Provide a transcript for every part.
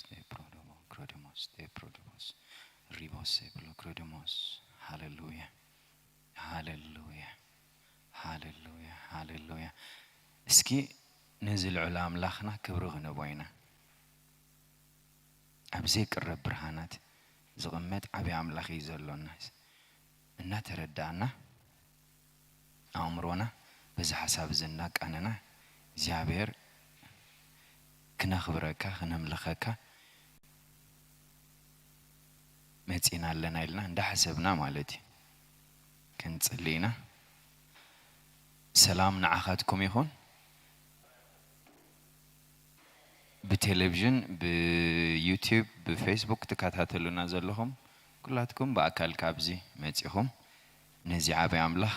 ቴፕሮዶሞ ክሮዶሞስ ቴፕሮዶሞስ ሪቦሴ ብሎ ክሮዶሞስ። ሃሌሉያ፣ ሃሌሉያ፣ ሃሌሉያ፣ ሃሌሉያ። እስኪ ነዚ ልዑል ኣምላኽና ክብሪ ክንቦ ኢና። ኣብ ዘይቅረብ ብርሃናት ዝቕመጥ ዓብዪ ኣምላኽ እዩ ዘሎና። እናተረዳእና ኣእምሮና በዚ ሓሳብ እዚ እናቃነና እግዚኣብሔር ክነኽብረካ ክነምልኸካ መጺና ኣለና ኢልና እንዳሓሰብና ማለት እዩ። ክንጽሊ ኢና። ሰላም ንዓኻትኩም ይኹን። ብቴሌቪዥን፣ ብዩቲዩብ፣ ብፌስቡክ ትከታተሉና ዘለኹም ኩላትኩም ብኣካል ካብዚ መጺኹም ነዚ ዓብዪ ኣምላኽ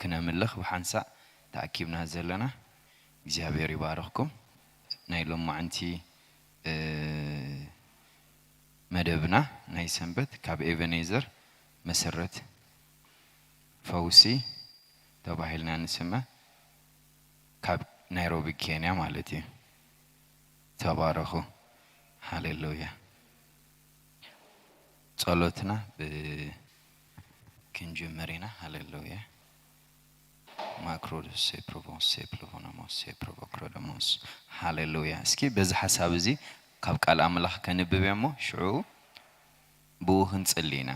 ክነምልኽ ብሓንሳእ ተኣኪብና ዘለና እግዚኣብሔር ይባርኽኩም። ናይ ሎማዕንቲ መደብና ናይ ሰንበት ካብ ኤቨኔዘር መሰረት ፈውሲ ተባሂልና ንስመ ካብ ናይሮቢ ኬንያ ማለት እዩ። ተባረኹ። ሃሌሉያ። ጸሎትና ብ ክንጅምር ኢና። ሃሌሉያ። ማክሮዶስ ሴፕሮቮስ ሴፕሎቮኖሞስ ሴፕሮቮክሮዶሞስ። ሃሌሉያ። እስኪ በዚ ሓሳብ እዚ ካብ ቃል ኣምላኽ ከንብብ እሞ ሽዑ ብኡ ክንጽሊ ኢና።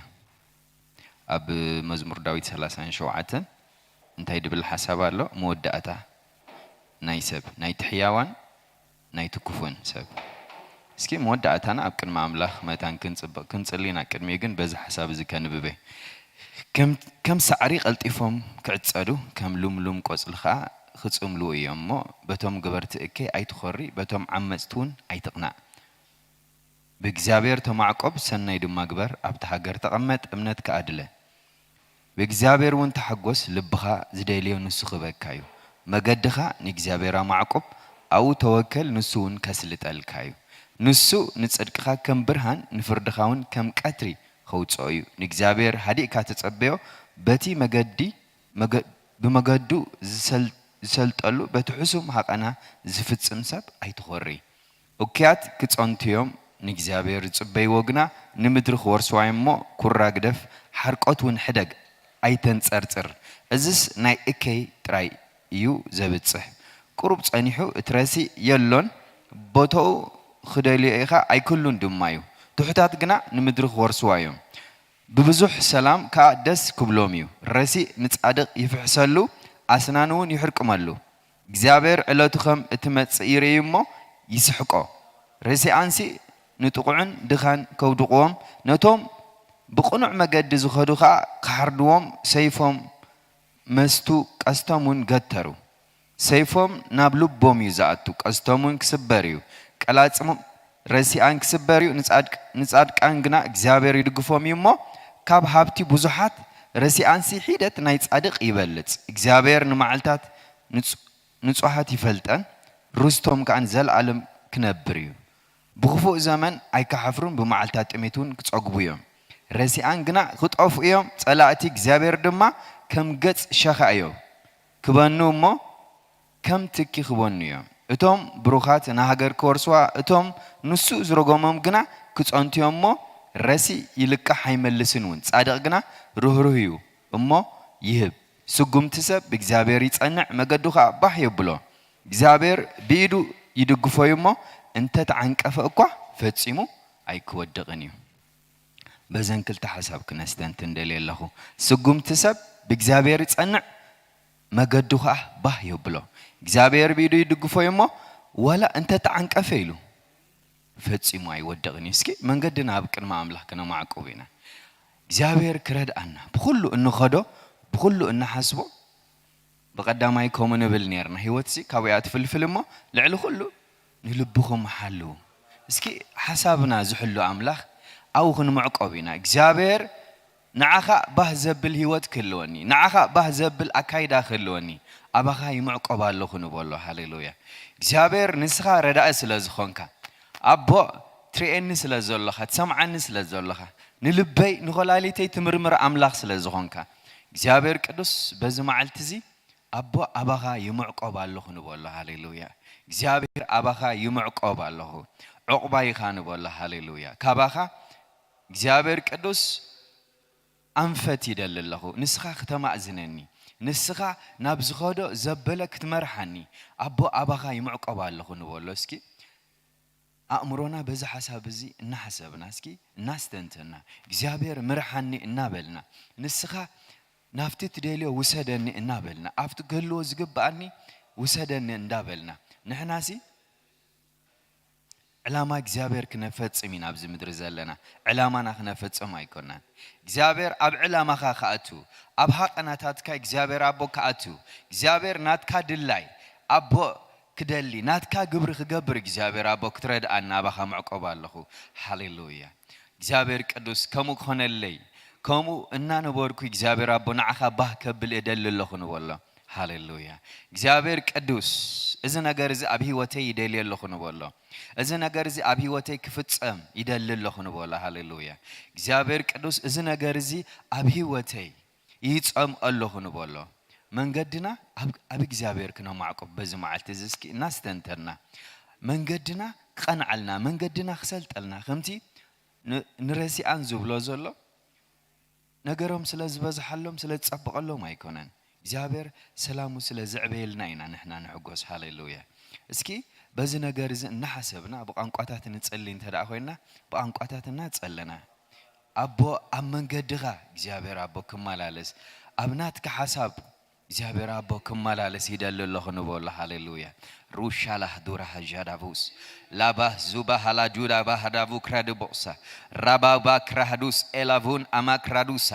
ኣብ መዝሙር ዳዊት ሰላሳን ሸውዓተን እንታይ ድብል ሓሳብ ኣሎ? መወዳእታ ናይ ሰብ፣ ናይቲ ሕያዋን ናይቲ ክፉን ሰብ። እስኪ መወዳእታና ኣብ ቅድሚ ኣምላኽ መታን ክንጽብቕ ክንጽሊ ኢና። ቅድሚኡ ግን በዚ ሓሳብ እዚ ከንብበ። ከም፣ ከም ሳዕሪ ቀልጢፎም ክዕጸዱ፣ ከም ልምሉም ቆጽሊ ኸኣ ክጽምልኡ እዮም እሞ፣ በቶም ገበርቲ እከይ ኣይትኾሪ፣ በቶም ዓመጽቲ እውን ኣይትቕናእ። ብእግዚኣብሔር ተማዕቆብ፣ ሰናይ ድማ ግበር፣ ኣብታ ሃገር ተቐመጥ፣ እምነትካ ኣድለ። ብእግዚኣብሔር እውን ተሓጎስ፣ ልብኻ ዝደልዮ ንሱ ክህበካ እዩ። መገድኻ ንእግዚኣብሔር ኣማዕቁብ፣ ኣብኡ ተወከል፣ ንሱ እውን ከስልጠልካ እዩ። ንሱ ንጽድቅኻ ከም ብርሃን፣ ንፍርድኻ እውን ከም ቀትሪ ከውጽኦ እዩ። ንእግዚኣብሔር ሃዲእካ ተጸበዮ፣ በቲ መገዲ፣ መገ-፣ ብመገዱ ዝሰል-፣ ዝሰልጠሉ፣ በቲ ሕሱም ሃቐና ዝፍጽም ሰብ ኣይትኾሪ። እኩያት ክጸንቱ እዮም፣ ንእግዚኣብሔር ዝጽበይዎ ግና ንምድሪ ክወርስዋ እዮም እሞ፣ ኩራ ግደፍ፣ ሓርቆት እውን ሕደግ፣ ኣይተንጸርጽር። እዝስ ናይ እከይ ጥራይ እዩ ዘብጽሕ። ቁሩብ ጸኒሑ እቲ ረሲእ የሎን፣ ቦታኡ ክደልዮ ኢኻ ኣይክሉን ድማ እዩ። ትሑታት ግና ንምድሪ ክወርስዋ እዮም። ብብዙሕ ሰላም ከኣ ደስ ክብሎም እዩ። ረሲእ ንጻድቕ ይፍሕሰሉ፣ ኣስናኑ እውን ይሕርቅመሉ። እግዚኣብሔር ዕለቱ ኸም እትመጽእ ይርኢ እሞ ይስሕቆ። ረሲኣንሲ ንጥቑዕን ድኻን ከውድቕዎም፣ ነቶም ብቕኑዕ መገዲ ዝኸዱ ኸኣ ክሓርድዎም ሰይፎም መስቱ ቀስቶም እውን ገተሩ። ሰይፎም ናብ ልቦም እዩ ዝኣቱ፣ ቀስቶም እውን ክስበር እዩ። ቀላጽሞም ረሲኣን ክስበር እዩ። ንጻድቅ-፣ ንጻድቃን ግና እግዚኣብሔር ይድግፎም እዩ እሞ፣ ካብ ሃብቲ ብዙሓት ረሲኣንሲ ሒደት ናይ ጻድቕ ይበልጽ። እግዚኣብሔር ንመዓልታት ንጹ-፣ ንጹሃት ይፈልጠን፣ ርስቶም ከኣ ንዘለኣለም ክነብር እዩ። ብኽፉእ ዘመን ኣይክሓፍሩን፣ ብመዓልታት ጥሜት እውን ክጸግቡ እዮም። ረሲኣን ግና ክጠፍኡ እዮም፣ ጸላእቲ እግዚኣብሔር ድማ ከም ገጽ ሸኻ እዮም። ክበኑ እሞ ከም ትኪ ክበኑ እዮም። እቶም ብሩኻት ንሃገር ክወርስዋ፣ እቶም ንሱ ዝረገሞም ግና ክጸንቱ እዮም እሞ፣ ረሲእ ይልቃሕ ኣይመልስን እውን፣ ጻድቕ ግና ርህሩህ እዩ እሞ ይህብ። ስጉምቲ ሰብ ብእግዚኣብሔር ይጸንዕ፣ መገዱ ኸኣ ባህ የብሎ። እግዚኣብሔር ብኢዱ ይድግፎ እዩ እሞ፣ እንተ ተዓንቀፈ እኳ ፈጺሙ ኣይክወድቕን እዩ። በዘን ክልተ ሓሳብ ክነስተንትን ደልየ ኣለኹ። ስጉምቲ ሰብ ብእግዚኣብሔር ይጸንዕ፣ መገዱ ኸኣ ባህ የብሎ። እግዚኣብሔር ብኢዱ ይድግፎ እዩ እሞ፣ ዋላ እንተ ተዓንቀፈ ኢሉ ፈጺሙ ኣይወድቕን እዩ። እስኪ መንገድና ኣብ ቅድሚ ኣምላኽ ክነማዕቁብ ኢና። እግዚኣብሔር ክረድኣና፣ ብኹሉ እንኸዶ፣ ብኹሉ እንሓስቦ፣ ብቐዳማይ ከምኡ ንብል ኔርና። ህይወትሲ ካብኡ እያ ትፍልፍል እሞ፣ ልዕሊ ኩሉ ንልብኹም ሓልዉ። እስኪ ሓሳብና ዝሕሉ ኣምላኽ ኣብኡ ክንምዕቆብ ኢና። እግዚኣብሔር ንዓኻ ባህ ዘብል ህይወት ክህልወኒ፣ ንዓኻ ባህ ዘብል ኣካይዳ ክህልወኒ፣ ኣባኻ ይምዕቆብ ኣለኹ ንበሎ። ሃሌሉያ። እግዚኣብሔር ንስኻ ረዳኢ ስለ ዝኾንካ፣ ኣቦ ትርእየኒ ስለ ዘሎኻ፣ ትሰምዓኒ ስለ ዘሎኻ፣ ንልበይ ንኾላሊተይ ትምርምር ኣምላኽ ስለ ዝኾንካ፣ እግዚኣብሔር ቅዱስ በዚ መዓልቲ እዚ ኣቦ ኣባኻ ይምዕቆብ ኣለኹ ንበሎ። ሃሌሉያ። እግዚኣብሔር ኣባኻ ይምዕቆብ ኣለኹ። ዕቑባይኻ ንበሎ። ሃሌሉያ። ካባኻ እግዚኣብሔር ቅዱስ ኣንፈት ይደሊ ኣለኹ። ንስኻ ክተማእዝነኒ፣ ንስኻ ናብ ዝኸዶ ዘበለ ክትመርሓኒ፣ ኣቦ ኣባኻ ይምዕቆብ ኣለኹ ንበሎ። እስኪ ኣእምሮና በዚ ሓሳብ እዚ እናሓሰብና፣ እስኪ እናስተንተና፣ እግዚኣብሔር ምርሓኒ እናበልና፣ ንስኻ ናብቲ ትደልዮ ውሰደኒ እናበልና፣ ኣብቲ ክህልዎ ዝግብኣኒ ውሰደኒ እንዳበልና፣ ንሕናሲ ዕላማ እግዚኣብሔር ክነፈጽም ኢና ኣብዚ ምድሪ ዘለና። ዕላማና ክነፈጽም ኣይኮናን። እግዚኣብሔር ኣብ ዕላማኻ ክኣቱ፣ ኣብ ሃቐናታትካ እግዚኣብሔር ኣቦ ክኣቱ፣ እግዚኣብሔር ናትካ ድላይ ኣቦ ክደሊ፣ ናትካ ግብሪ ክገብር እግዚኣብሔር ኣቦ ክትረድኣና ኣባኻ ምዕቆብ ኣለኹ። ሃሌሉያ። እግዚኣብሔር ቅዱስ፣ ከምኡ ክኾነለይ፣ ከምኡ እናነበርኩ እግዚኣብሔር ኣቦ ንዓኻ ባህ ከብል እደሊ ኣለኹ ንበሎ። ሃሌሉያ። እግዚኣብሔር ቅዱስ፣ እዚ ነገር እዚ ኣብ ህይወተይ ይደልየ ኣለኹ ንበሎ። እዚ ነገር እዚ ኣብ ህይወተይ ክፍጸም ይደሊ ኣለኹ ንበሎ። ሃሌሉያ። እግዚኣብሔር ቅዱስ፣ እዚ ነገር እዚ ኣብ ህይወተይ ይጸምኦ ኣለኹ ንበሎ። መንገድና ኣብ፣ ኣብ እግዚኣብሔር ክነማዕቁብ በዚ መዓልቲ እዚ እስኪ እናስተንተና፣ መንገድና ክቐንዓልና፣ መንገድና ክሰልጠልና፣ ከምቲ ን-፣ ንረሲኣን ዝብሎ ዘሎ፣ ነገሮም ስለ ዝበዝሓሎም፣ ስለ ዝጸብቐሎም ኣይኮነን። እግዚኣብሔር ሰላሙ ስለ ዘዕበየልና ኢና ንሕና ንሕጎስ። ሃሌሉያ። እስኪ በዚ ነገር እዚ እናሓሰብና፣ ብቋንቋታት ንጸሊ እንተ ደኣ ኮይንና፣ ብቋንቋታት እናጸለና፣ ኣቦ ኣብ መንገድኻ እግዚኣብሔር ኣቦ ክመላለስ፣ ኣብ ናትካ ሓሳብ እግዚኣብሔር ኣቦ ክመላለስ ይደሊ ኣለኹ ንበሎ። ሃሌሉያ። ሩሻ ላህዱራ ሃጃዳቡስ ላባህ ዙባ ሃላጁዳ ባህዳቡ ክራድቦሳ ራባባ ክራህዱስ ኤላቡን ኣማክራዱሳ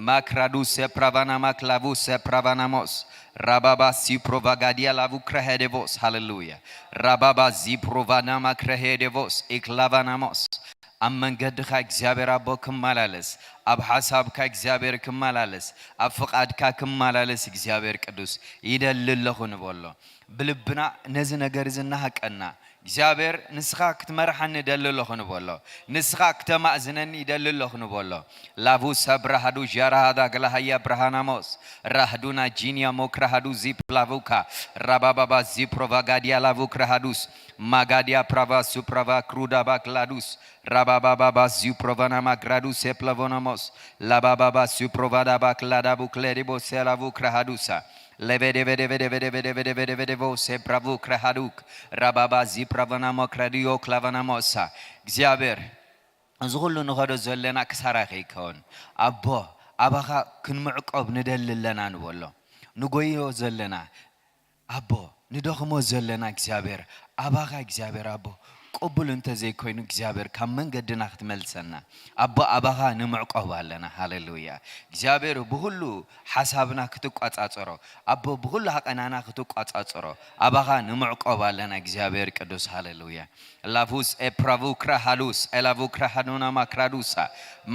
ማክራዱስ ፕራቫና ማክላቡስ ፕራቫናሞስ ራባባ ሲፕሮቫጋዲያ ላቡ ክራሄዴቦስ። ሃሌሉያ። ራባባ ዚፕሮቫና ማክረሄዴቦስ ኢክላቫናሞስ ኣብ መንገድኻ እግዚኣብሔር ኣቦ ክመላለስ፣ ኣብ ሓሳብካ እግዚኣብሔር ክመላለስ፣ ኣብ ፍቓድካ ክመላለስ እግዚኣብሔር ቅዱስ ይደሊ ኣለኹ ንበሎ። ብልብና ነዚ ነገር እዚ እናሃቀና፣ እግዚኣብሔር ንስኻ ክትመርሓኒ ይደሊ ኣለኹ ንበሎ። ንስኻ ክተማእዝነኒ ይደሊ ኣለኹ ንበሎ። ላቡ ሰብራሃዱ ዣራሃዳ ግላሃያ ብርሃናሞስ ራህዱና ጂንያ ሞክራሃዱ ዚፕ ላቡካ ራባባባ ዚፕሮቫጋዲያ ላቡ ክራሃዱስ ማጋዲያ ፕራቫ ሱፕራቫ ክሩዳባ ክላዱስ ራባባባባ ዚፕሮቫና ማግራዱስ ሴፕላቮናሞስ ላባባባ ዚፕሮቫዳባ ክላዳቡ ክሌዲቦ ሴላቡ ክራሃዱሳ ለቤዴቤዴቤዴቤዴቤዴቤዴቤዴቤዴቤዴቤዴቦ ሴፕራቡ ክራሃዱክ ራባባ ዚፕራቫና ሞክራዲዮ ክላቫናሞሳ። እግዚኣብሔር፣ እዚ ኩሉ ንኸዶ ዘለና ክሳራ ከይከውን፣ ኣቦ፣ ኣባኻ ክንምዕቆብ ንደሊ ኣለና ንበሎ። ንጎዮ ዘለና ኣቦ፣ ንደኽሞ ዘለና እግዚኣብሔር፣ ኣባኻ እግዚኣብሔር ኣቦ፣ ቅቡል እንተዘይኮይኑ እግዚኣብሔር ካብ መንገድና ክትመልሰና፣ ኣቦ፣ ኣባኻ ንምዕቆብ ኣለና። ሃሌሉያ። እግዚኣብሔር ብኹሉ ሓሳብና ክትቋጻጸሮ፣ ኣቦ፣ ብኹሉ ሃቐናና ክትቋጻጸሮ፣ ኣባኻ ንምዕቆብ ኣለና እግዚኣብሔር ቅዱስ። ሃሌሉያ። ላቡስ ኤፕራቡ ክራሃሉስ ኤላቡ ክራሃኑና ማክራዱሳ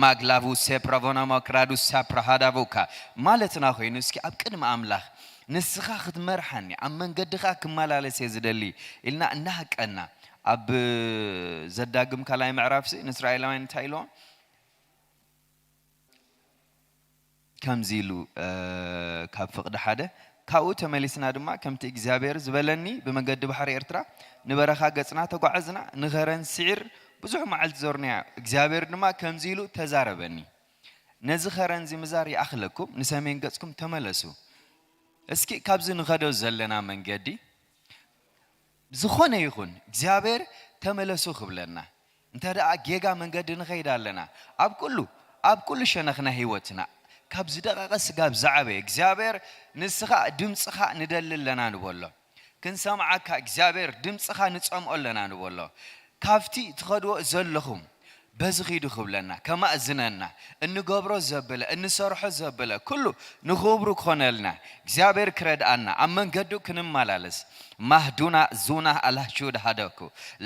ማግላቡስ ኤፕራቮና ማክራዱሳ ፕራሃዳቡካ ማለትና ኮይኑ፣ እስኪ ኣብ ቅድሚ ኣምላኽ ንስኻ ክትመርሓኒ፣ ኣብ መንገድኻ ክመላለስ እየ ዝደሊ ኢልና እናሃቀና፣ ኣብ ዘዳግም ካልኣይ ምዕራፍሲ ንእስራኤላውያን እንታይ ኢልዎም? ከምዚ ኢሉ፣ እ፣ ካብ ፍቕዲ ሓደ፣ ካብኡ ተመሊስና ድማ ከምቲ እግዚኣብሔር ዝበለኒ ብመንገዲ ባሕሪ ኤርትራ ንበረኻ ገጽና ተጓዕዝና፣ ንኸረን ስዒር ብዙሕ መዓልቲ ዞርናዮ። እግዚኣብሔር ድማ ከምዚ ኢሉ ተዛረበኒ፣ ነዚ ኸረን እዚ ምዛር ይኣኽለኩም፣ ንሰሜን ገጽኩም ተመለሱ። እስኪ ካብዚ ንኸዶ ዘለና መንገዲ ዝኾነ ይኹን እግዚኣብሔር ተመለሱ ክብለና፣ እንተ ደኣ ጌጋ መንገዲ ንኸይድ ኣለና፣ ኣብ ኩሉ፣ ኣብ ኩሉ ሸነኽ ናይ ህይወትና፣ ካብ ዝደቐቐ ስጋብ ዝዓበየ፣ እግዚኣብሔር ንስኻ ድምፅኻ ንደሊ ኣለና ንበሎ። ክንሰምዓካ እግዚኣብሔር ድምፅኻ ንጸምኦ ኣለና ንበሎ። ካብቲ ትኸድዎ ዘለኹም በዚ ኺዱ ክብለና፣ ከማእዝነና፣ እንገብሮ ዘበለ፣ እንሰርሖ ዘበለ፣ ኩሉ ንኽብሩ ክኾነልና፣ እግዚኣብሔር ክረድኣና፣ ኣብ መንገዱ ክንመላለስ። ማህዱና ዙና ኣላሹድ ሃደኩ፣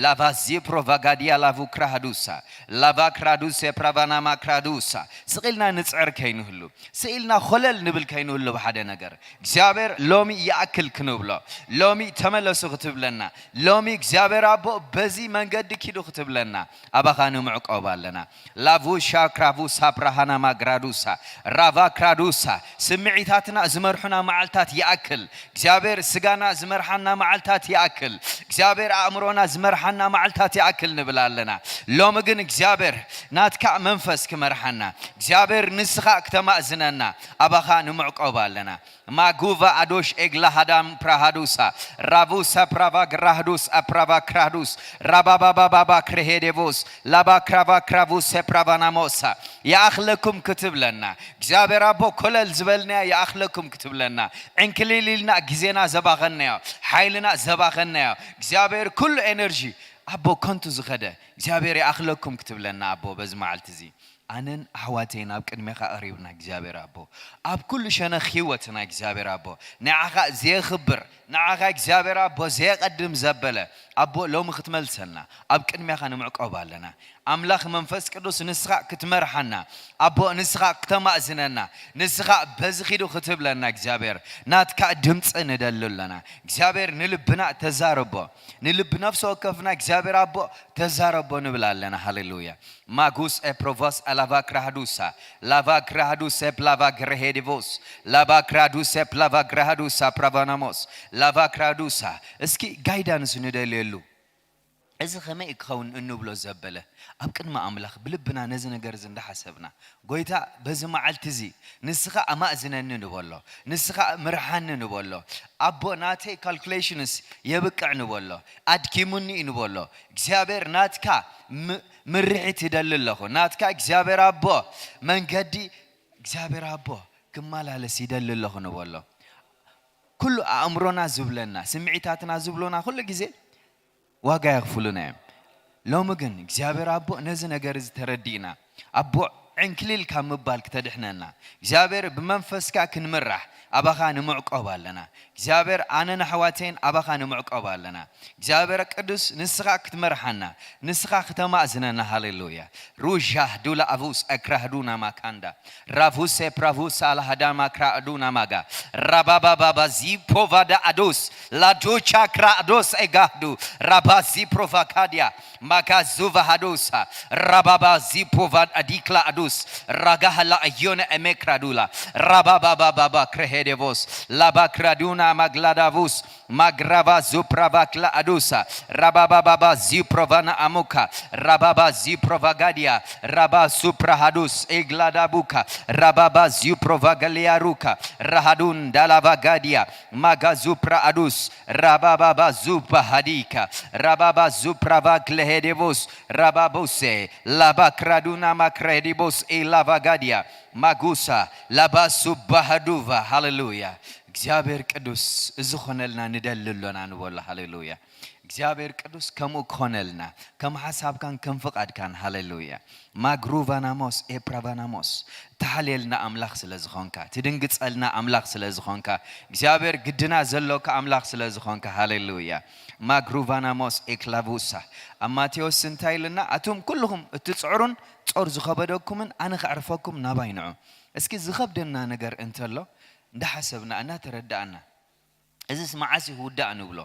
ላቫ ዚፕሮ ቫጋዲያ ላቩ ክራሃዱሳ፣ ላቫ ክራዱሴ ፕራቫናማ ክራዱሳ፣ ስቕ ኢልና ንጽዕር ከይንህሉ፣ ስቕ ኢልና ኾለል ንብል ከይንህሉ ብሓደ ነገር፣ እግዚኣብሔር ሎሚ ይኣክል ክንብሎ፣ ሎሚ ተመለሱ ክትብለና፣ ሎሚ እግዚኣብሔር ኣቦ በዚ መንገዲ ኪዱ ክትብለና፣ ኣባኻ ንምዕቆብ ኣለና። ላቩሻ ክራቩሳ ፕራሃና ማግራዱሳ፣ ራቫ ክራዱሳ፣ ስምዒታትና ዝመርሑና መዓልታት ይኣክል። እግዚኣብሔር ስጋና ዝመርሓና መዓልታት ይኣክል እግዚኣብሔር ኣእምሮና ዝመርሓና መዓልታት ይኣክል ንብል ኣለና። ሎሚ ግን እግዚኣብሔር ናትካ መንፈስ ክመርሓና፣ እግዚኣብሔር ንስኻ ክተማእዝነና ኣባኻ ንምዕቆብ ኣለና። ማጉቫ ኣዶሽ ኤግላ ሃዳም ፕራሃዱሳ ራቡሳ ፕራቫ ግራህዱስ ኣፕራቫ ክራህዱስ ራባባባባባ ክርሄዴቮስ ላባ ክራቫ ክራቡሰ ፕራቫናሞሳ። ይኣኽለኩም ክትብለና እግዚኣብሔር ኣቦ ኮለል ዝበልናዮ ይኣኽለኩም ክትብለና ዕንክሊል ኢልና ግዜና ዘባኸናዮ ሓይልና ዘባኸናዮ እግዚኣብሔር ኩሉ ኤነርጂ ኣቦ ከንቱ ዝኸደ እግዚኣብሔር ይኣኽለኩም ክትብለና ኣቦ በዚ መዓልቲ እዚ ኣነን ኣሕዋተይን ኣብ ቅድሜኻ ቀሪብና እግዚኣብሔር ኣቦ ኣብ ኩሉ ሸነኽ ህይወትና እግዚኣብሔር ኣቦ ንዓኻ ዘየኽብር ንዓኻ እግዚኣብሔር ኣቦ ዘየቐድም ዘበለ ኣቦ ሎሚ ክትመልሰልና ኣብ ቅድሜኻ ንምዕቆብ ኣለና። ኣምላኽ መንፈስ ቅዱስ ንስኻ ክትመርሓና ኣቦ ንስኻ ክተማእዝነና ንስኻ በዚ ኺዱ ክትብለና እግዚኣብሔር ናትካ ድምፂ ንደሊ ኣለና። እግዚኣብሔር ንልብና ተዛረቦ ንልቢ ነፍሲ ወከፍና እግዚኣብሔር ኣቦ ተዛረቦ ንብል ኣለና። ሃሌሉያ። ማጉስ ኤፕሮቮስ ኣላቫ ክራህዱሳ ላቫ ክራህዱስ ኤፕ ላቫ ግረሄዲቮስ ላቫ ክራዱስ ኤፕ ላቫ ግራሃዱሳ ፕራቫናሞስ ላቫ ክራዱሳ። እስኪ ጋይዳንስ ንደልየሉ እዚ ከመይ ክኸውን እንብሎ ዘበለ ኣብ ቅድሚ ኣምላኽ ብልብና ነዚ ነገር እዚ እንዳሓሰብና ጎይታ በዚ መዓልቲ እዚ ንስኻ ኣማእዝነኒ ንበሎ ንስኻ ምርሓኒ ንበሎ ኣቦ ናተይ ካልኩሌሽንስ የብቅዕ ንበሎ ኣድኪሙኒ እዩ ንበሎ እግዚኣብሔር ናትካ ምርሒት ይደሊ ኣለኹ ናትካ እግዚኣብሔር ኣቦ መንገዲ እግዚኣብሔር ኣቦ ክመላለስ ይደሊ ኣለኹ ንበሎ ኩሉ ኣእምሮና ዝብለና ስምዒታትና ዝብሉና ኩሉ ግዜ ዋጋ የኽፍሉና እዮም። ሎሚ ግን እግዚኣብሔር ኣቦ ነዚ ነገር እዚ ተረዲእና ኣቦ ዕንክሊል ካብ ምባል ክተድሕነና እግዚኣብሔር ብመንፈስካ ክንምራሕ ኣባኻ ንምዕቆብ ኣለና። እግዚኣብሔር ኣነን ኣሕዋተይን ኣባኻ ንምዕቆብ ኣለና። እግዚኣብሔር ቅዱስ ንስኻ ክትመርሓና ንስኻ ክተማእዝነና ሃሌሉያ። ሩሻህ ዱላ ኣቡስ ኣክራህዱና ማካንዳ ራፉሴ ፕራፉሳ ላሃዳማ ክራእዱና ማጋ ራባባባባ ዚፖቫዳ ኣዶስ ላዶቻ ክራእዶስ ኤጋህዱ ራባዚ ፕሮቫካዲያ ማጋዙ ቫሃዶሳ ራባባዚ ፖቫድ ኣዲክላ ኣዱስ ራጋሃላ ኣዮነ ኤሜክራዱላ ራባባባባባ ክረሄዴቮስ ላባክራዱና ማግላዳቡስ ማግራባ ዙፕራቫክላ ኣዱሳ ራባባባባ ዚፕሮቫና ኣሙካ ራባባ ዚፕሮቫጋዲያ ራባ ሱፕራሃዱስ ኢግላዳቡካ ራባባ ዚፕሮቫጋሊያሩካ ራሃዱን ዳላቫጋዲያ ማጋ ዙፕራ ኣዱስ ራባባባ ዙፕራሃዲካ ራባባ ዙፕራቫክለሄዴቮስ ራባቦሴ ላባክራዱና ማክሬዲቦስ ኢላቫጋዲያ ማጉሳ ላባሱ ባሃዱቫ። ሃሌሉያ። እግዚኣብሔር ቅዱስ እዚ ኾነልና ንደሊ ኣሎና ንበሎ። ሃሌሉያ። እግዚኣብሔር ቅዱስ ከምኡ ክኾነልና ከም ሓሳብካን ከም ፍቓድካን። ሃሌሉያ። ማግሩቫናሞስ ኤፕራቫናሞስ ተሓልየልና ኣምላኽ ስለ ዝኾንካ ትድንግጸልና ኣምላኽ ስለ ዝኾንካ እግዚኣብሔር ግድና ዘሎካ ኣምላኽ ስለ ዝኾንካ። ሃሌሉያ። ማግሩቫናሞስ ኤክላቡሳ ኣብ ማቴዎስ እንታይ ኢልና ኣቱም ኩልኹም እትጽዕሩን ጾር ዝኸበደኩምን ኣነ ከዕርፈኩም ናባይ ንዑ። እስኪ ዝኸብደና ነገር እንተሎ እንዳሓሰብና እናተረዳእና እዚስ መዓስ እዩ ክውዳእ ንብሎ።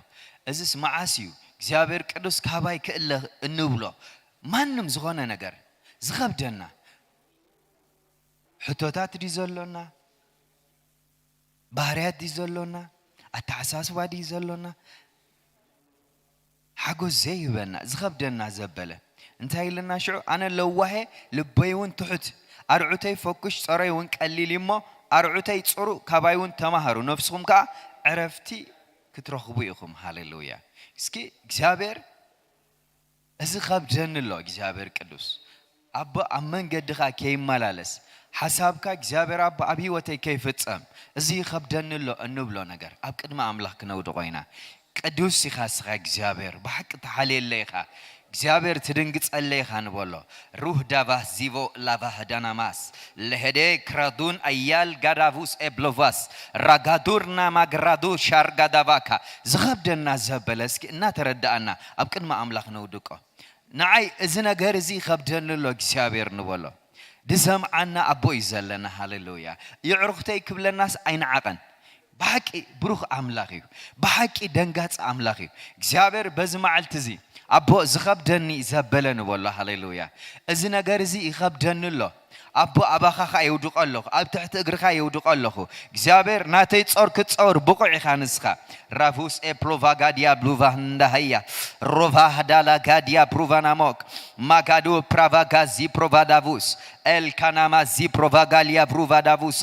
እዚስ መዓስ እዩ እግዚኣብሔር ቅዱስ ካባይ ክእለ እንብሎ። ማንም ዝኾነ ነገር ዝኸብደና ሕቶታት ድዩ ዘሎና? ባህርያት ድዩ ዘሎና? ኣተሓሳስባ ድዩ ዘሎና? ሓጎስ ዘይህበና ዝኸብደና ዘበለ እንታይ ኢለና ሽዑ ኣነ ለዋሄ ልበይ እውን ትሑት ኣርዑተይ ፈኩሽ ጸረይ እውን ቀሊል እዩ እሞ ኣርዑተይ ጽሩ ካባይ እውን ተማሃሩ ነፍስኹም ከኣ ዕረፍቲ ክትረኽቡ ኢኹም። ሃሌሉያ። እስኪ እግዚኣብሔር እዚ ኸብደኒ ኣሎ እግዚኣብሔር ቅዱስ ኣቦ ኣብ መንገድኻ ከይመላለስ ሓሳብካ እግዚኣብሔር ኣቦ ኣብ ህይወተይ ከይፍጸም እዚ ይኸብደኒ ኣሎ እንብሎ ነገር ኣብ ቅድሚ ኣምላኽ ክነውድቖ ኢና። ቅዱስ ኢኻ እስኻ እግዚኣብሔር ብሓቂ ትሓልየለ ኢኻ እግዚኣብሔር ትድንግጸለ ኢኻ ንበሎ። ሩህ ዳቫህ ዚቮ ላቫህ ዳናማስ ለሄዴ ክራዱን ኣያል ጋዳቡስ ኤብሎቫስ ራጋዱር ናማግራዱ ሻር ጋዳቫካ ዝኸብደና ዘበለ እስኪ እናተረዳእና ኣብ ቅድሚ ኣምላኽ ነውድቆ። ንዓይ እዚ ነገር እዚ ይኸብደኒ ኣሎ እግዚኣብሔር ንበሎ። ዝሰምዓና ኣቦ እዩ ዘለና። ሃሌሉያ። የዕሩኽተይ ክብለናስ ኣይነዓቐን። ብሓቂ ብሩኽ ኣምላኽ እዩ። ብሓቂ ደንጋፂ ኣምላኽ እዩ እግዚኣብሔር። በዚ መዓልቲ እዚ ኣቦ ዝኸብደኒ ዘበለ ንበሎ። ሃሌሉያ። እዚ ነገር እዚ ይኸብደኒ ኣሎ። ኣቦ ኣባኻ ኸኣ የውድቆ ኣለኹ፣ ኣብ ትሕቲ እግርኻ የውድቆ ኣለኹ። እግዚኣብሔር ናተይ ጾር ክትጸውር ብቑዕ ኢኻ ንስኻ። ራፉስ ኤፕሎቫጋድያ ብሉቫህንዳሃያ ሮቫህዳላ ጋድያ ፕሩቫናሞክ ማጋዶ ፕራቫጋዚ ፕሮቫዳቡስ ኤልካናማ ዚ ፕሮቫጋልያ ፕሩቫዳቡሳ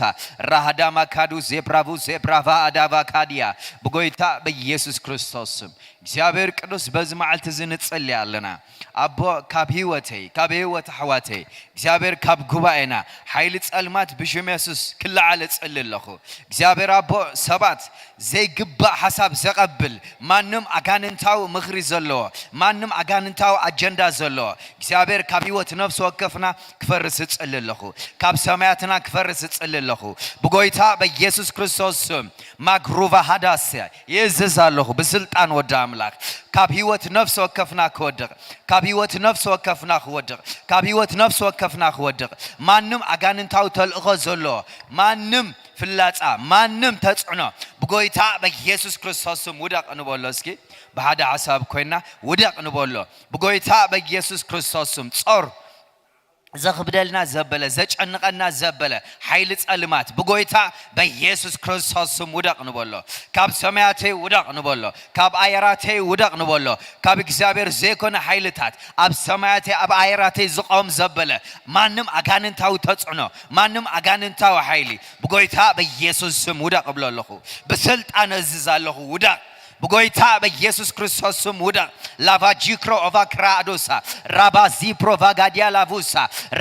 ራህዳማ ካዱ ዜፕራቡ ዜፕራቫ ኣዳቫ ካድያ ብጎይታ በኢየሱስ ክርስቶስ ስም እግዚኣብሔር ቅዱስ በዚ መዓልቲ እዚ ንጸሊ ኣለና። ኣቦ ካብ ህይወተይ ካብ ህይወት ኣሕዋተይ እግዚኣብሔር ካብ ጉባኤና ሓይሊ ጸልማት ብሽም የሱስ ክለዓል እጸሊ ኣለኹ። እግዚኣብሔር ኣቦ ሰባት ዘይግባእ ሓሳብ ዘቐብል ማንም ኣጋንንታዊ ምኽሪ ዘለዎ ማንም ኣጋንንታዊ ኣጀንዳ ዘለዎ እግዚኣብሔር ካብ ህይወት ነፍሲ ወከፍና ክፈርስ እጽሊ ኣለኹ። ካብ ሰማያትና ክፈርስ እጽሊ ኣለኹ። ብጎይታ በኢየሱስ ክርስቶስ ስም ማግሩቫ ሃዳስ ይእዝዝ ኣለኹ። ብስልጣን ወዲ ኣምላኽ ካብ ህይወት ነፍሲ ወከፍና ክወድቕ፣ ካብ ህይወት ነፍሲ ወከፍና ክወድቕ፣ ካብ ህይወት ነፍሲ ወከፍና ክወድቕ። ማንም ኣጋንንታዊ ተልእኾ ዘለዎ፣ ማንም ፍላጻ፣ ማንም ተጽዕኖ ብጎይታ በኢየሱስ ክርስቶስ ስም ውደቕ ንበሎ። እስኪ ብሓደ ሓሳብ ኮይና ውደቕ ንበሎ። ብጎይታ በኢየሱስ ክርስቶስ ስም ጾር ዘኽብደልና ዘበለ፣ ዘጨንቐና ዘበለ ሓይሊ ጸልማት ብጎይታ በኢየሱስ ክርስቶስ ስም ውደቕ ንበሎ። ካብ ሰማያተይ ውደቕ ንበሎ። ካብ ኣየራተይ ውደቕ ንበሎ። ካብ እግዚኣብሔር ዘይኮነ ሓይልታት ኣብ ሰማያተይ ኣብ ኣየራተይ ዝቐም ዘበለ ማንም ኣጋንንታዊ ተጽዕኖ፣ ማንም ኣጋንንታዊ ሓይሊ ብጎይታ በኢየሱስ ስም ውደቕ እብሎ ኣለኹ። ብስልጣን እዝዝ ኣለኹ፣ ውደቕ። ብጎይታ በኢየሱስ ክርስቶስ ስም ውደቕ። ላቫጂክሮ ኦቫክራዶሳ ራባዚ ፕሮቫጋዲያ ላቡሳ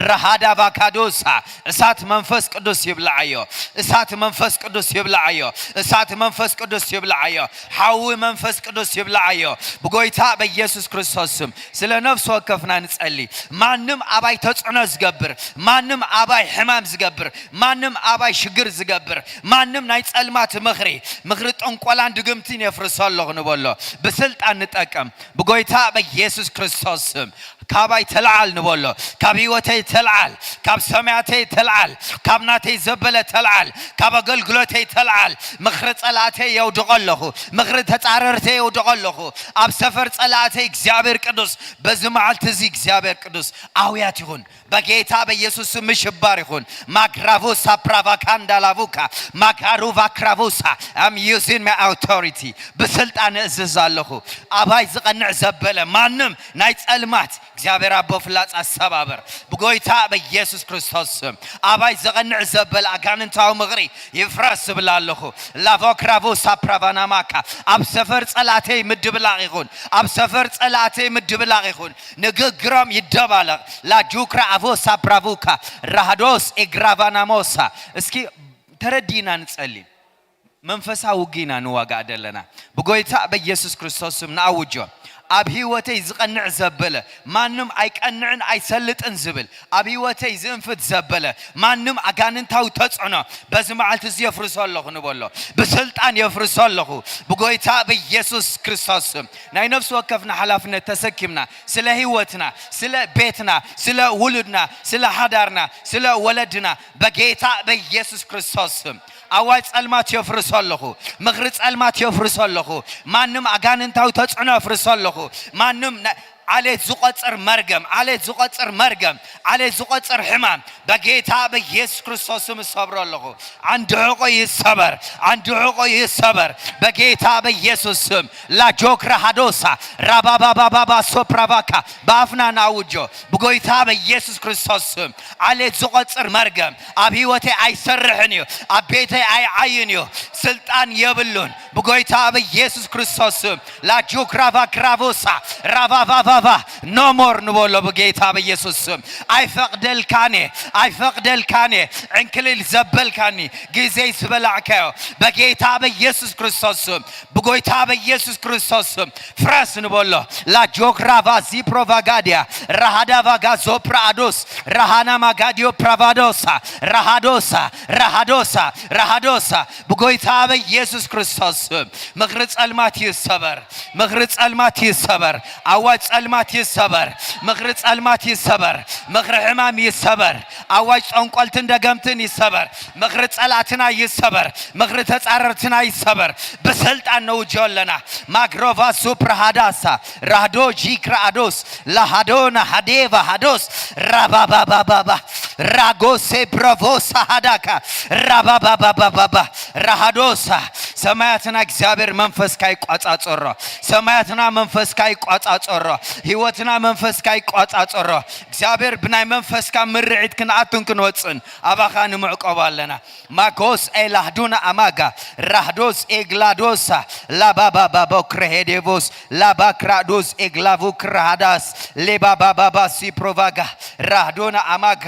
ራሃዳ ቫካዶሳ እሳት መንፈስ ቅዱስ ይብልዓዮ። እሳት መንፈስ ቅዱስ ይብልዓዮ። እሳት መንፈስ ቅዱስ ይብልዓዮ። ሓዊ መንፈስ ቅዱስ ይብልዓዮ። ብጎይታ በኢየሱስ ክርስቶስ ስም ስለ ነፍሲ ወከፍና ንጸሊ። ማንም ኣባይ ተጽዕኖ ዝገብር፣ ማንም ኣባይ ሕማም ዝገብር፣ ማንም ኣባይ ሽግር ዝገብር፣ ማንም ናይ ጸልማት ምኽሪ፣ ምኽሪ ጥንቆላን ድግምትን የፍርሶ ኣለኹ ንበሎ። ብስልጣን ንጠቀም። ብጎይታ በኢየሱስ ክርስቶስ ስም ካባይ ተልዓል ንበሎ። ካብ ህይወተይ ተልዓል፣ ካብ ሰማያተይ ተልዓል፣ ካብ ናተይ ዘበለ ተልዓል፣ ካብ ኣገልግሎተይ ተልዓል። ምኽሪ ጸላእተይ የውድቖ ኣለኹ። ምኽሪ ተጻረርተይ የውድቖ ኣለኹ። ኣብ ሰፈር ጸላእተይ እግዚኣብሔር ቅዱስ፣ በዚ መዓልቲ እዚ እግዚኣብሔር ቅዱስ ኣውያት ይኹን። በጌታ በኢየሱስ ስም ምሽባር ይኹን። ማግራቮሳ ፕራቫካንዳ ላቡካ ማጋሩቫ ክራቮሳ I'm using my authority ብስልጣን እእዝዝ ኣለኹ። ኣባይ ዝቐንዕ ዘበለ ማንም ናይ ጸልማት እግዚኣብሔር ኣቦ ፍላጻ ሰባብር ብጎይታ በኢየሱስ ክርስቶስ ስም። ኣባይ ዘቐንዕ ዘበለ ኣጋንንታዊ ምኽሪ ይፍረስ ዝብል ኣለኹ። ላቮ ክራቮሳ ፕራቫናማካ ኣብ ሰፈር ጸላተይ ምድብላቕ ይኹን። ኣብ ሰፈር ጸላተይ ምድብላቕ ይኹን። ንግግሮም ይደባለቕ። ላጁክራ ኣቮሳ ፕራቡካ ራህዶስ ኤግራቫናሞሳ። እስኪ ተረዲና ንጸሊ። መንፈሳዊ ውጊና ንዋጋእ ደለና። ብጎይታ በኢየሱስ ክርስቶስ ስም ንኣውጆ። ኣብ ህይወተይ ዝቐንዕ ዘበለ ማንም ኣይቀንዕን ኣይሰልጥን ዝብል ኣብ ህይወተይ ዝእንፍት ዘበለ ማንም ኣጋንንታዊ ተጽዕኖ በዚ መዓልቲ እዚ የፍርሶ ኣለኹ ንበሎ። ብስልጣን የፍርሶ ኣለኹ ብጎይታ በኢየሱስ ክርስቶስ ስም። ናይ ነፍሲ ወከፍና ሓላፍነት ተሰኪምና ስለ ህይወትና፣ ስለ ቤትና፣ ስለ ውሉድና፣ ስለ ሓዳርና፣ ስለ ወለድና በጌታ በኢየሱስ ክርስቶስ ስም ኣዋጅ ጸልማት የፍርሶ ኣለኹ። ምኽሪ ጸልማት የፍርሶ ኣለኹ። ማንም ኣጋንንታዊ ተጽዕኖ የፍርሶ ኣለኹ። ማንም ነ- ዓሌት ዝቆጽር መርገም፣ ዓሌት ዝቆጽር መርገም፣ ዓሌት ዝቆጽር ሕማም በጌታ በኢየሱስ ክርስቶስ ስም እሰብሮ ኣለኹ። ዓንዲ ሕቆ ይሰበር፣ ዓንዲ ሕቆ ይሰበር በጌታ በኢየሱስ ስም። ላጆክራ ሃዶሳ ራባባባባባ ሶፕራቫካ ብኣፍና ናውጆ ብጎይታ በኢየሱስ ክርስቶስ ስም። ዓሌት ዝቆጽር መርገም ኣብ ህይወተይ ኣይሰርሕን እዩ፣ ኣብ ቤተይ ኣይዓይን እዩ፣ ስልጣን የብሉን ብጎይታ በኢየሱስ ክርስቶስ ስም። ላጁክራቫ ክራቮሳ ራቫቫቫቫ ኖሞር ንበሎ ብጌታ በኢየሱስ ስም። ኣይፈቕደልካን እየ፣ ኣይፈቕደልካን እየ። ዕንክሊል ዘበልካኒ ግዜይ ዝበላዕካዮ በጌታ በኢየሱስ ክርስቶስ ስም፣ ብጎይታ በኢየሱስ ክርስቶስ ስም ፍረስ ንበሎ። ላጆክራቫ ዚፕሮቫጋድያ ራሃዳቫጋ ዞፕራኣዶስ ራሃና ማጋዲዮ ፕራቫዶሳ ራሃዶሳ ራሃዶሳ ራሃዶሳ ብጎይታ በኢየሱስ ክርስቶስ ስም ምኽሪ ጸልማት ይሰበር፣ ምኽሪ ጸልማት ይሰበር፣ ኣዋጅ ጸልማት ይሰበር፣ ምኽሪ ጸልማት ይሰበር፣ ምኽሪ ሕማም ይሰበር፣ ኣዋጅ ጠንቆልትን ደገምትን ይሰበር፣ ምኽሪ ጸላእትና ይሰበር፣ ምኽሪ ተጻረርትና ይሰበር። ብስልጣን ነውጆ ኣለና። ማግሮቫ ሱፕራ ሃዳሳ ራህዶ ጂክራ ኣዶስ ላሃዶና ሃዴቫ ሃዶስ ራባባባባባ ራጎሴ ብረቮሳ ሃዳካ ራባባባባባባ ራሃዶሳ ሰማያትና እግዚኣብሔር መንፈስካ ይቋጻጸሮ። ሰማያትና መንፈስካ ይቋጻጸሮ። ህይወትና መንፈስካ ይቋጻጸሮ። እግዚኣብሔር ብናይ መንፈስካ ምርዒት ክንኣቱን ክንወጽን ኣባኻ ንምዕቆብ ኣለና። ማኮስ ኤላህዱና ኣማጋ ራህዶስ ኤግላዶሳ ላባባባቦ ክረሄዴቮስ ላባክራዶስ ኤግላቡ ክራሃዳስ ሌባባባባ ሲፕሮቫጋ ራህዶና ኣማጋ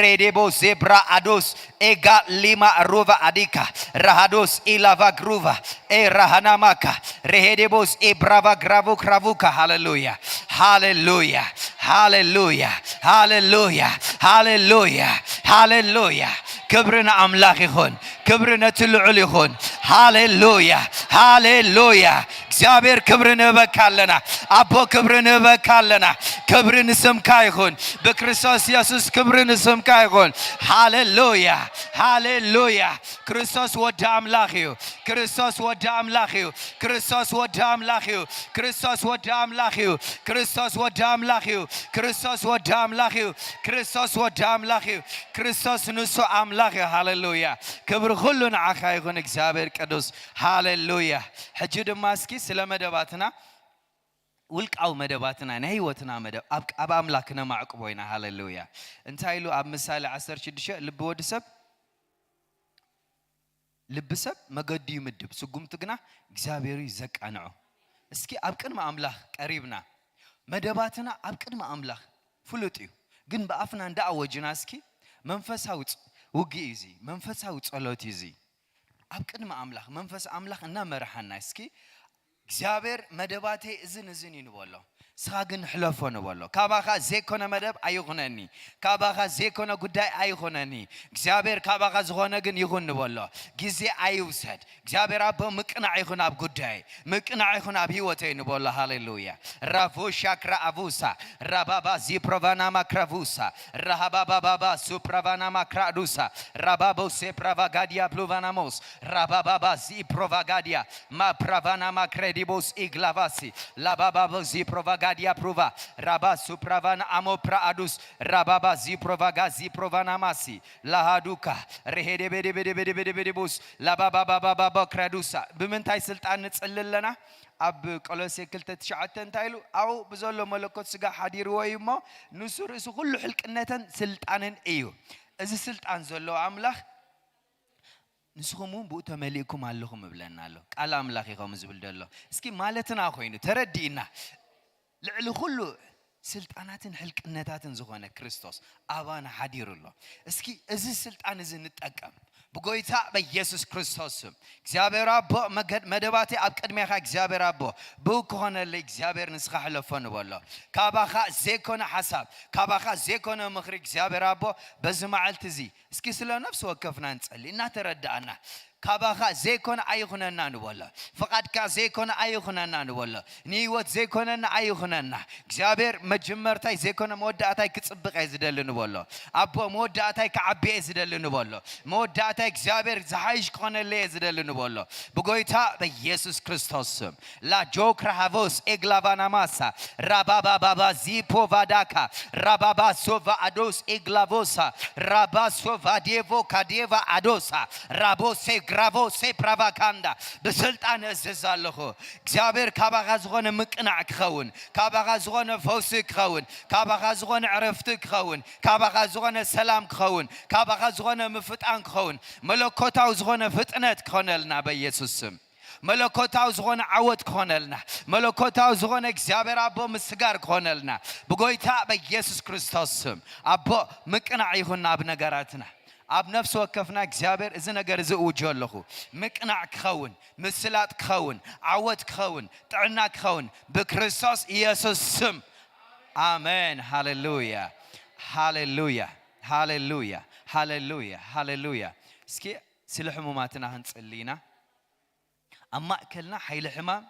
ሬዴቦ ዜብራ ኣዶስ ኤጋ ሊማ ሩቫ ኣዲካ ራሃዶስ ኢላቫ ግሩቫ ኤ ራሃናማካ ሬሄዴቦስ ኤ ብራቫ ግራቮ ክራቮካ። ሃሌሉያ፣ ሃሌሉያ፣ ሃሌሉያ፣ ሃሌሉያ፣ ሃሌሉያ፣ ሃሌሉያ። ክብሪ ንኣምላኽ ይኹን። ክብሪ ነቲ ልዑል ይኹን። ሃሌሉያ፣ ሃሌሉያ። እግዚኣብሔር ክብሪ ንህበካ ኣለና። ኣቦ ክብሪ ንህበካ ኣለና። ክብሪ ንስምካ ይኹን። ብክርስቶስ የሱስ ክብሪ ንስምካ ይኹን። ሃሌሉያ፣ ሃሌሉያ። ክርስቶስ ወዲ ኣምላኽ እዩ። ክርስቶስ ወዲ ኣምላኽ እዩ። ክርስቶስ ወዲ ኣምላኽ እዩ። ክርስቶስ ወዲ ኣምላኽ እዩ። ክርስቶስ ወዲ ኣምላኽ እዩ። ክርስቶስ ወዲ ኣምላኽ እዩ። ክርስቶስ ወዲ ኣምላኽ እዩ። ክርስቶስ ንሱ ኣምላኽ እዩ። ሃሌሉያ። ክብሪ ኩሉ ንዓኻ ይኹን እግዚኣብሔር ቅዱስ። ሃሌሉያ። ሕጂ ድማ እስኪ ስለ መደባትና፣ ውልቃዊ መደባትና፣ ናይ ህይወትና መደብ ኣብ፣ ኣብ ኣምላኽ ክነማዕቅቦ ኢና። ሃሌሉያ። እንታይ ኢሉ ኣብ ምሳሌ ዓሰርተ ሽዱሽተ? ልቢ ወዲ ሰብ፣ ልቢ ሰብ መገዱ ይምድብ፣ ስጉምቱ ግና እግዚኣብሔር እዩ ዘቃንዖ። እስኪ ኣብ ቅድሚ ኣምላኽ ቀሪብና፣ መደባትና ኣብ ቅድሚ ኣምላኽ ፍሉጥ እዩ። ግን ብኣፍና እንዳኣወጅና እስኪ መንፈሳዊ ፅ-፣ ውግእ እዩ እዚ፣ መንፈሳዊ ጸሎት እዩ እዚ። ኣብ ቅድሚ ኣምላኽ፣ መንፈስ ኣምላኽ እናመርሓና እስኪ እግዚኣብሔር መደባተይ እዝን እዝን እዩ ንበሎ። ንስኻ ግን ሕለፎ ንበሎ። ካባኻ ዘይኮነ መደብ ኣይኹነኒ። ካባኻ ዘይኮነ ጉዳይ ኣይኹነኒ። እግዚኣብሔር ካባኻ ዝኾነ ግን ይኹን ንበሎ። ግዜ ኣይውሰድ። እግዚኣብሔር ኣቦ ምቅናዕ ይኹን ኣብ ጉዳይ። ምቅናዕ ይኹን ኣብ ህይወተይ ንበሎ። ሃሌሉያ። ራቮ ሻክራ ኣቡሳ ራባባ ዚፕሮቫናማ ክራቡሳ ራሃባባባባ ሱፕራቫናማ ክራዱሳ ራባቦ ሴፕራቫጋዲያ ብሉቫናሞስ ራባባባ ዚፕሮቫጋዲያ ማፕራቫናማ ክሬዲቦስ ኢግላቫሲ ላባባቦ ዚፕሮቫጋዲያ ፕሩቫ ራባ ሱፕራቫና ኣሞ ፕራኣዱስ ራባባ ዚፕሮቫጋ ዚፕሮቫናማሲ ላሃዱካ ርሄዴቤዴቤዴቤዴቤዴቤዴቡስ ላባባባባባ ክራዱሳ። ብምንታይ ስልጣን ንጽሊ ኣለና? ኣብ ቆሎሴ ክልተ ትሽዓተ እንታይ ኢሉ? ኣብኡ ብዘሎ መለኮት ስጋ ሓዲርዎ እዩ እሞ፣ ንሱ ርእሲ ኩሉ ሕልቅነትን ስልጣንን እዩ። እዚ ስልጣን ዘለዎ ኣምላኽ፣ ንስኹም እውን ብኡ ተመሊእኩም ኣለኹም እብለና ኣሎ። ቃል ኣምላኽ እዩ ከምኡ ዝብል ዘሎ። እስኪ ማለትና ኮይኑ ተረዲእና፣ ልዕሊ ኩሉ ስልጣናትን ሕልቅነታትን ዝኾነ ክርስቶስ ኣባና ሓዲሩ ኣሎ። እስኪ እዚ ስልጣን እዚ ንጠቀም። ብጎይታ በኢየሱስ ክርስቶስ ስም እግዚኣብሔር ኣቦ፣ መገድ-፣ መደባተይ ኣብ ቅድሜኻ እግዚኣብሔር ኣቦ፣ ብኡ ክኾነለይ እግዚኣብሔር ንስኻ ሕለፎ ንበሎ። ካባኻ ዘይኮነ ሓሳብ፣ ካባኻ ዘይኮነ ምኽሪ እግዚኣብሔር ኣቦ፣ በዚ መዓልቲ እዚ እስኪ ስለ ነፍሲ ወከፍና ንጸሊ እናተረዳእና። ካባኻ ዘይኮነ ኣይኹነና ንበሎ። ፍቓድካ ዘይኮነ ኣይኹነና ንበሎ። ንህይወት ዘይኮነና ኣይኹነና። እግዚኣብሔር መጀመርታይ ዘይኮነ መወዳእታይ ክጽብቕ እየ ዝደሊ ንበሎ። ኣቦ መወዳእታይ ክዓቢ እየ ዝደሊ ንበሎ። መወዳእታይ እግዚኣብሔር ዝሓይሽ ክኾነለይ እየ ዝደሊ ንበሎ። ብጎይታ በኢየሱስ ክርስቶስ ስም። ላጆ ክራሃቮስ ኤግላቫናማሳ ራባባባባ ዚፖቫዳካ ራባባ ሶቫ ኣዶስ ኤግላቮሳ ራባ ሶቫ ዴቮ ካዴቫ ኣዶሳ ራቦ ሴ ግራቮ ሴ ፕራቫካንዳ ብስልጣን እዝዝ ኣለኹ። እግዚኣብሔር ካባኻ ዝኾነ ምቅናዕ ክኸውን፣ ካባኻ ዝኾነ ፈውሲ ክኸውን፣ ካባኻ ዝኾነ ዕረፍቲ ክኸውን፣ ካባኻ ዝኾነ ሰላም ክኸውን፣ ካባኻ ዝኾነ ምፍጣን ክኸውን፣ መለኮታዊ ዝኾነ ፍጥነት ክኾነልና በኢየሱስ ስም። መለኮታዊ ዝኾነ ዓወት ክኾነልና፣ መለኮታዊ ዝኾነ እግዚኣብሔር ኣቦ ምስጋር ክኾነልና ብጎይታ በኢየሱስ ክርስቶስ ስም። ኣቦ ምቅናዕ ይኹን ኣብ ነገራትና። ኣብ ነፍሲ ወከፍና እግዚኣብሔር እዚ ነገር እዚ እውጆ ኣለኹ። ምቅናዕ ክኸውን፣ ምስላጥ ክኸውን፣ ዓወት ክኸውን፣ ጥዕና ክኸውን ብክርስቶስ ኢየሱስ ስም። ኣሜን። ሃሌሉያ፣ ሃሌሉያ፣ ሃሌሉያ፣ ሃሌሉያ፣ ሃሌሉያ። እስኪ ስለ ሕሙማትና ክንጽሊ ኢና። ኣብ ማእከልና ሓይሊ ሕማም፣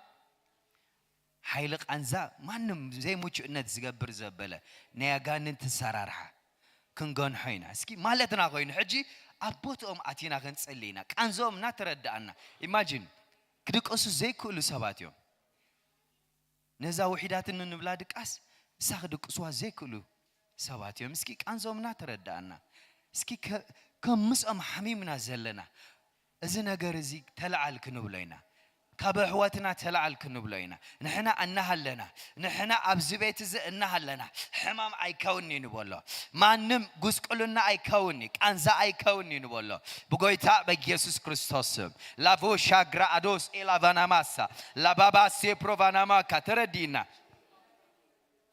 ሓይሊ ቃንዛ፣ ማንም ዘይምቹእነት ዝገብር ዘበለ ናይ ኣጋንንቲ ኣሰራርሓ ክንገንሖ ኢና። እስኪ ማለትና ኮይኑ ሕጂ ኣብ ቦትኦም ኣቲና ክንጽሊ ኢና። ቃንዝኦም እናተረዳእና። ኢማጂን ክድቅሱ ዘይክእሉ ሰባት እዮም። ነዛ ውሒዳትኒ ንብላ ድቃስ እሳ ክድቅስዋ ዘይክእሉ ሰባት እዮም። እስኪ ቃንዞም እናተረዳእና፣ እስኪ ከ-፣ ከም ምስኦም ሓሚምና ዘለና፣ እዚ ነገር እዚ ተለዓል ክንብሎ ኢና። ካብ ኣሕዋትና ተለዓል ክንብሎ ኢና። ንሕና እናሃለና፣ ንሕና ኣብዚ ቤት እዚ እናሃለና፣ ሕማም ኣይከውን'ዩ ንበሎ። ማንም ጉስቁልና ኣይከውን'ዩ፣ ቃንዛ ኣይከውን'ዩ ንበሎ። ብጎይታ በኢየሱስ ክርስቶስ ስም። ላቮ ሻግራ ኣዶስ ኤላቫናማሳ፣ ላባባሴ ፕሮቫናማካ፣ ተረዲእና።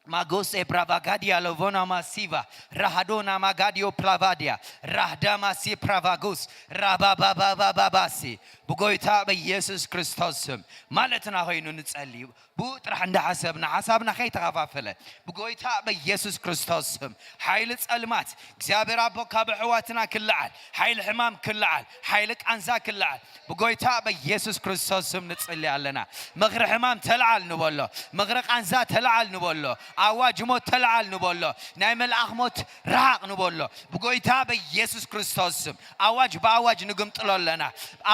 ማጎስ ኤብራቫጋዲያ ሎቮና ማሲቫ፣ ራሃዶና ማጋዲዮ ፕላቫዲያ፣ ራህዳ ማሲ ፕራቫጉስ፣ ራባባባባባሲ። ብጎይታ በኢየሱስ ክርስቶስ ስም ማለትና ኮይኑ ንጸሊ። ብኡ ጥራሕ እንዳሓሰብና፣ ሓሳብና ከይተኸፋፈለ፣ ብጎይታ በኢየሱስ ክርስቶስ ስም ሓይሊ ጸልማት እግዚኣብሔር ኣቦ ካብ ኣሕዋትና ክለዓል፣ ሓይሊ ሕማም ክለዓል፣ ሓይሊ ቃንዛ ክለዓል፣ ብጎይታ በኢየሱስ ክርስቶስ ስም ንጽሊ ኣለና። ምኽሪ ሕማም ተለዓል ንበሎ። ምኽሪ ቃንዛ ተለዓል ንበሎ። ኣዋጅ ሞት ተለዓል ንበሎ። ናይ መልኣኽ ሞት ርሓቕ ንበሎ። ብጎይታ በኢየሱስ ክርስቶስ ስም ኣዋጅ ብኣዋጅ ንግምጥሎ ኣለና።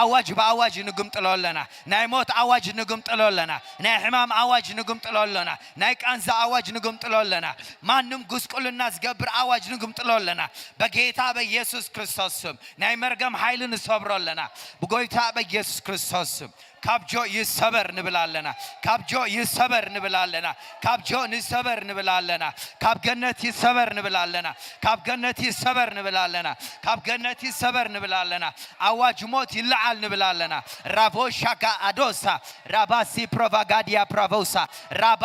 ኣዋጅ ብኣዋጅ ንግምጥሎ ኣለና። ናይ ሞት ኣዋጅ ንግምጥሎ ኣለና። ናይ ሕማም ኣዋጅ ንግምጥሎ ኣለና። ናይ ቃንዛ ኣዋጅ ንግምጥሎ ኣለና። ማንም ጉስቁልና ዝገብር ኣዋጅ ንግምጥሎ ኣለና። በጌታ በኢየሱስ ክርስቶስ ስም ናይ መርገም ሓይሊ ንሰብሮ ኣለና። ብጎይታ በኢየሱስ ክርስቶስ ስም ካብ ጆ ይሰበር ንብል ኣለና። ካብ ጆ ይሰበር ንብል ኣለና። ካብ ጆ ንሰበር ንብል ኣለና። ካብ ገነት ይሰበር ንብል ኣለና። ካብ ገነት ይሰበር ንብል ኣለና። ካብ ገነት ይሰበር ንብል ኣለና። ኣዋጅ ሞት ይለዓል ንብል ኣለና። ራቮ ሻጋ ኣዶሳ ራባሲ ፕሮቫጋዲያ ፕራቮሳ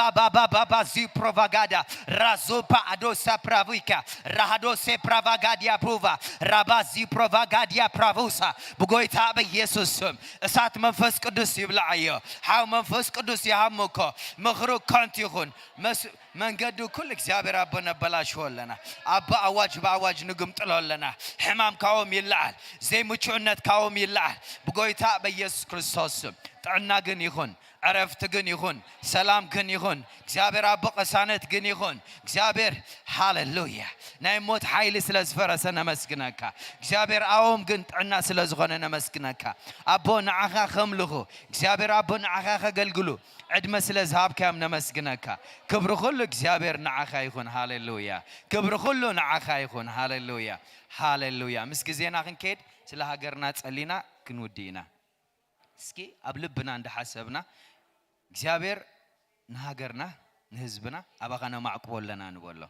ራባባባባባዚ ፕሮቫጋዳ ራዞፓ ኣዶሳ ፕራቪካ ራሃዶሴ ፕራቫጋዲያ ፕሩቫ ራባዚ ፕሮቫጋዲያ ፕራቮሳ ብጎይታ በኢየሱስ ስም እሳት መንፈስ ቅዱስ ይብልዓዮ። ሓው መንፈስ ቅዱስ ይሃምኮ። ምኽሩ ከንቱ ይኹን። መስ-፣ መንገዱ ኩሉ እግዚኣብሔር ኣቦ ነበላሽዎ ኣለና። ኣቦ ኣዋጅ ብኣዋጅ ንግምጥሎ ኣለና። ሕማም ካዎም ይለዓል። ዘይምቹእነት ካዎም ይለዓል። ብጎይታ በኢየሱስ ክርስቶስ ስም። ጥዕና ግን ይኹን። ዕረፍቲ ግን ይኹን። ሰላም ግን ይኹን። እግዚኣብሔር ኣቦ ቅሳነት ግን ይኹን። እግዚኣብሔር፣ ሃሌሉያ። ናይ ሞት ሓይሊ ስለ ዝፈረሰ ነመስግነካ። እግዚኣብሔር ኣዎም ግን ጥዕና ስለ ዝኾነ ነመስግነካ። ኣቦ ንዓኻ ከምልኹ። እግዚኣብሔር ኣቦ ንዓኻ ከገልግሉ ዕድመ ስለ ዝሃብካዮም ነመስግነካ። ክብሪ ኩሉ እግዚኣብሔር ንዓኻ ይኹን። ሃሌሉያ። ክብሪ ኩሉ ንዓኻ ይኹን። ሃሌሉያ። ሃሌሉያ። ምስ ግዜና ክንከይድ ስለ ሃገርና ጸሊና ክንውዲ ኢና። እስኪ ኣብ ልብና እንዳሓሰብና እግዚኣብሔር ንሃገርና ንህዝብና ኣባኻ ነማዕቅቦ ኣለና ንበሎ።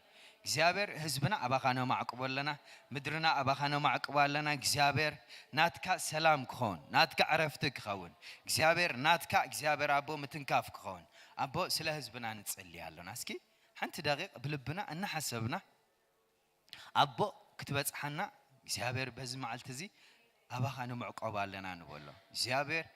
እግዚኣብሔር ህዝብና ኣባኻ ነማዕቅቦ ኣለና፣ ምድርና ኣባኻ ነማዕቅቦ ኣለና። እግዚኣብሔር ናትካ ሰላም ክኸውን፣ ናትካ ዕረፍቲ ክኸውን፣ እግዚኣብሔር ናትካ እግዚኣብሔር ኣቦ ምትንካፍ ክኸውን። ኣቦ ስለ ህዝብና ንጽሊ ኣሎና። እስኪ ሓንቲ ደቂቕ ብልብና እናሓሰብና ኣቦ ክትበጽሓና እግዚኣብሔር በዚ መዓልቲ እዚ ኣባኻ ንምዕቆብ ኣለና ንበሎ። እግዚኣብሔር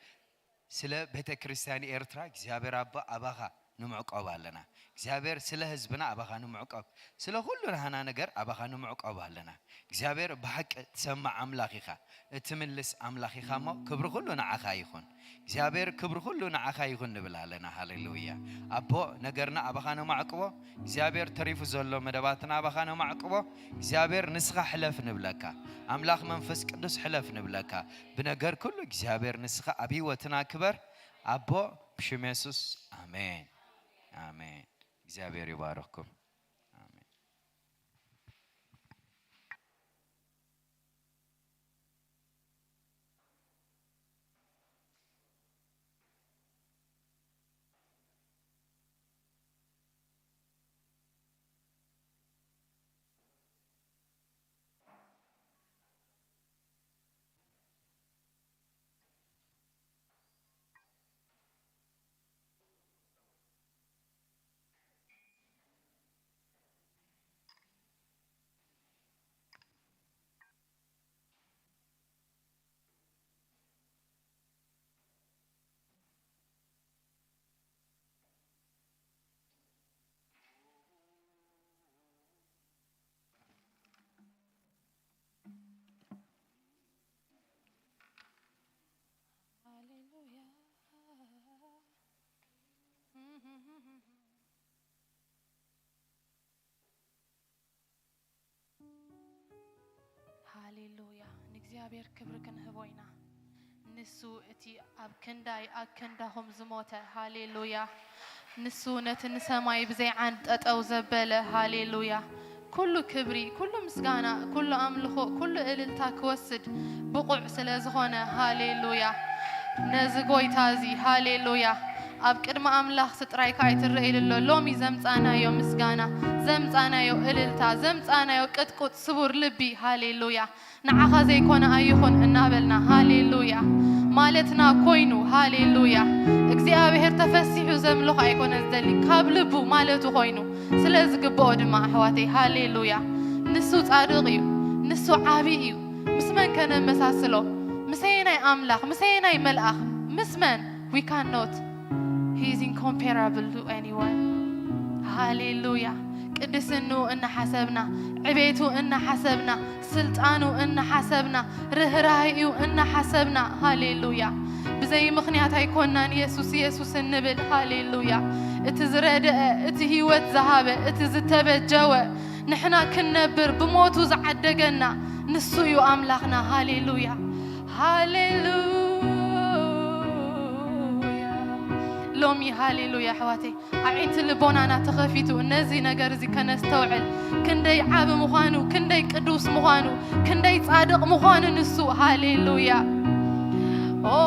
ስለ ቤተ ክርስቲያን ኤርትራ እግዚኣብሔር ኣቦ ኣባኻ ንምዕቆብ ኣለና። እግዚኣብሔር ስለ ህዝብና ኣባኻ ንምዕቆብ፣ ስለ ኩሉ ናህና ነገር ኣባኻ ንምዕቆብ ኣለና። እግዚኣብሔር ብሓቂ ትሰማዕ ኣምላኽ ኢኻ፣ እትምልስ ኣምላኽ ኢኻ እሞ ክብሪ ኩሉ ንዓኻ ይኹን። እግዚኣብሔር ክብሪ ኩሉ ንዓኻ ይኹን ንብል ኣለና። ሃሌሉያ። ኣቦ ነገርና ኣባኻ ነማዕቅቦ። እግዚኣብሔር ተሪፉ ዘሎ መደባትና ኣባኻ ነማዕቅቦ። እግዚኣብሔር ንስኻ ሕለፍ ንብለካ። ኣምላኽ መንፈስ ቅዱስ ሕለፍ ንብለካ። ብነገር ኩሉ እግዚኣብሔር ንስኻ ኣብ ህይወትና ክበር። ኣቦ ብሽም የሱስ ኣሜን። ኣሜን። እግዚኣብሔር ይባርኽኩም። ኣሜን። ሃሌሉያ። ሃሌሉያ። ንእግዚኣብሔር ክብሪ ክንህቦ ኢና። ንሱ እቲ ኣብ ክንዳይ ኣከንዳኹም ዝሞተ፣ ሃሌሉያ። ንሱ ነቲ ንሰማይ ብዘይ ዓንድ ጠጠው ዘበለ፣ ሃሌሉያ። ኩሉ ክብሪ፣ ኩሉ ምስጋና፣ ኩሉ ኣምልኾ፣ ኩሉ እልልታ ክወስድ ብቑዕ ስለ ዝኾነ፣ ሃሌሉያ። ነዚ ጎይታ እዚ፣ ሃሌሉያ፣ ኣብ ቅድሚ ኣምላኽ ስጥራይ ከኣ ኣይትረእይሉ ኣሎ። ሎሚ ዘምጻናዮ ምስጋና፣ ዘምጻናዮ እልልታ፣ ዘምጻናዮ ቅጥቁጥ ስቡር ልቢ፣ ሃሌሉያ፣ ንዓኻ ዘይኮነ ኣይኹን እናበልና፣ ሃሌሉያ፣ ማለትና ኮይኑ፣ ሃሌሉያ። እግዚኣብሔር ተፈሲሑ ዘምልኾ ኣይኮነ ዝደሊ፣ ካብ ልቡ ማለቱ ኮይኑ ስለ ዝግብኦ ድማ፣ ኣሕዋተይ፣ ሃሌሉያ። ንሱ ጻድቕ እዩ፣ ንሱ ዓቢ እዩ። ምስ መን ከነመሳስሎ? ምሰየናይ ኣምላኽ፣ ምሰየናይ መልኣኽ፣ ምስ መን? We cannot. He is incomparable to anyone. ሃሌሉያ። ቅድስንኡ እናሓሰብና፣ ዕቤቱ እናሓሰብና፣ ስልጣኑ እናሓሰብና፣ ርህራሄኡ እናሓሰብና፣ ሃሌሉያ። ብዘይ ምኽንያት ኣይኮናን የሱስ፣ የሱስ እንብል፣ ሃሌሉያ። እቲ ዝረድአ፣ እቲ ህይወት ዝሃበ፣ እቲ ዝተበጀወ፣ ንሕና ክንነብር ብሞቱ ዝዓደገና ንሱ እዩ ኣምላኽና። ሃሌሉያ፣ ሃሌሉያ። ሎሚ፣ ሃሌሉያ፣ ኣሕዋተይ፣ ኣዒንቲ ልቦናና ተኸፊቱ ነዚ ነገር እዚ ከነስተውዕል፣ ክንደይ ዓቢ ምዃኑ፣ ክንደይ ቅዱስ ምዃኑ፣ ክንደይ ጻድቕ ምዃኑ ንሱ። ሃሌሉያ። ኦ፣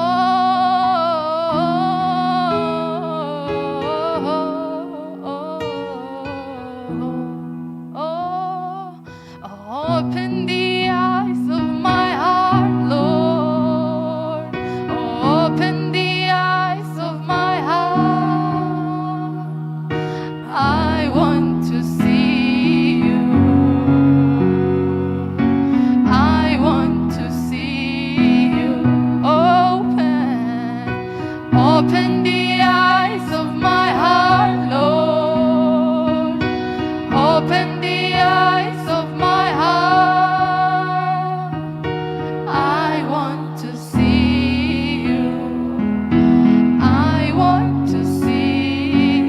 Open the eyes of my heart, Lord. Open the eyes of my heart. I want to see you. I want to see you. Open, open the eyes of my heart, Lord. Open the eyes of my heart. I want to see you. I want to see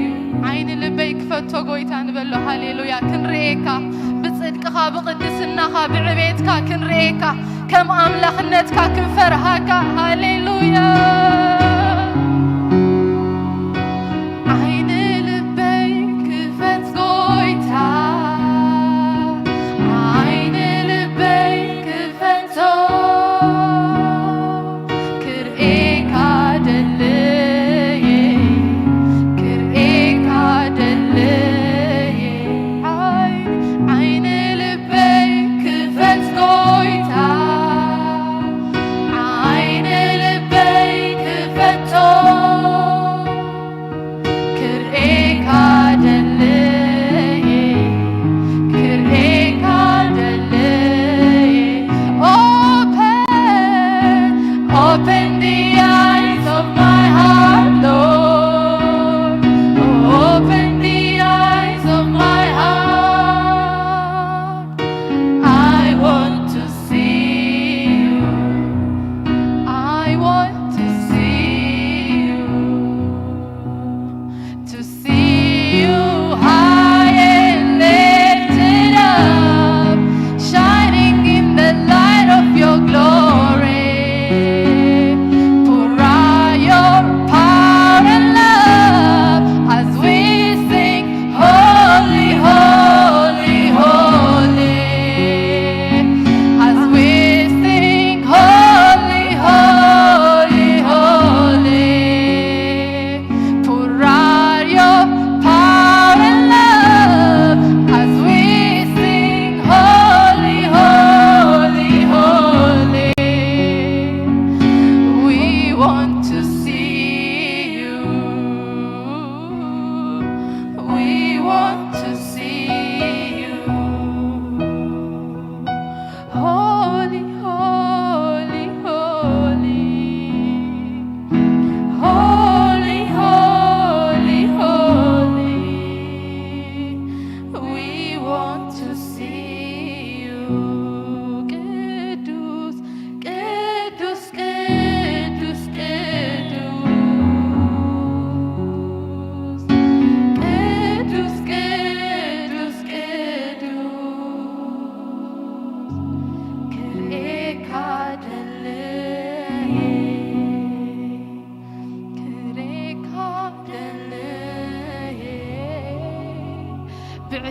you. ዓይኒ ልበይ ክፈቶ ጎይታ ንበሎ። ሃሌሉያ። ክንርእየካ፣ ብጽድቅኻ፣ ብቕድስናኻ፣ ብዕቤትካ ክንርእየካ፣ ከም ኣምላኽነትካ ክንፈርሃካ። ሃሌሉያ። ዓይኒ ልበይ ክፈት ጎይታ፣ ዓይኒ ልበይ ክፈቶ፣ ክርእየካ ደለየ፣ ክርእየካ ደለየ። ዓይኒ፣ ዓይኒ ልበይ ክፈት ጎይታ፣ ዓይኒ ልበይ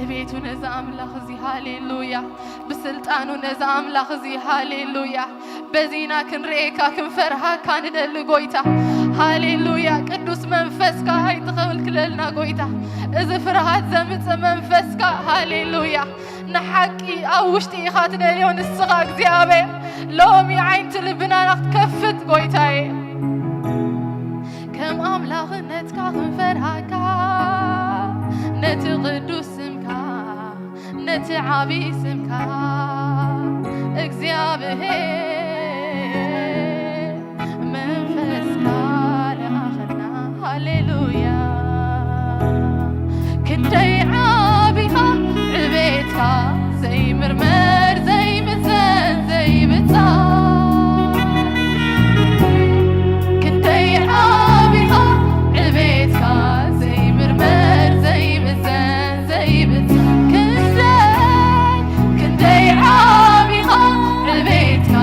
ቤቱ ነዚ ኣምላኽ እዚ፣ ሃሌሉያ። ብስልጣኑ ነዚ ኣምላኽ እዚ፣ ሃሌሉያ። በዚና ክንርእየካ ክንፈርሃካ ንደሊ ጎይታ። ሃሌሉያ። ቅዱስ መንፈስካ ኣይትኸልክለልና ጎይታ። እዚ ፍርሃት ዘምጽእ መንፈስካ፣ ሃሌሉያ። ንሓቂ ኣብ ውሽጢ ኢኻ ትደልዮ ንስኻ እግዚኣብሔር። ሎሚ ዓይንቲ ልብና ክትከፍት ጎይታዬ። ከም ኣምላኽነትካ ክንፈርሃካ፣ ነቲ ቅዱስ ስምካ፣ ነቲ ዓቢ ስምካ እግዚኣብሔር መንፈስካ ለኣኸልና። ሃሌሉያ። ክንደይ ዓቢኻ ዕቤትካ ዘይምርመር ዘይምዘን ዘይብጻ። ክንደይ ዓቢኻ ዕቤትካ ዘይምርመር ዘይምዘን ዘይብጻ። ክንደይ ክንደይ ዓቢኻ ዕቤትካ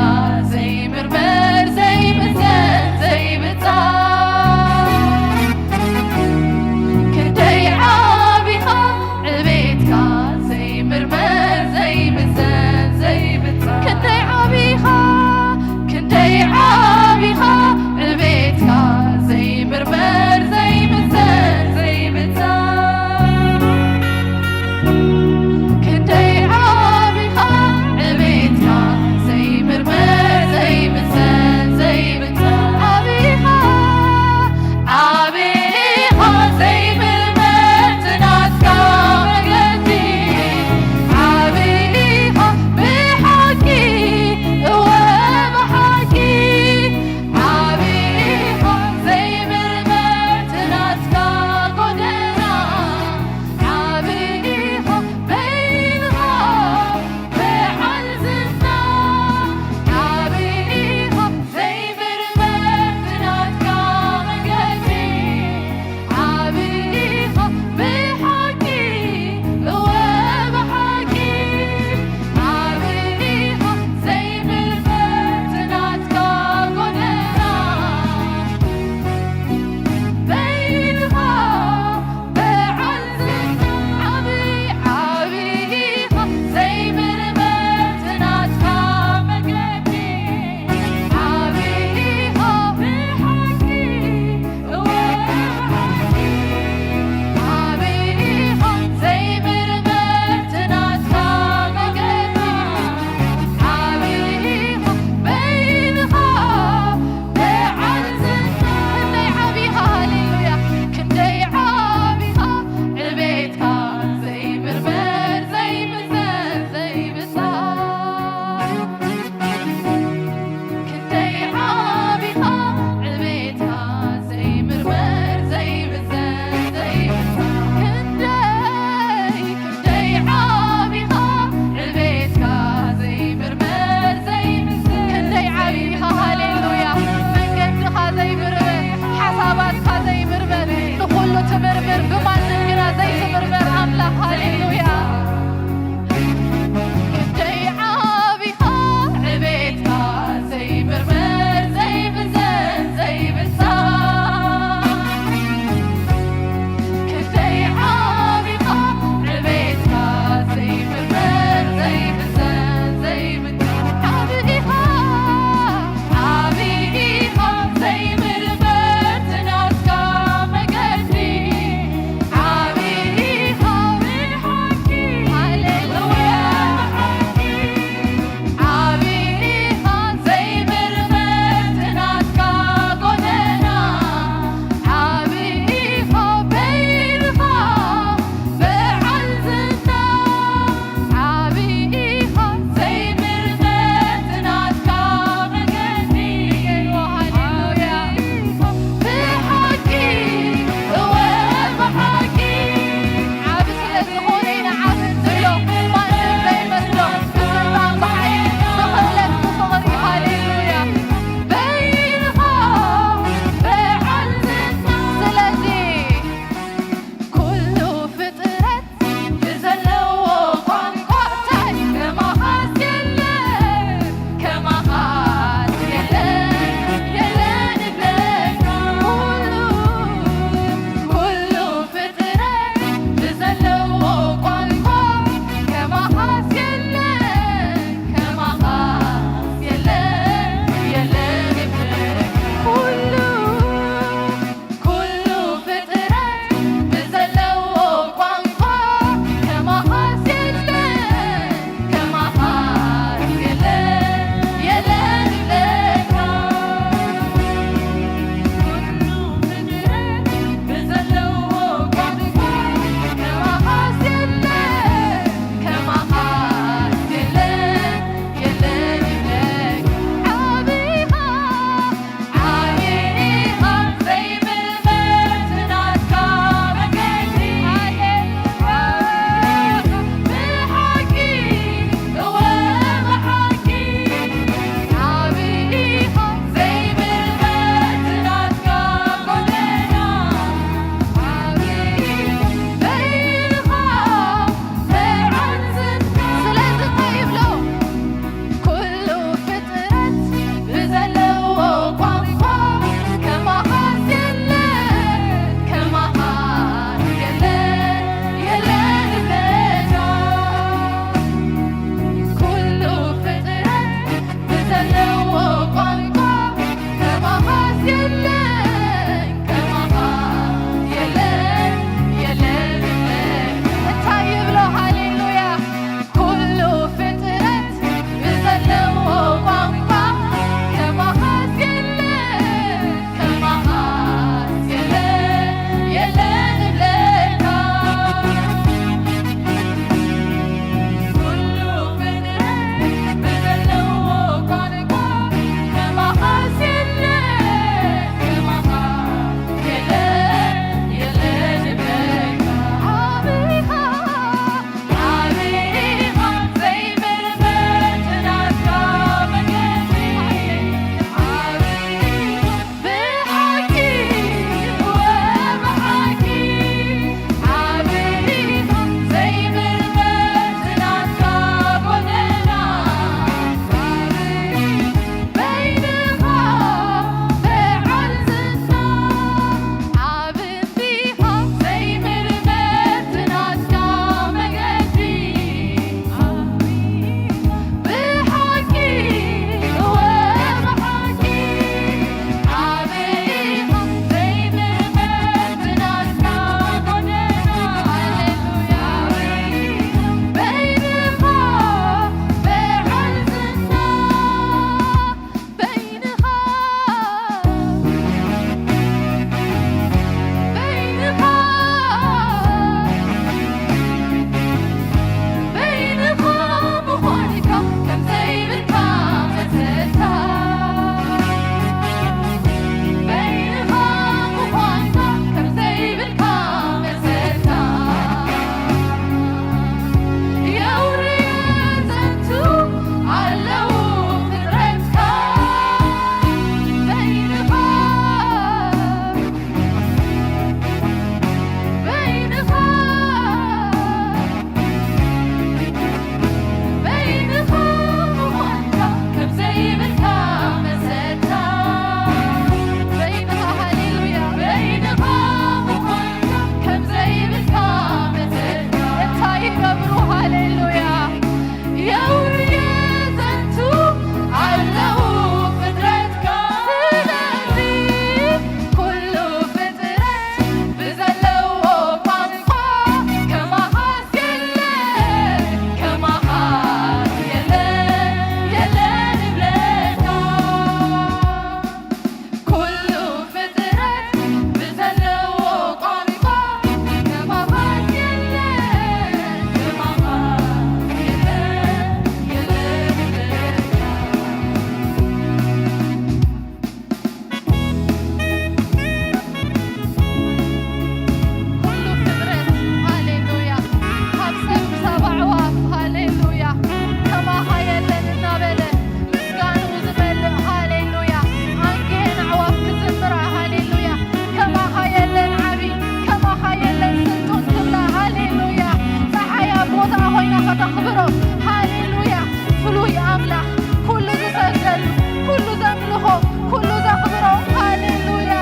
ኣምላኽ፣ ኩሉ ዝሰግደሉ፣ ኩሉ ዘምልኾ፣ ኩሉ ዘኽብሮ፣ ሃሌሉያ።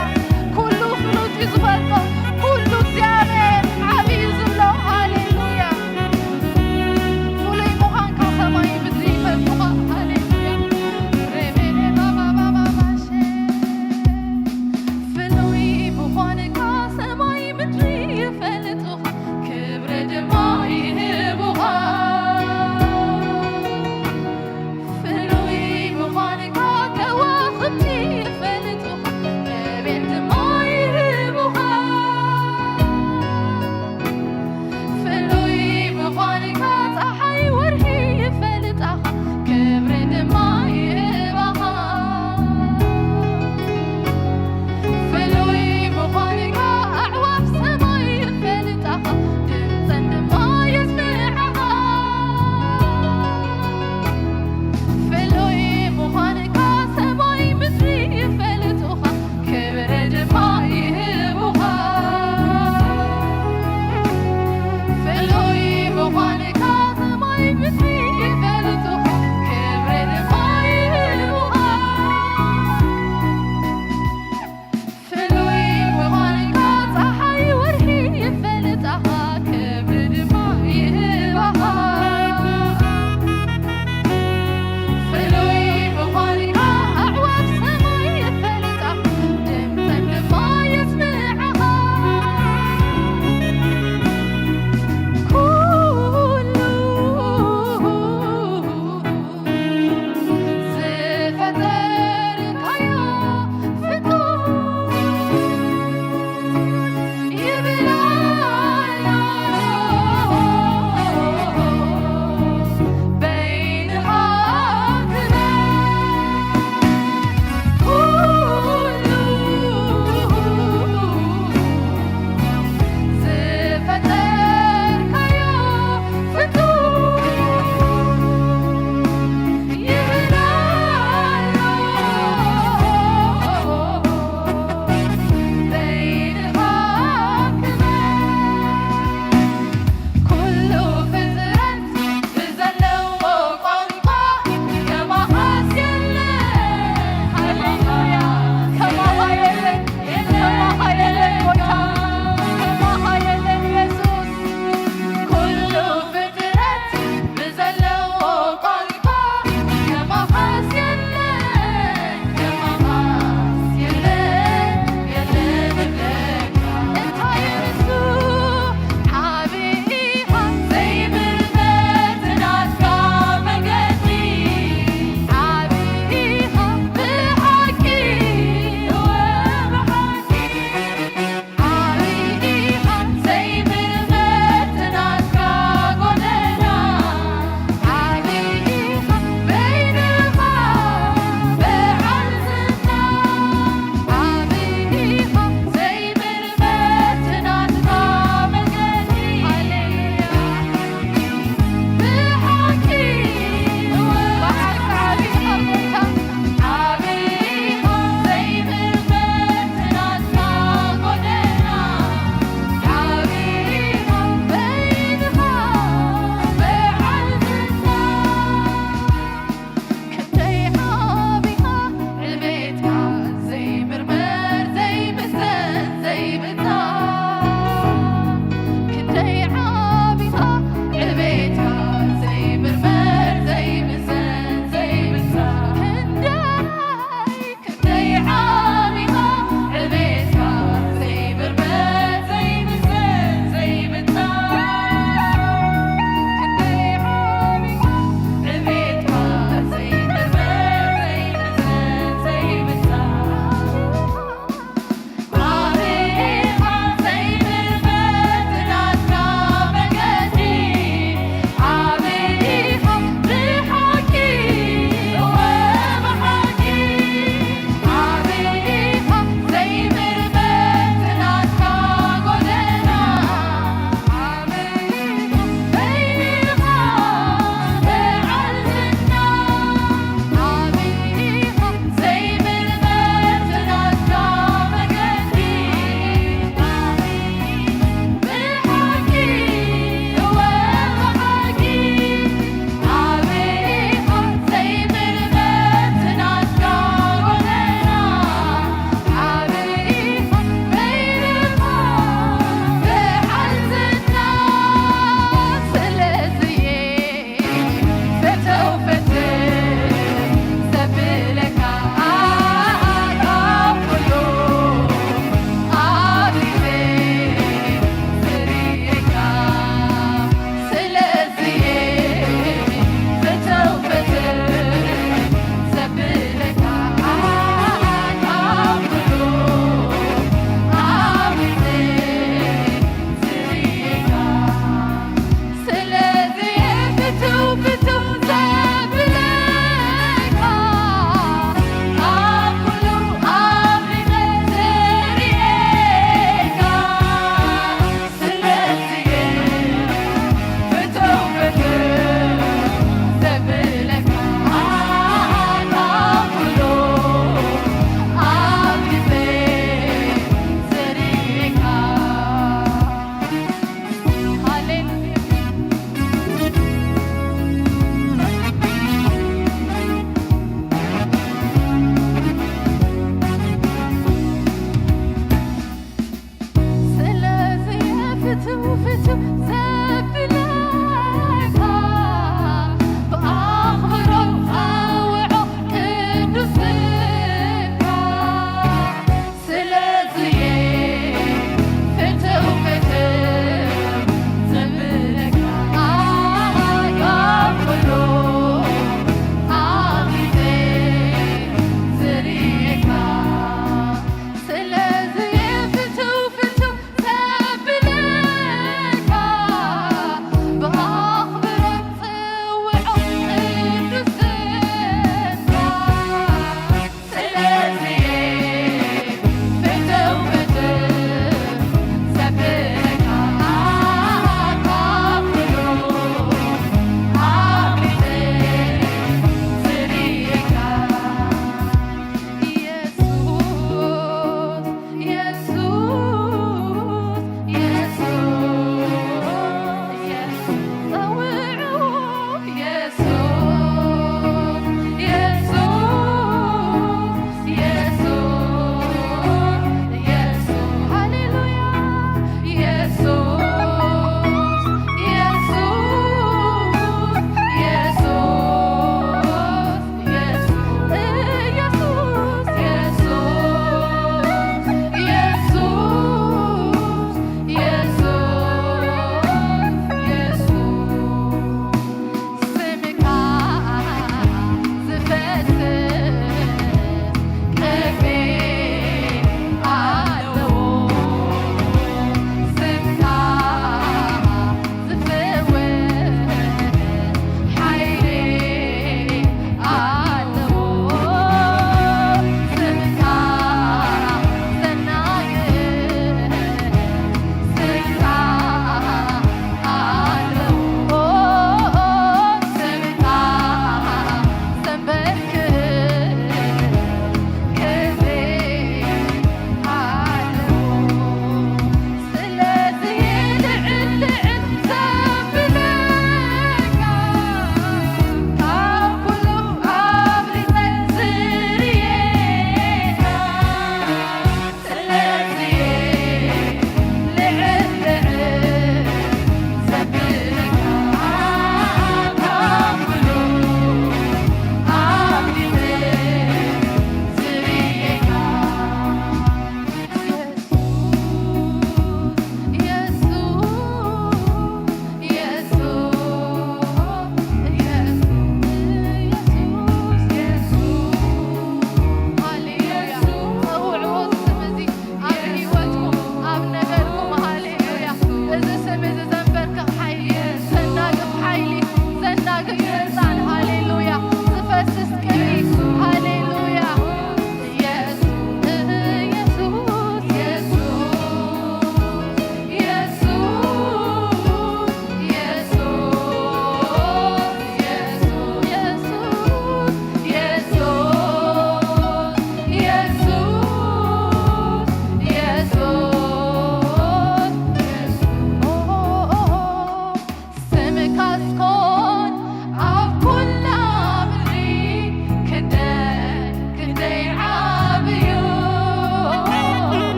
ኩሉ ፍሉጥ እዩ ዝፈልጦ፣ ኩሉ እግዚኣብሔር ዓብዪ እዩ ዝብሎ፣ ሃሌሉያ። ፍሉይ ምዃንካ ሰማይ ምድሪ ይፈልጡኻ፣ ሃሌሉያ። ሬቤሌ ባባባባባሼ። ፍሉይ ምዃንካ ሰማይ ምድሪ ይፈልጡኻ፣ ክብሪ ድማ ይህቡኻ። ፍሉይ ምዃንካ ከዋኽብቲ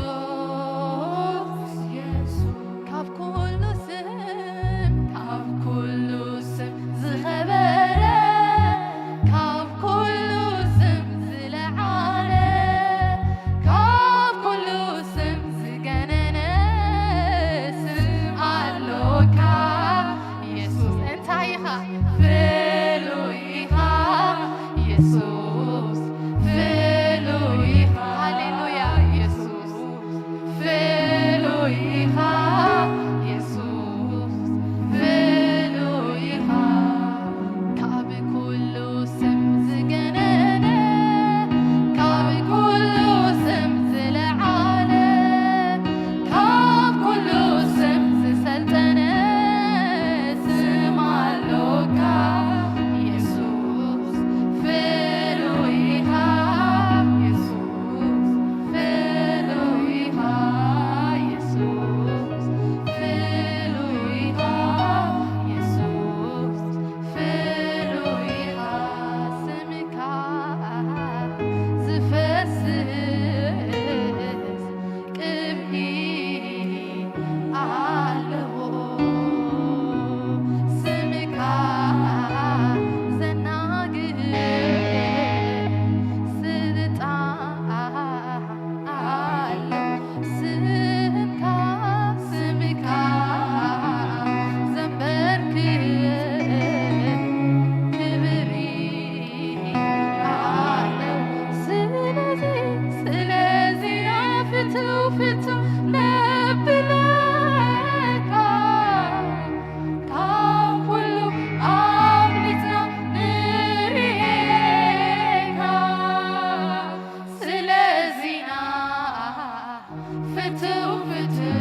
የሱስ፣ የሱስ፣ ካብ ኩሉ ስም፣ ካብ ኩሉ ስም ዝኸበረ፣ ካብ ኩሉ ስም ዝለዓለ፣ ካብ ኩሉ ስም ዝገነነ ስም ኣሎካ። የሱስ እንታይ ኢኻ? ፍሉይ ኢኻ። የሱስ ፍሉይ ኢኻ። ሃሌሉያ። የሱስ ፍሉይ ኢኻ። የሱስ ፍሉይ ኢኻ። ካብ ኩሉ ስም ዝገነነ፣ ካብ ኩሉ ስም ዝለዓለ፣ ካብ ኩሉ ስም ዝሰልጠነ ስም ኣሎካ። የሱስ ፍሉይ ኢኻ። የሱስ ፍሉይ ኢኻ። የሱስ ፍሉይ ኢኻ። የሱስ ፍሉይ ኢኻ። ስምካ ዝፈስስ ቅብኢ ኣለዎ። ስምካ ዘናግፍ ስልጣን ኣሎ። ስምካ፣ ስምካ ዘንበርክክ ክብሪ ኣሎ። ስለዚ፣ ስለዚ ፍትው፣ ፍትው ነብለካ፣ ካብ ኩሉ ኣብሊጽና ንርኤካ። ስለዚና ፍትው፣ ፍትው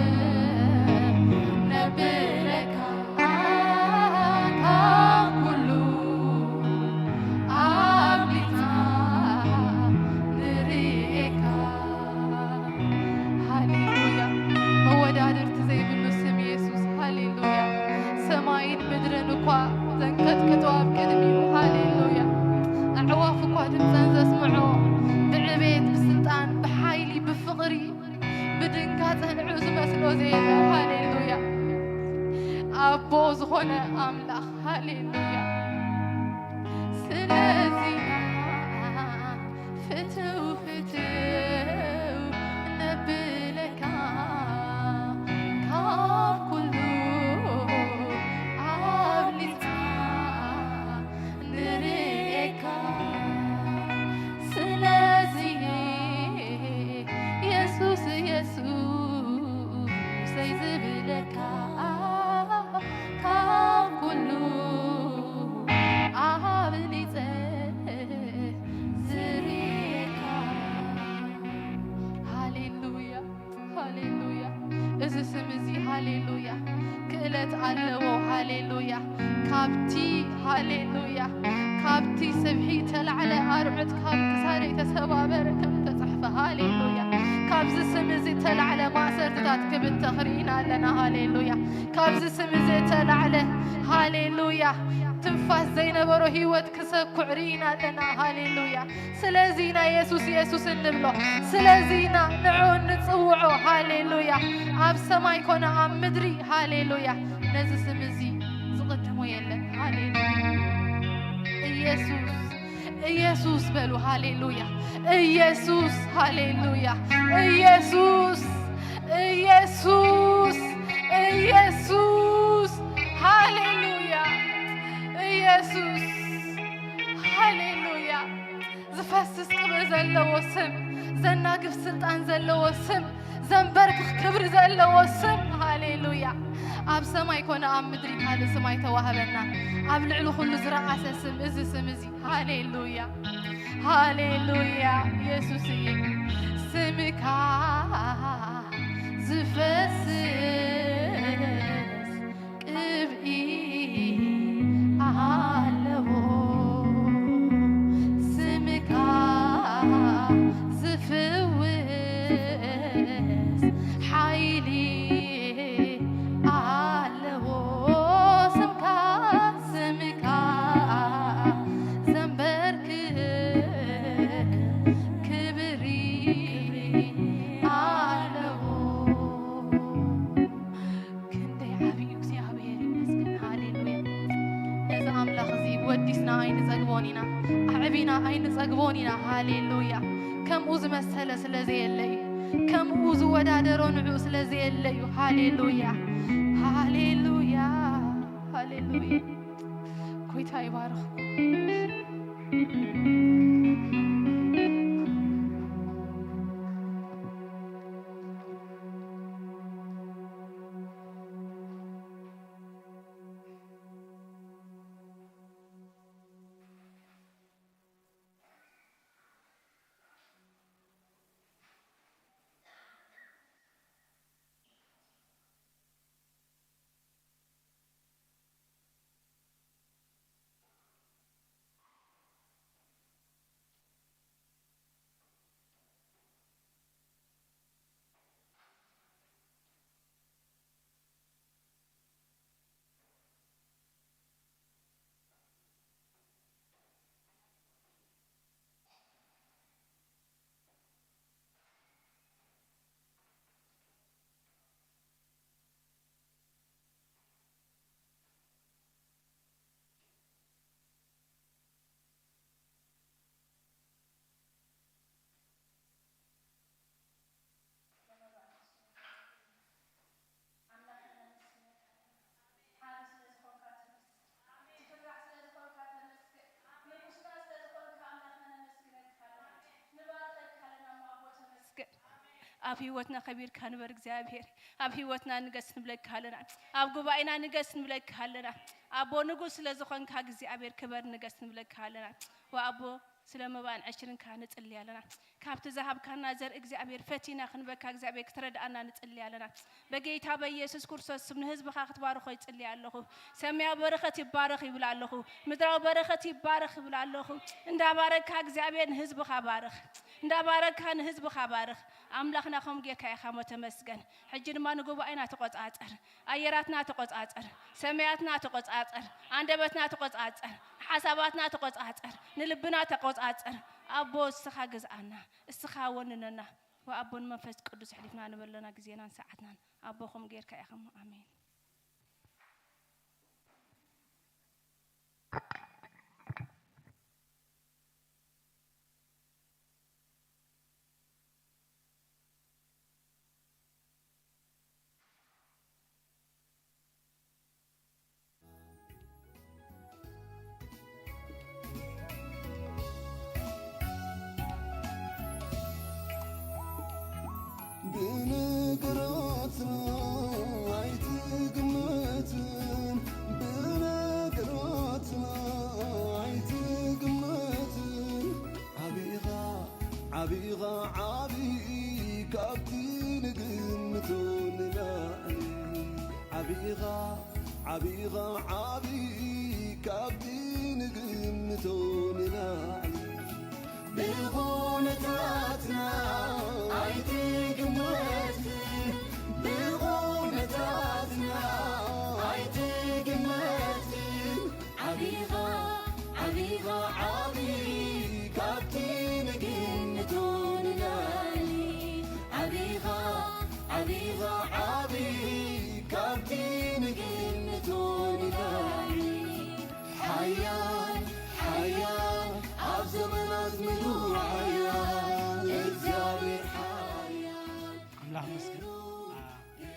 ነብለካ፣ ካብ ኩሉ ኣብሊጽና ንርኤካ። ሃሌሉያ። መወዳድርቲ ዘይብሉ ስም የሱስ። ሃሌሉያ። ሰማይን ምድርን እኳ ዘንቀጥቅጦ ኣብ ቅድሚኡ። ሃሌሉያ። ኣዕዋፍ እኳ ድምፀን ዘስምዖ፣ ብዕቤት፣ ብስልጣን፣ ብሓይሊ፣ ብፍቕሪ፣ ብድንጋፀ ንዑ ዝመስሎ ዘየለ። ሃሌሉያ። ኣቦ ዝኾነ ኣምላኽ። ሃሌሉያ። ስለዚ ፍትው፣ ፍትው ነብለካ፣ ካብ ኩሉ ኣብሊጽና ንርኤካ። ስለዚ የሱስ፣ የሱሰይ ዝብለካ፣ ካብ ኩሉ ኣብሊጸ ዝርኤካ። ሃሌሉያ፣ ሃሌሉያ። እዚ ስም እዚ፣ ሃሌሉያ፣ ክእለት ኣለዎ። ሃሌሉያ። ካብቲ፣ ሃሌሉያ፣ ካብቲ ስብሒ ተላዕለ፣ ኣርዑት ካብ ክሳደይ ተሰባበረ ከም ተጻሕፈ። ሃሌሉያ። ካብዚ ስም እዚ ተላዕለ ማእሰርትታት ክብተኽ ርኢና ኣለና። ሃሌሉያ። ካብዚ ስም እዚ ተላዕለ፣ ሃሌሉያ፣ ትንፋስ ዘይነበሮ ህይወት ክሰኩዕ ርኢና ኣለና። ሃሌሉያ። ስለዚ ኢና የሱስ፣ የሱስ እንብሎ። ስለዚ ኢና ንዕኡ እንጽውዖ። ሃሌሉያ። ኣብ ሰማይ ኮነ ኣብ ምድሪ፣ ሃሌሉያ፣ ነዚ ስም እዚ ዝቕድሞ የለን። ሃሌሉያ። ኢየሱስ፣ ኢየሱስ በሉ። ሃሌሉያ። ኢየሱስ፣ ሃሌሉያ። ኢየሱስ፣ ኢየሱስ፣ ኢየሱስ፣ ሃሌሉያ። ኢየሱስ፣ ሃሌሉያ። ዝፈስስ ክብሪ ዘለዎ ስም፣ ዘናግፍ ስልጣን ዘለዎ ስም፣ ዘንበርክኽ ክብሪ ዘለዎ ስም። ሃሌሉያ። ኣብ ሰማይ ኮነ ኣብ ምድሪ ካልእ ስም ኣይተዋህበና፣ ኣብ ልዕሊ ኩሉ ዝረኣሰ ስም፣ እዚ ስም እዚ። ሃሌሉያ፣ ሃሌሉያ። ኢየሱስዬ፣ ስምካ ዝፈስስ ቅብኢ ኣለዎ፣ ስምካ ዝፍውስ ሓይሊ ኣለዎ። ስምካ፣ ስምካ ዘንበርክክ ክብሪ ኢና። ሃሌሉያ። ከምኡ ዝመሰለ ስለ ዘየለ እዩ። ከምኡ ዝወዳደሮ ንዑ ስለ ዘየለ እዩ። ሃሌሉያ፣ ሃሌሉያ፣ ሃሌሉያ። ጎይታ ይባርኽ። ኣብ ህይወትና ከቢርካ ንበር እግዚኣብሔር። ኣብ ህይወትና ንገስ ንብለካ ኣለና። ኣብ ጉባኤና ንገስ ንብለካ ኣለና። ኣቦ ንጉስ ስለ ዝኾንካ እግዚኣብሔር ክበር ንገስ ንብለካ ኣለና። ወኣቦ ስለ መባእን ዕሽርን ከኣ ንጽሊ ኣለና። ካብቲ ዝሃብካና ዘርኢ እግዚኣብሔር ፈቲና ክንበካ እግዚኣብሔር ክትረድኣና ንጽሊ ኣለና። በጌታ በኢየሱስ ክርስቶስ ስም ንህዝብኻ ክትባርኾ ይጽሊ ኣለኹ። ሰማያዊ በረኸት ይባረኽ ይብል ኣለኹ። ምድራዊ በረኸት ይባረኽ ይብል ኣለኹ። እንዳባረካ እግዚኣብሔር ንህዝብኻ ባርኽ። እንዳባረካ ንህዝብኻ ባርኽ። ኣምላኽና ከም ጌርካ ኢኻ እሞ ተመስገን። ሕጂ ድማ ንጉባኤና ተቆጻጸር። ኣየራትና ተቆጻጸር። ሰማያትና ተቆጻጸር። ኣንደበትና ተቆጻጸር። ሓሳባትና ተቆጻጸር። ንልብና ተቆጻጸር። ኣቦ እስኻ ግዝኣና። እስኻ ወንነና። ወኣቦን መንፈስ ቅዱስ ኣሕሊፍና ንበለና ግዜናን ሰዓትናን ኣቦኹም ጌርካ ኢኻ እሞ ኣሜን። ብነገራትና ኣይትግመትን፣ ብነገራትና ኣይትግመትን። ዓቢኻ፣ ዓቢኻ፣ ዓቢ ካብቲ ንግምቶ ንላዕሊ። ዓቢኻ፣ ዓቢኻ፣ ዓቢ ካብቲ ንግምቶ ንላዕሊ። ብኹነታትና ኣይትግመትን፣ ብኹነታትና ኣይትግመትን። ዓቢኻ፣ ዓቢኻ፣ ዓቢ ካብቲ ንግምቶ ንላዕሊ። ዓቢኻ፣ ዓቢኻ፣ ዓቢ ካብቲ ንግምቶ ንላዕሊ። ሓያል፣ ሓያል፣ ኣብ ዘመናት ምሉእ ሓያል፣ እግዚኣብሔር ሓያል። ኣምላኽ ይመስገን። አ፣ ናይ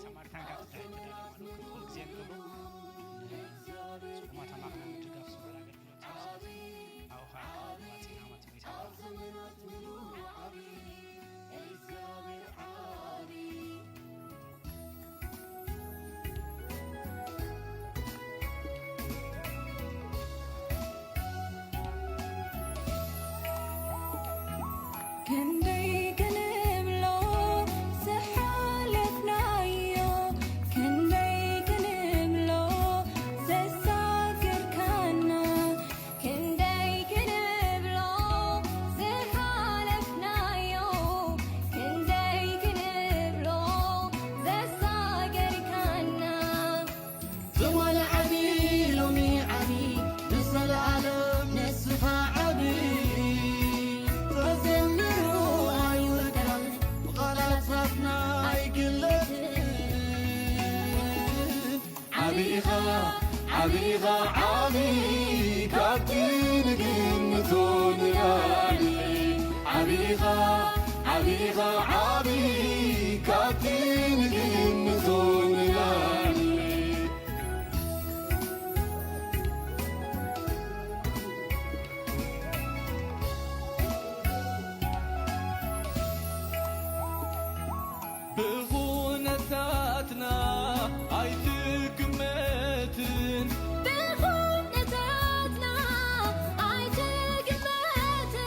ሳማሪታን ጋር ትዳይ ተዳለ ማለት ከም ኩሉ ግዜ ንገብሮ። ጽጉማት ኣማኽና ምድጋፍ ዝበሃል ኣገልግሎት እዩ። ስለዚ ኣብኡ ኸዓ ዋጺና ማለት እዩ። ክንደይ ክንብሎ ዝሓለፍናዮ፣ ክንደይ ክንብሎ ዘሳገርካና፣ ክንደይ ክንብሎ ዝሓለፍናዮ፣ ክንደይ ክንብሎ ዘሳገርካና። ትማሊ ዓቢ፣ ሎሚ ዓቢ፣ ንዘለኣለም ንስኻ ዓቢ። ተዘሚሩ ኣይውዳእን፣ ብቓላት ኣፍና ኣይግለጽን። ዓቢ ኢኻ፣ ዓቢ ኢኻ፣ ዓቢ ካብቲ ንግምቶ ንላዕሊ። ኢኻ ዓቢኻ ዓቢ ካብቲ ንግምቶ ንላዕሊ። ብኹነታትና ኣይትግመትን። ብኹነታትና ኣይትግመትን።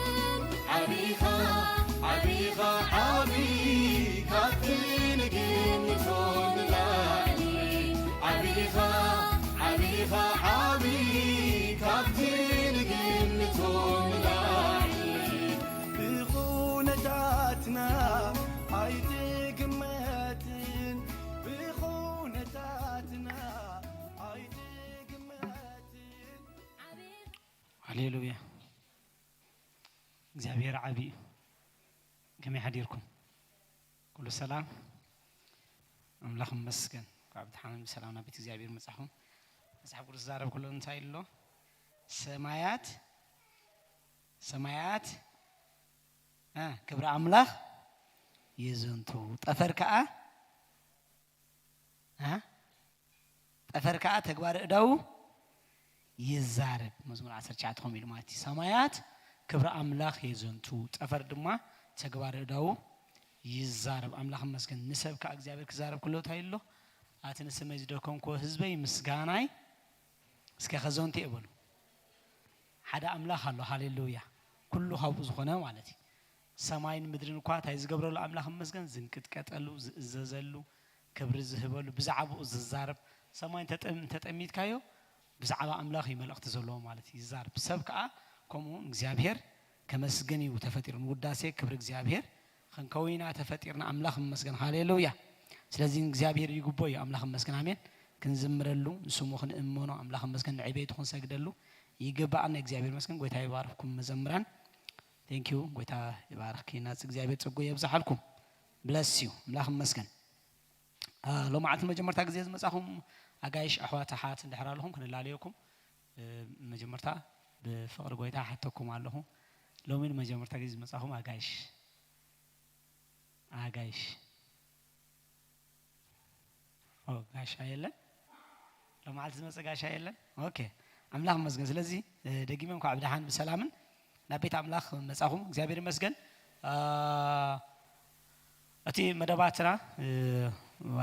ዓቢኻ ዓቢኻ ዓቢ ካብቲ ንግምቶ ንላዕሊ። ዓቢኻ ዓቢኻ ዓቢ ካብቲ ንግምቶ ንላዕሊ። ብኹነታትና ኣይትግመትን። ብኹነታትና ኣይትግመትን። ሃሌሉያ። እግዚኣብሔር ዓቢ እዩ። ከመይ ሓዲርኩም? ኩሉ ሰላም? ኣምላኽ ይመስገን። ካብ ብድሓን ብሰላም ናብ ቤት እግዚኣብሔር መጻኹም። መጽሓፍ ቅዱስ ዝዛረብ ከሎ እንታይ ኣሎ? ሰማያት፣ ሰማያት፣ እ፣ ክብሪ ኣምላኽ የዘንቱ፣ ጠፈር ከኣ፣ እ፣ ጠፈር ከኣ ተግባር እዳዉ ይዛረብ። መዝሙር ዓሰርተ ትሽዓተ ከምኡ ኢሉ ማለት እዩ። ሰማያት ክብሪ ኣምላኽ የዘንቱ፣ ጠፈር ድማ ተግባር እዳዉ ይዛረብ። ኣምላኽ ይመስገን። ንሰብ ከኣ እግዚኣብሔር ክዛረብ ከሎ እንታይ ኣሎ? ኣቲ ንስመይ ዝደከምክዎ ህዝበይ ምስጋናይ እስከ ከዘንቱ እየ በሉ። ሓደ ኣምላኽ ኣሎ። ሃሌሉያ። ኩሉ ካብኡ ዝኾነ ማለት እዩ። ሰማይን ምድርን እኳ እንታይ ዝገብረሉ ኣምላኽ ይመስገን፣ ዝንቅጥቀጠሉ፣ ዝእዘዘሉ፣ ክብሪ ዝህበሉ፣ ብዛዕባኡ ዝዛረብ። ሰማይ እንተጠም-፣ እንተጠሚትካዮ ብዛዕባ ኣምላኽ እዩ መልእኽቲ ዘለዎ ማለት እዩ። ይዛረብ። ሰብ ከኣ ከምኡ እግዚኣብሔር ከመስግን እዩ ተፈጢሩ። ንውዳሴ ክብሪ እግዚኣብሔር ክንከውን ኢና ተፈጢርና። ኣምላኽ ይመስገን። ሃሌሉያ። ስለዚ እግዚኣብሔር ይግቦ እዩ። ኣምላኽ ይመስገን። ኣሜን። ክንዝምረሉ፣ ንስሙ ክንእመኖ፣ ኣምላኽ ይመስገን፣ ንዕቤቱ ክንሰግደሉ ይግብኣና። እግዚኣብሔር ይመስገን። ጎይታ ይባርኽኩም መዘምራን። Thank you። ጎይታ ይባርኽኪ ናጽ። እግዚኣብሔር ጸጉ የብዝሓልኩም። Bless you። ኣምላኽ ይመስገን። አ፣ ሎማዓልቲ መጀመርታ ግዜ ዝመጻኹም ኣጋይሽ ኣሕዋት ኣሓት እንድሕር ኣለኹም ክንላለየኩም፣ እ፣ መጀመርታ ብፍቕሪ ጎይታ ሓተኩም ኣለኹ። ሎሚ ንመጀመርታ ግዜ ዝመጻኹም ኣጋይሽ፣ ኣጋይሽ፣ ኦ፣ ጋሻ የለን? ሎማዓልቲ ዝመጸ ጋሻ የለን? ኦኬ። ኣምላኽ ይመስገን። ስለዚ፣ እ፣ ደጊመ እንኳዕ ብደሓን ብሰላምን ናብ ቤት ኣምላኽ መጻኹም። እግዚኣብሔር ይመስገን። አ፣ እቲ መደባትና፣ እ፣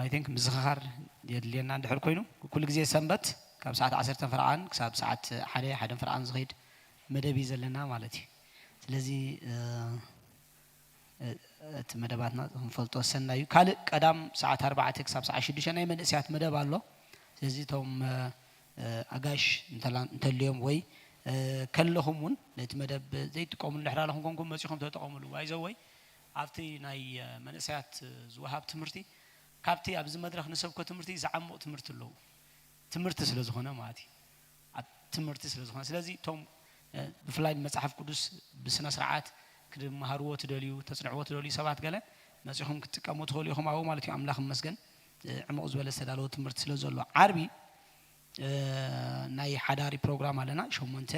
I think ምዝኽኻር የድልየና እንድሕር ኮይኑ፣ ኩሉ ግዜ ሰንበት ካብ ሰዓት ዓሰርተ ፈረቓን ክሳብ ሰዓት ሓደ፣ ሓደ ፈረቓን ዝኸይድ መደብ እዩ ዘለና ማለት እዩ። ስለዚ፣ እ፣ እ፣ እቲ መደባትና ክንፈልጦ ሰናይ እዩ። ካልእ ቀዳም ሰዓት ኣርባዕተ ክሳብ ሰዓት ሽዱሽተ ናይ መንእሰያት መደብ ኣሎ። ስለዚ እቶም፣ እ፣ እ፣ ኣጋይሽ እንተላ-፣ እንተልዮም ወይ፣ እ፣ ከለኹም እውን ነቲ መደብ ዘይትጥቀሙሉ እንድሕር ኣለኹም ኮንኩም መጺኹም ተጠቐሙሉ። ባይዘወይ ኣብቲ ናይ፣ እ፣ መንእሰያት ዝወሃብ ትምህርቲ ካብቲ ኣብዚ መድረኽ ንሰብኮ ትምህርቲ ዝዓምቕ ትምህርቲ ኣለዉ። ትምህርቲ ስለ ዝኾነ ማለት እዩ። ኣብ ትምህርቲ ስለ ዝኾነ። ስለዚ እቶም፣ እ፣ ብፍላይ መጽሓፍ ቅዱስ ብስነ ስርዓት ክትመሃርዎ ትደልዩ፣ ተጽንዕዎ ትደልዩ ሰባት ገለ መጺኹም ክትጥቀሙ ትኽእሉ ኢኹም ኣብኡ ማለት እዩ። ኣምላኽ ይመስገን፣ እ፣ ዕሙቕ ዝበለ ዝተዳለወ ትምህርቲ ስለ ዘሎ። ዓርቢ፣ እ፣ ናይ ሓዳሪ ፕሮግራም ኣለና። ሸሞንተ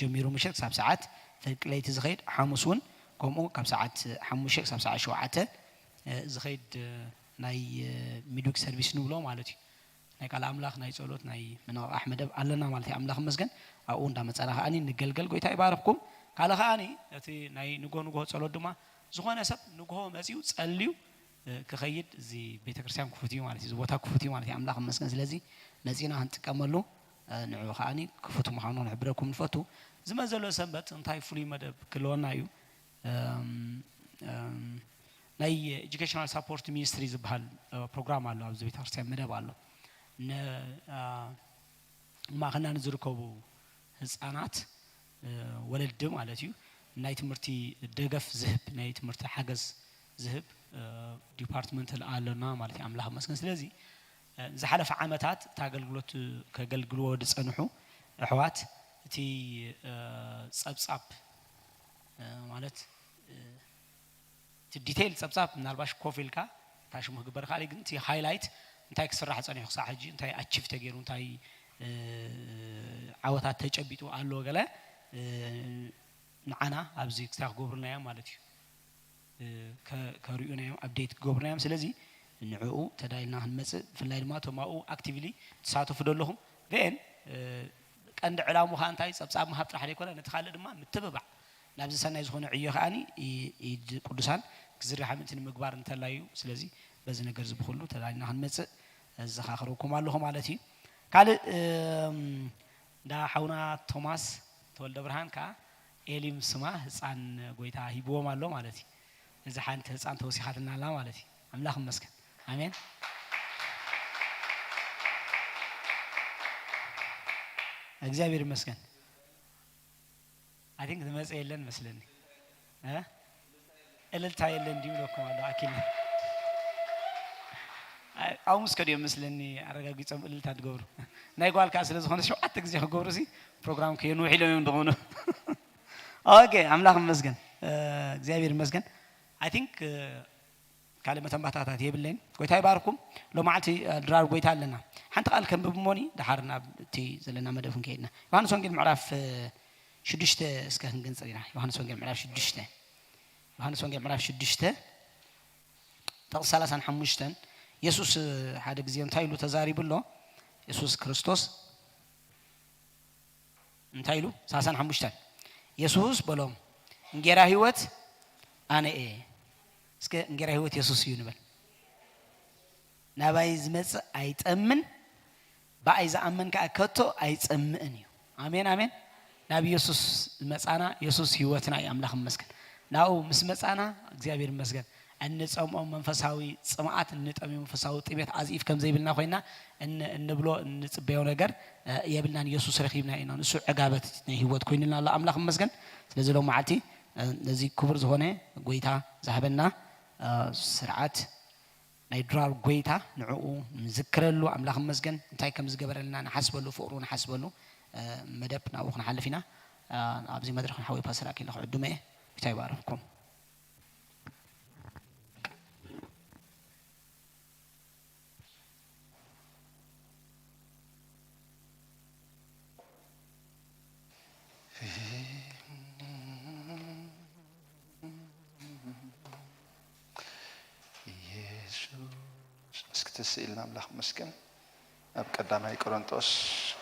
ጀሚሩ ምሸት ክሳብ ሰዓት ፍርቂ ለይቲ ዝኸይድ፣ ሓሙስ እውን ከምኡ ካብ ሰዓት ሓሙሽተ ክሳብ ሰዓት ሸውዓተ፣ እ፣ ዝኸይድ፣ እ፣ ናይ፣ እ፣ ሚድዊክ ሰርቪስ ንብሎ ማለት እዩ። ናይ ቃል ኣምላኽ፣ ናይ ጸሎት፣ ናይ ምንቕቓሕ መደብ ኣለና ማለት እዩ። ኣምላኽ ይመስገን። ኣብኡ እንዳመጻና ከኣኒ ንገልገል። ጎይታ ይባርኽኩም። ካልእ ከኣኒ እቲ ናይ ንግሆ ንግሆ ጸሎት ድማ ዝኾነ ሰብ ንግሆ መጺኡ ጸልዩ፣ እ፣ ክኸይድ እዚ ቤተክርስትያን ክፉት እዩ ማለት እዩ። እዚ ቦታ ክፉት እዩ ማለት እዩ። ኣምላኽ ይመስገን። ስለዚ መጺና ክንጥቀመሉ፣ እ፣ ንዕኡ ከኣኒ ክፉት ምዃኑ ክንሕብረኩም ንፈቱ። ዝመዘሎ ሰንበት እንታይ ፍሉይ መደብ ክህልወና እዩ? እም፣ እም፣ ናይ ኤጁኬሽናል ሳፖርት ሚኒስትሪ ዝበሃል፣ እ፣ ፕሮግራም ኣሎ ኣብዚ ቤተክርስትያን መደብ ኣሎ። ን-፣ እ፣ ማእኸልና ንዝርከቡ ህፃናት፣ እ፣ ወለዲ ማለት እዩ፣ ናይ ትምህርቲ ደገፍ ዝህብ፣ ናይ ትምህርቲ ሓገዝ ዝህብ፣ እ፣ ዲፓርትመንት ኣለና ማለት እዩ። ኣምላኽ ይመስገን። ስለዚ፣ እ፣ ዝሓለፈ ዓመታት እቲ ኣገልግሎት ከገልግልዎ ዝጸንሑ ኣሕዋት እቲ፣ እ፣ ጸብጻብ፣ እ፣ ማለት፣ እ፣ እቲ ዲቴይል ጸብጻብ ምናልባሽ ኮፍ ኢልካ እታ ሽሙ ክግበር ይኽእል እዩ፣ ግን እቲ ሃይላይት እንታይ ክስራሕ ጸኒሑ ክሳዕ ሕጂ፣ እንታይ ኣቺቭ ተገይሩ፣ እንታይ፣ እ፣ ዓወታት ተጨቢጡ ኣሎ ገለ፣ እ፣ ንዓና ኣብዚ ክስታይ ክገብሩልና እዮም ማለት እዩ። ከርእዩና እዮም፣ ኣፕዴት ክገብሩና እዮም። ስለዚ ንዕኡ ተዳይልና ክንመፅእ፣ ብፍላይ ድማ እቶም ኣብኡ ኣክቲቭሊ ትሳተፉ ዘለኹም ን ቀንዲ ዕላሙ ከዓ እንታይ? ፀብፃብ ምሃብ ጥራሕ ዘይኮነ፣ ነቲ ካልእ ድማ ምትብባዕ፣ ናብዚ ሰናይ ዝኾነ ዕዮ ከዓኒ ኢድ ቅዱሳን ክዝርግሓ ምእንቲ ንምግባር እንተላዩ። ስለዚ በዚ ነገር እዚ ብኩሉ ተዳይልና ክንመፅእ እዘኻኽረኩም ኣለኹ ማለት እዩ። ካልእ እንዳ ሓውና ቶማስ ተወልደ ብርሃን ከዓ ኤሊም ስማ ህፃን ጎይታ ሂብዎም ኣሎ ማለት እዩ። እዚ ሓንቲ ህፃን ተወሲኻትልና ኣላ ማለት እዩ። ኣምላኽ ይመስገን። ኣሜን። እግዚኣብሔር ይመስገን። ኣይ ቲንክ ዝመፀ የለን መስለኒ። እልልታ የለን ድዩ ኢለኩም ኣሎ ኣኪል። ኣብኡ ምስ ከድዮም መስለኒ ኣረጋጊፆም እልልታ ትገብሩ። ናይ ጓል ከዓ ስለ ዝኾነ ሸውዓተ ግዜ ክገብሩ ሲ ፕሮግራም ከየንውሕ ኢሎም እዮም ዝኾኑ። ኦኬ፣ ኣምላኽ ይመስገን። እግዚኣብሔር ይመስገን። ኣይ ቲንክ ካልእ መተንባታታት የብለይን። ጎይታ ይባርኩም። ሎማዓልቲ ድራር ጎይታ ኣለና። ሓንቲ ቃል ከንብብ እሞኒ ድሓር ናብ እቲ ዘለና መደብ ክንከይድና። ዮሃንስ ወንጌል ምዕራፍ ሽዱሽተ እስከ ክንግንጽር ኢና። ዮሃንስ ወንጌል ምዕራፍ ሽዱሽተ፣ ዮሃንስ ወንጌል ምዕራፍ ሽዱሽተ ጥቕሲ ሰላሳን ሓሙሽተን። የሱስ ሓደ ግዜ እንታይ ኢሉ ተዛሪቡ ኣሎ? የሱስ ክርስቶስ እንታይ ኢሉ? ሰላሳን ሓሙሽተን። የሱስ በሎም፣ እንጌራ ህይወት ኣነ እየ። እስከ እንጌራ ህይወት የሱስ እዩ ንበል። ናባይ ዝመጽእ ኣይጠምን፣ ብኣይ ዝኣምን ከኣ ከቶ ኣይጸምእን እዩ። ኣሜን፣ ኣሜን። ናብ የሱስ ዝመጻና፣ የሱስ ህይወትና እዩ። ኣምላኽ ይመስገን። ናብኡ ምስ መጻና እግዚኣብሔር ይመስገን። እንጸምኦም መንፈሳዊ ጽምኣት፣ እንጠምዮ መንፈሳዊ ጥሜት ዓዚፍ ከም ዘይብልና ኮይና እን-፣ እንብሎ እንጽበዮ ነገር የብልናን። የሱስ ረኺብና ኢና። ንሱ ዕጋበት ናይ ህይወት ኮይኑልና ኣሎ። ኣምላኽ ይመስገን። ስለዚ ሎም መዓልቲ ነዚ ክቡር ዝኾነ ጎይታ ዝሃበና ስርዓት ናይ ድራር ጎይታ ንዕኡ ንዝክረሉ ኣምላኽ ይመስገን። እንታይ ከም ዝገበረልና ንሓስበሉ፣ ፍቕሩ ንሓስበሉ መደብ ናብኡ ክንሓልፍ ኢና። ኣብዚ መድረኽ ንሓወይ ፓስተር ኣኪለ ክዕድሞ እየ። ጎይታ ይባርኽኩም። የሱስ እስኪ ትስ ኢልና ኣምላኽ መስገን። ኣብ ቀዳማይ ቆሮንጦስ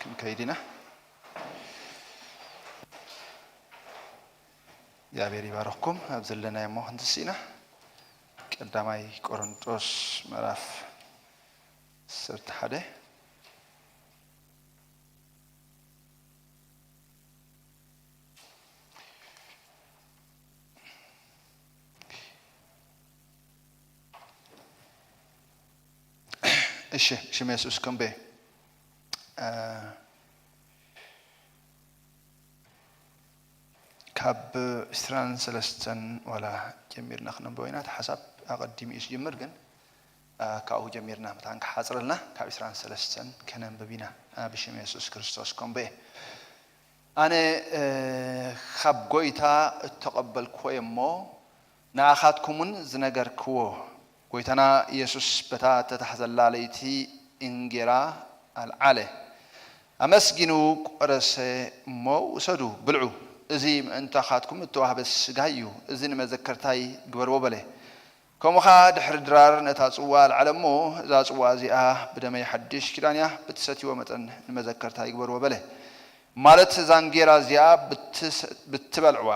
ክንከይድ ኢና። እግዚኣብሔር ይባርኽኩም። ኣብ ዘለናዮ እሞ ክንትስ ኢና። ቀዳማይ ቆሮንጦስ ምዕራፍ ዓሰርተ ሓደ። እሺ፣ ብሽም የሱስ ከምበ ካብ ዕስራን ሰለስተን ዋላ ጀሚርና ክነንብቦ ኢና። እቲ ሓሳብ ኣቐዲሙ እዩ ዝጅምር፣ ግን ካብኡ ጀሚርና መታን ክሓፅረልና ካብ ዕስራን ሰለስተን ከነንብብ ኢና። ብሽም የሱስ ክርስቶስ ከምበ ኣነ ካብ ጎይታ እተቐበልክዎ እሞ ንኣኻትኩምን ዝነገርክዎ፣ ጎይታና ኢየሱስ በታ እተታሕዘላ ለይቲ እንጌራ ኣልዓለ፣ ኣመስጊኑ ቆረሰ እሞ፣ ውሰዱ፣ ብልዑ፣ እዚ ምእንታኻትኩም እተዋህበ ስጋይ እዩ፣ እዚ ንመዘከርታይ ግበርዎ በለ። ከምኡ ኸኣ ድሕሪ ድራር ነታ ጽዋ ኣልዓለ እሞ፣ እዛ ጽዋ እዚኣ ብደመይ ሓድሽ ኪዳን እያ፣ ብትሰትይዎ መጠን ንመዘከርታይ ግበርዎ በለ። ማለት እዛ እንጌራ እዚኣ ብትስ-፣ ብትበልዕዋ፣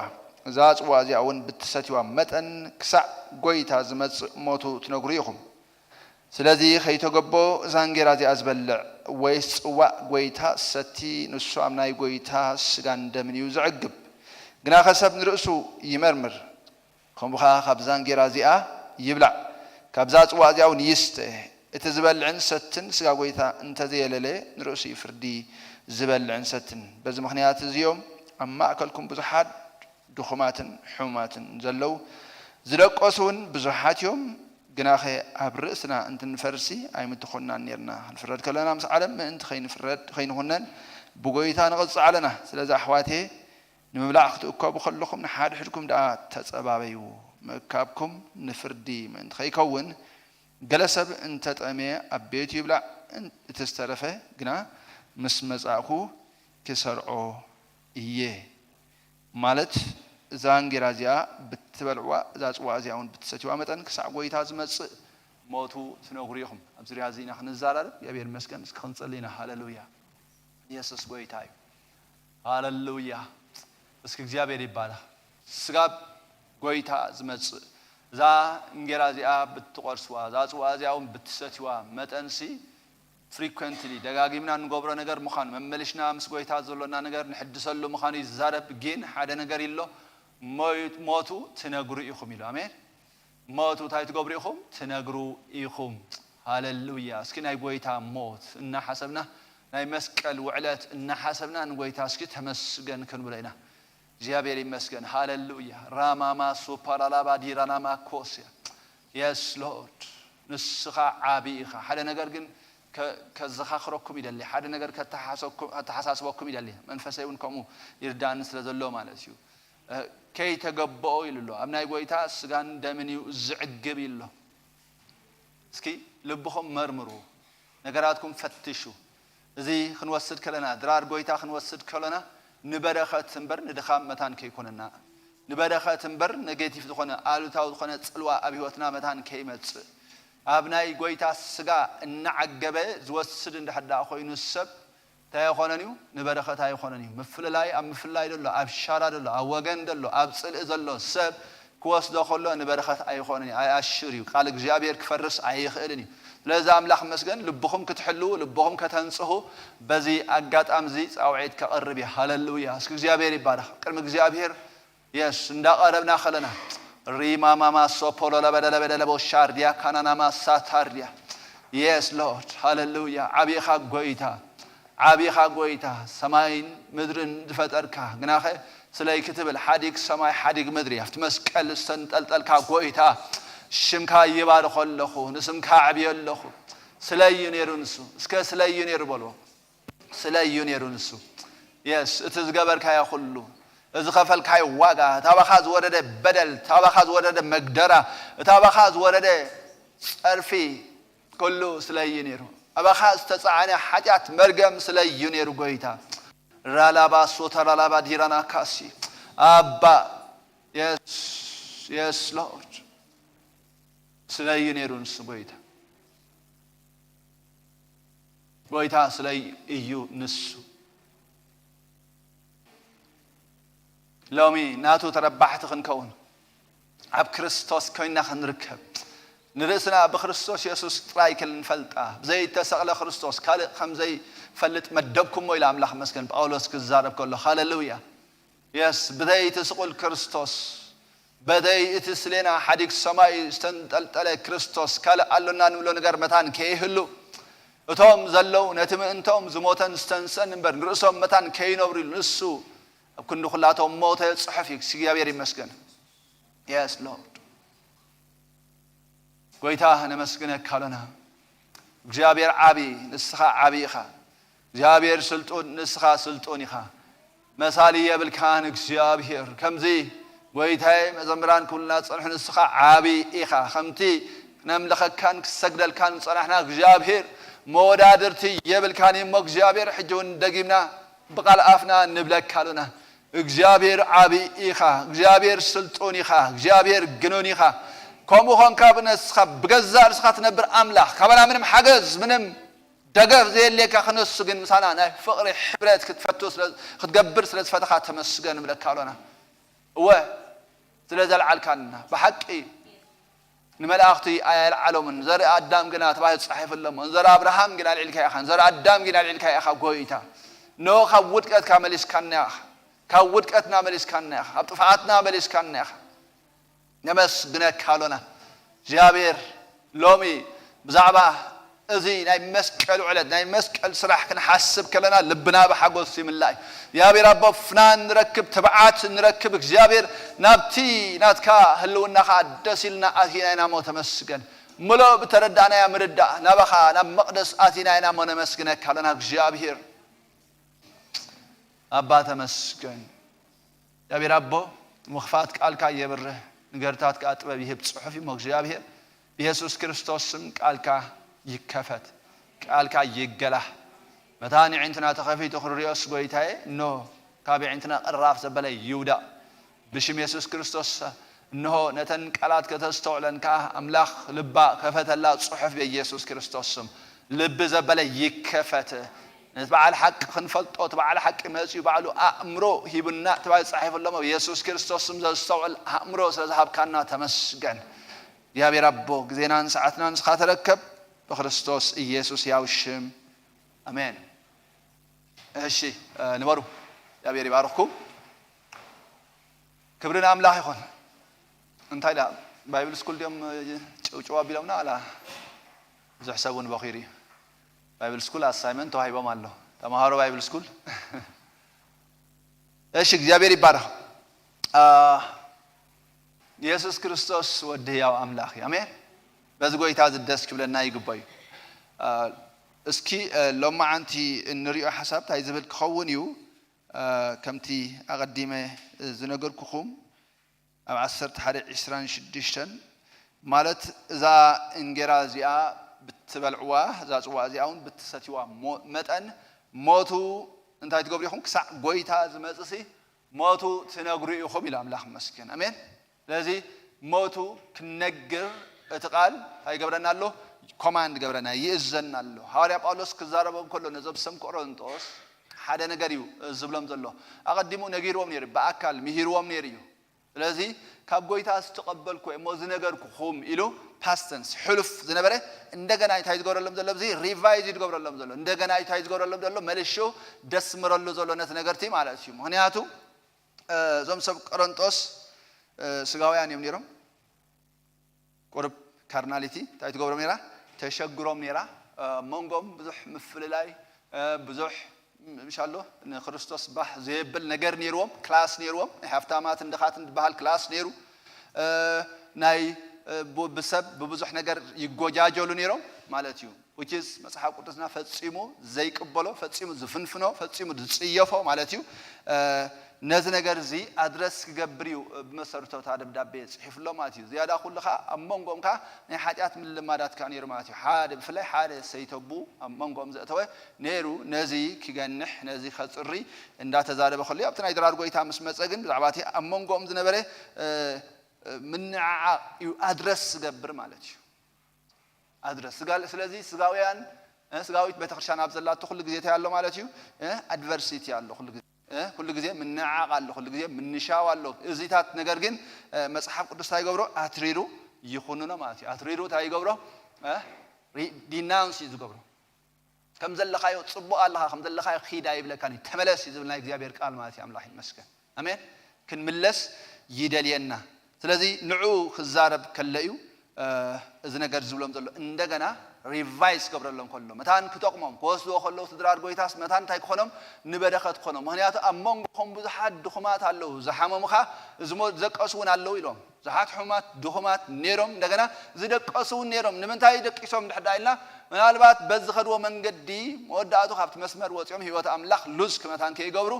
እዛ ጽዋ እዚኣ እውን ብትሰትይዋ መጠን ክሳዕ ጐይታ ዝመጽእ ሞቱ ትነግሩ ኢኹም። ስለዚ ኸይተገቦ እዛ እንጌራ እዚኣ ዝበልዕ ወይስ ጽዋእ ጐይታ ዝሰቲ፣ ንሱ ኣብ ናይ ጐይታ ስጋን ደምን እዩ ዝዕግብ። ግናኸ ሰብ ንርእሱ ይመርምር። ከምኡ ኸዓ ካብዛ እንጌራ እዚኣ ይብላዕ፣ ካብዛ ጽዋ እዚኣ እውን ይስተ። እቲ ዝበልዕን ዝሰትን ስጋ ጐይታ እንተዘየለለ ንርእሱ እዩ ፍርዲ ዝበልዕን ዝሰትን። በዚ ምኽንያት እዚኦም ኣብ ማእከልኩም ብዙሓት ድኹማትን ሕሙማትን ዘለዉ፣ ዝደቀሱ እውን ብዙሓት እዮም። ግናኸ ኣብ ርእስና እንትንፈርሲ ኣይምተኾንናን ኔርና። ክንፍረድ ከለና ምስ ዓለም ምእንቲ ኸይንፍረድ፣ ኸይንኹነን ብጐይታ ንቐጽዕ ኣለና። ስለዚ ኣሕዋቴ፣ ንምብላዕ ክትእከቡ ከለኹም ንሓድሕድኩም ደኣ ተጸባበዩ። ምእካብኩም ንፍርዲ ምእንቲ ኸይከውን፣ ገለ ሰብ እንተ ጠምየ ኣብ ቤቱ ይብላዕ፣ እን-፣ እቲ ዝተረፈ ግና ምስ መጻእኩ ክሰርዖ እየ። ማለት እዛ እንጌራ እዚኣ ብትበልዕዋ፣ እዛ ጽዋ እዚኣ እውን ብትሰትይዋ መጠን፣ ክሳዕ ጐይታ ዝመጽእ ሞቱ ትነግሩ ኢኹም። ኣብዚ ዙርያ እዚ ኢና ክንዘራረብ። እግዚኣብሔር ይመስገን። እስኪ ክንጽሊ ኢና። ሃሌሉያ። ኢየሱስ ጐይታ እዩ። ሃሌሉያ። እስኪ እግዚኣብሔር ይባረኽ። ስጋብ ጐይታ ዝመጽእ፣ እዛ እንጌራ እዚኣ ብትቖርስዋ፣ እዛ ጽዋ እዚኣ እውን ብትሰትይዋ መጠንሲ፣ ፍሪኮንትሊ ደጋጊምና እንገብሮ ነገር ምዃኑ፣ መመሊሽና ምስ ጐይታ ዘሎና ነገር ንሕድሰሉ ምዃኑ ይዛረብ። ግን ሓደ ነገር ኢሎ፣ ሞይ-፣ ሞቱ ትነግሩ ኢኹም ኢሉ። ኣሜን። ሞቱ እንታይ ትገብሩ ኢኹም? ትነግሩ ኢኹም። ሃሌሉያ። እስኪ ናይ ጐይታ ሞት እናሓሰብና፣ ናይ መስቀል ውዕለት እናሓሰብና ንጐይታ እስኪ ተመስገን ክንብሎ ኢና። እግዚኣብሔር ይመስገን። ሃሌሉያ። ራማማ ሱፓራላባ ዲራናማ ኮስያ። የስ ሎርድ። ንስኻ ዓቢ ኢኻ። ሓደ ነገር ግን ከ-፣ ከዘኻኽረኩም ይደሊ። ሓደ ነገር ከተሓሰኩም-፣ ከተሓሳስበኩም ይደሊ። መንፈሰይ እውን ከምኡ ይርዳኒ ስለ ዘሎ ማለት እዩ። እ፣ ከይተገበኦ ኢሉ ኣሎ። ኣብ ናይ ጐይታ ስጋን ደምን እዩ ዝዕግብ ኢሉ ኣሎ። እስኪ ልብኹም መርምሩ፣ ነገራትኩም ፈትሹ። እዚ ክንወስድ ከለና፣ ድራር ጐይታ ክንወስድ ከለና፣ ንበረኸት እምበር ንድኻም መታን ከይኮነና፣ ንበረኸት እምበር ኔጌቲቭ ዝኾነ፣ ኣሉታዊ ዝኾነ ጽልዋ ኣብ ህይወትና መታን ከይመጽእ፣ ኣብ ናይ ጐይታ ስጋ እናዓገበ ዝወስድ እንድሕር ደኣ ኮይኑ ሰብ፣ እንታይ ኣይኾነን እዩ? ንበረኸት ኣይኾነን እዩ። ምፍልላይ ኣብ ምፍልላይ ደሎ፣ ኣብ ሻራ ደሎ፣ ኣብ ወገን ደሎ፣ ኣብ ጽልኢ ዘሎ ሰብ ክወስዶ ከሎ ንበረኸት ኣይኾነን እዩ። ኣይኣሽር እዩ። ቃል እግዚኣብሔር ክፈርስ ኣይኽእልን እዩ። ስለዚ ኣምላኽ መስገን፣ ልብኹም ክትሕልዉ፣ ልብኹም ከተንጽሁ፣ በዚ ኣጋጣሚ እዚ ጻውዒት ከቕርብ እዩ። ሃሌሉያ። እስኪ እግዚኣብሔር ይባረኽ። ቅድሚ እግዚኣብሔር፣ የስ፣ እንዳቐረብና ከለና፣ ሪማማማ ሶፖሎ ለበደለበደለቦ ሻርዲያ ካናናማ ሳታርዲያ። የስ ሎርድ፣ ሃሌሉያ። ዓቢኻ ጐይታ፣ ዓቢኻ ጐይታ፣ ሰማይን ምድርን ዝፈጠርካ፣ ግናኸ ስለይ ክትብል፣ ሓዲግ ሰማይ ሓዲግ ምድሪ፣ ኣብቲ መስቀል ዝተንጠልጠልካ ጐይታ፣ ሽምካ ይባርኾ ኣለኹ፣ ንስምካ ኣዕብዮ ኣለኹ። ስለይ እዩ ነይሩ ንሱ። እስከ ስለይ እዩ ነይሩ በልዎ። ስለይ እዩ ነይሩ ንሱ። የስ፣ እቲ ዝገበርካዮ ኩሉ፣ እዚ ዝኸፈልካዮ ዋጋ፣ እቲ ኣባኻ ዝወረደ በደል፣ እቲ ኣባኻ ዝወረደ መግደራ፣ እቲ ኣባኻ ዝወረደ ጸርፊ፣ ኩሉ ስለይ እዩ ነይሩ። ኣባኻ ዝተጻዕነ ሓጢኣት መርገም ስለይ እዩ ነይሩ ጐይታ። ራላባ ሶታ ራላባ ዲራና ካሲ። ኣባ፣ የስ፣ የስ ሎርድ። ስለይ እዩ ነይሩ ንሱ ጐይታ። ጐይታ ስለይ እዩ ንሱ። ሎሚ ናቱ ተረባሕቲ ክንከውን፣ ኣብ ክርስቶስ ኮይንና ክንርከብ፣ ንርእስና ብክርስቶስ የሱስ ጥራይ ክንፈልጣ፣ ብዘይተሰቕለ ክርስቶስ ካልእ ከም ዘይፈልጥ መደብኩሞ ኢሉ ኣምላኽ መስገን ጳውሎስ ክዛረብ ከሎ። ሃሌሉያ። የስ፣ ብዘይ እቲ ስቑል ክርስቶስ፣ በዘይ እቲ ስሌና ሓዲግ ሰማይ ዝተንጠልጠለ ክርስቶስ ካልእ ኣሎና ንብሎ ነገር መታን ከይህሉ፣ እቶም ዘለዉ ነቲ ምእንቶም ዝሞተን ዝተንስአን እምበር ንርእሶም መታን ከይነብሩ ኢሉ ንሱ ኣብ ክንዲ ኩላቶም ሞተ ጽሑፍ እዩ። እግዚኣብሔር ይመስገን። የስ ሎርድ። ጐይታ ነመስግነካ ኣሎና። እግዚኣብሔር ዓቢ፣ ንስኻ ዓቢ ኢኻ። እግዚኣብሔር ስልጡን፣ ንስኻ ስልጡን ኢኻ። መሳሊ የብልካን እግዚኣብሔር። ከምዚ ጐይታዬ መዘምራን ክብሉና ዝጸንሑ ንስኻ ዓቢ ኢኻ። ከምቲ ክነምልኸካን ክሰግደልካን ዝጸናሕና እግዚኣብሔር መወዳድርቲ የብልካን እሞ እግዚኣብሔር ሕጂ እውን ደጊምና ብቓል ኣፍና ንብለካ ኣሎና። እግዚኣብሔር ዓቢ ኢኻ፣ እግዚኣብሔር ስልጡን ኢኻ፣ እግዚኣብሔር ግኑን ኢኻ። ከምኡ ኾንካ ብነስኻ ብገዛእ ርእስኻ ትነብር ኣምላኽ፣ ካባና ምንም ሓገዝ፣ ምንም ደገፍ ዘየድልየካ፣ ክነሱ ግን ምሳና ናይ ፍቕሪ ሕብረት ክትፈቱ ስለ-፣ ክትገብር ስለ ዝፈተኻ ተመስገን ንብለካ ኣሎና። እወ፣ ስለ ዘልዓልካና ብሓቂ ንመላእኽቲ ኣየልዓሎምን። ዘርኢ ኣዳም ግና ተባሂሉ ተጻሒፉ ኣሎ እሞ፣ ንዘርኢ ኣብርሃም ግን ኣልዒልካ ኢኻ፣ ንዘርኢ ኣዳም ግን ኣልዒልካ ኢኻ ጐይታ። እነሆ ካብ ውድቀትካ መሊስካና ኢኻ፣ ካብ ውድቀትና መሊስካና ኢኻ፣ ካብ ጥፍኣትና መሊስካና ኢኻ። ነመስግነካ ኣሎና እግዚኣብሔር። ሎሚ ብዛዕባ እዚ ናይ መስቀል ውዕለት፣ ናይ መስቀል ስራሕ ክንሓስብ ከለና ልብና ብሓጎስ ይምላእ። እግዚኣብሔር ኣቦ፣ ፍናን ንረክብ፣ ትብዓት ንረክብ። እግዚኣብሔር ናብቲ ናትካ ህልውና ኸዓ ደስ ኢልና ኣቲና ኢና እሞ ተመስገን። ምሉእ ብተረዳእናያ ምርዳእ ናባኻ ናብ መቕደስ ኣቲና ኢና እሞ ነመስግነካ ኣሎና እግዚኣብሔር። ኣባ ተመስገን። እግዚኣብሔር ኣቦ፣ ምኽፋት ቃልካ የብርህ፣ ንገርታት ከኣ ጥበብ ይህብ። ጽሑፍ እዩ እሞ እግዚኣብሔር ብየሱስ ክርስቶስ ስም ቃልካ ይከፈት፣ ቃልካ ይገላህ። መታን የዒንትና ተኸፊቱ ክንሪኦስ ጐይታዬ፣ እኖ ካብ የዒንትና ቅራፍ ዘበለ ይውዳእ። ብሽም የሱስ ክርስቶስ እንሆ ነተን ቃላት ከተስተውዕለን ከኣ ኣምላኽ ልባ ከፈተላ ጽሑፍ ብኢየሱስ ክርስቶስ ስም። ልቢ ዘበለ ይከፈት። ነቲ በዓል ሓቂ ክንፈልጦ፣ እቲ በዓል ሓቂ መጺኡ ባዕሉ ኣእምሮ ሂቡና፣ እቲ በዓል ጻሒፉ ኣሎ። ብኢየሱስ ክርስቶስ ስም ዘስተውዕል ኣእምሮ ስለ ዝሃብካና ተመስገን። እግዚኣብሔር ኣቦ፣ ግዜናን ሰዓትናን ንስኻ ተረከብ፣ ብክርስቶስ ኢየሱስ ያው ሽም። ኣሜን። እሺ፣ እ፣ ንበሩ። እግዚኣብሔር ይባርኽኩም። ክብሪ ንኣምላኽ ይኹን። እንታይ ዳ ባይብል ስኩል ድዮም፣ እ፣ ጭውጭው ኣቢሎምና? ኣላ፣ ብዙሕ ሰብ እውን በኺሩ እዩ። ባይብል ስኩል ኣሳይመንት ተዋሂቦም ኣሎ። ተምሃሮ ባይብል ስኩል። እሺ፣ እግዚኣብሔር ይባረኽ። አ፣ የሱስ ክርስቶስ ወዲ ህያው ኣምላኽ እዩ። ኣሜን። በዚ ጎይታ እዚ ደስ ክብለና ይግባእ እዩ። አ፣ እስኪ፣ አ፣ ሎማዓንቲ እንሪኦ ሓሳብ እንታይ ዝብል ክኸውን እዩ? አ፣ ከምቲ ኣቐዲመ ዝነገርኩኹም፣ ኣብ ዓሰርተ ሓደ ዕስራን ሽዱሽተን፣ ማለት እዛ እንጌራ እዚኣ ብትበልዕዋ፣ እዛ ጽዋ እዚኣ እውን ብትሰትይዋ ሞ-፣ መጠን፣ ሞቱ እንታይ ትገብሩ ኢኹም? ክሳዕ ጎይታ ዝመጽእሲ ሞቱ ትነግሩ ኢኹም ኢሉ ኣምላኽ ይመስገን። ኣሜን። ስለዚ ሞቱ ክነግር እቲ ቃል እንታይ ይገብረና ኣሎ? ኮማንድ ይገብረና፣ ይእዘና ኣሎ። ሃዋርያ ጳውሎስ ክዛረቦም ከሎ ነዞም ሰብ ቆሮንጦስ ሓደ ነገር እዩ ዝብሎም ዘሎ። ኣቐዲሙ ነጊርዎም ነይሩ፣ ብኣካል ምሂርዎም ነይሩ እዩ። ስለዚ ካብ ጎይታ ዝተቐበልኩ እሞ ዝነገርኩኹም ኢሉ ፓስተንስ ሕሉፍ ዝነበረ እንደገና እንታይ ዝገብረሎም ዘሎ? እዚ ሪቫይዝ እዩ ዝገብረሎም ዘሎ። እንደገና እንታይ ዝገብረሎም ዘሎ? መልሹ ደስምረሉ ዘሎ ነቲ ነገርቲ ማለት እዩ። ምኽንያቱ፣ እ፣ እዞም ሰብ ቆሮንጦስ፣ እ፣ ስጋውያን እዮም ነይሮም። ቁሩብ ካርናሊቲ እንታይ ትገብሮም ነይራ? ተሸግሮም ነይራ። እ፣ መንጎም ብዙሕ ምፍልላይ፣ እ፣ ብዙሕ፣ ምሻሎ፣ ንክርስቶስ ባህ ዘየብል ነገር ነይርዎም፣ ክላስ ነይርዎም። ናይ ሃፍታማትን ድኻትን ዝበሃል ክላስ ነይሩ። እ፣ ናይ፣ እ፣ ቡ-፣ ብሰብ ብብዙሕ ነገር ይጎጃጀሉ ነይሮም ማለት እዩ። Which is መጽሓፍ ቅዱስና ፈጺሙ ዘይቅበሎ፣ ፈጺሙ ዝፍንፍኖ፣ ፈጺሙ ዝጽየፎ ማለት እዩ። እ፣ ነዚ ነገር እዚ ኣድረስ ክገብር እዩ ብመሰረቱ እታ ደብዳቤ ጽሒፍሎ ማለት እዩ። ዝያዳ ኩሉ ኸኣ ኣብ መንጎም ከኣ ናይ ሓጢኣት ምልማዳት ከኣ ነይሩ ማለት እዩ። ሓደ፣ ብፍላይ ሓደ ሰይተቡ ኣብ መንጎም ዘእተወ ነይሩ። ነዚ ክገንሕ፣ ነዚ ከጽሪ እንዳተዛረበ ከሎ፣ ኣብቲ ናይ ድራር ጎይታ ምስ መጸ ግን ብዛዕባ እቲ ኣብ መንጎኦም ዝነበረ፣ እ፣ እ፣ ምንዕዓቕ እዩ ኣድረስ ዝገብር ማለት እዩ። ኣድረስ። ስጋ-፣ ስለዚ ስጋውያን፣ እ፣ ስጋዊት ቤተክርስትያን ኣብ ዘላቶ ኩሉ ግዜ እንታይ ኣሎ ማለት እዩ? እ፣ ኣድቨርሲቲ ኣሎ ኩሉ ግዜ። እ፣ ኩሉ ግዜ ምንዕዓቕ ኣሎ፣ ኩሉ ግዜ ምንሻው ኣሎ። እዚታት ነገር ግን፣ እ፣ መጽሓፍ ቅዱስ እንታይ ይገብሮ? ኣትሪሩ ይኹንኖ ማለት እዩ። ኣትሪሩ እንታይ ይገብሮ? እ፣ ሪ-፣ ዲናውንስ እዩ ዝገብሮ። ከም ዘለኻዮ ጽቡቕ ኣለኻ፣ ከም ዘለኻዮ ኺድ ኣይብለካን እዩ። ተመለስ እዩ ዝብል ናይ እግዚኣብሔር ቃል ማለት እዩ። ኣምላኽ ይመስገን። ኣሜን። ክንምለስ ይደልየና። ስለዚ ንዑ ክዛረብ ከሎ እዩ፣ እ፣ እዚ ነገር ዝብሎም ዘሎ። እንደገና ሪቫይዝ ክገብረሎም ከሎ፣ መታን ክጠቕሞም፣ ክወስድዎ ከለዉ፣ ስድራ ጎይታስ መታን እንታይ ክኾኖም? ንበረኸት ክኾኖም። ምኽንያቱ ኣብ መንጎኹም ብዙሓት ድኹማት ኣለዉ፣ ዝሓመሙኻ፣ ዝሞ-፣ ዝደቀሱ እውን ኣለዉ ኢሎም። ብዙሓት ሕሙማት፣ ድኹማት ነይሮም፣ እንደገና ዝደቀሱ እውን ነይሮም። ንምንታይ ደቂሶም እንድሕር ደኣ ኢልና፣ ምናልባት በዚ ዝኸድዎ መንገዲ መወዳእቱ ካብቲ መስመር ወፂኦም ህይወት ኣምላኽ ሉዝ ክመታን ከይገብሩ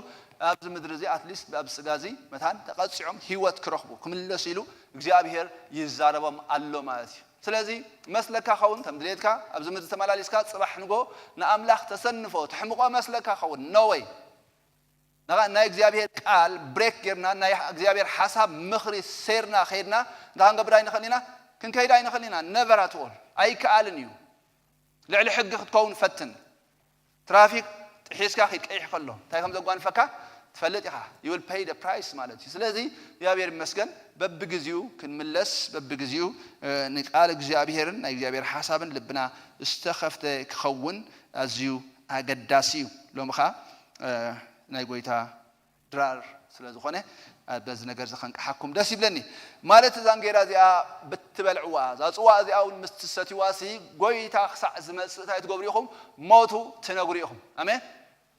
ኣብዚ ምድሪ እዚ፣ ኣትሊስት ኣብዚ ስጋ እዚ መታን ተቐፂዖም ህይወት ክረኽቡ፣ ክምለሱ ኢሉ እግዚኣብሄር ይዛረቦም ኣሎ ማለት እዩ። ስለዚ መስለካ ኸውን፣ ከም ድሌትካ ኣብዚ ምድሪ ተመላሊስካ፣ ጽባሕ ንጎ ንኣምላኽ ተሰንፎ፣ ትሕምቆ መስለካ ኸውን። ኖ ወይ። ንኻ ናይ እግዚኣብሔር ቃል ብሬክ ጌርና፣ ናይ እግዚኣብሔር ሓሳብ ምኽሪ ሴርና ኸይድና፣ እንታይ ክንገብር ኣይንኽእል ኢና? ክንከይድ ኣይንኽእል ኢና። ነቨር ኣት ኦል። ኣይከኣልን እዩ። ልዕሊ ሕጊ ክትከውን ፈትን። ትራፊክ ጥሒስካ ኪድ ቀይሕ ከሎ እንታይ ከም ዘጓንፈካ ትፈልጥ ኢኻ። You will pay the price ማለት እዩ። ስለዚ እግዚኣብሔር ይመስገን፣ በብግዜኡ ክንምለስ፣ በብግዜኡ፣ እ፣ ንቃል እግዚኣብሔርን ናይ እግዚኣብሔር ሓሳብን ልብና ዝተኸፍተ ክኸውን ኣዝዩ ኣገዳሲ እዩ። ሎሚ ኸኣ፣ እ፣ ናይ ጐይታ ድራር ስለ ዝኾነ፣ እ፣ በዚ ነገር እዚ ከንቅሓኩም ደስ ይብለኒ። ማለት እዛ እንጌራ እዚኣ ብትበልዕዋ፣ እዛ ጽዋ እዚኣ እውን ምስ ትሰትይዋ ሲ፣ ጐይታ ክሳዕ ዝመጽእ እንታይ ትገብሩ ኢኹም? ሞቱ ትነግሩ ኢኹም። ኣሜን።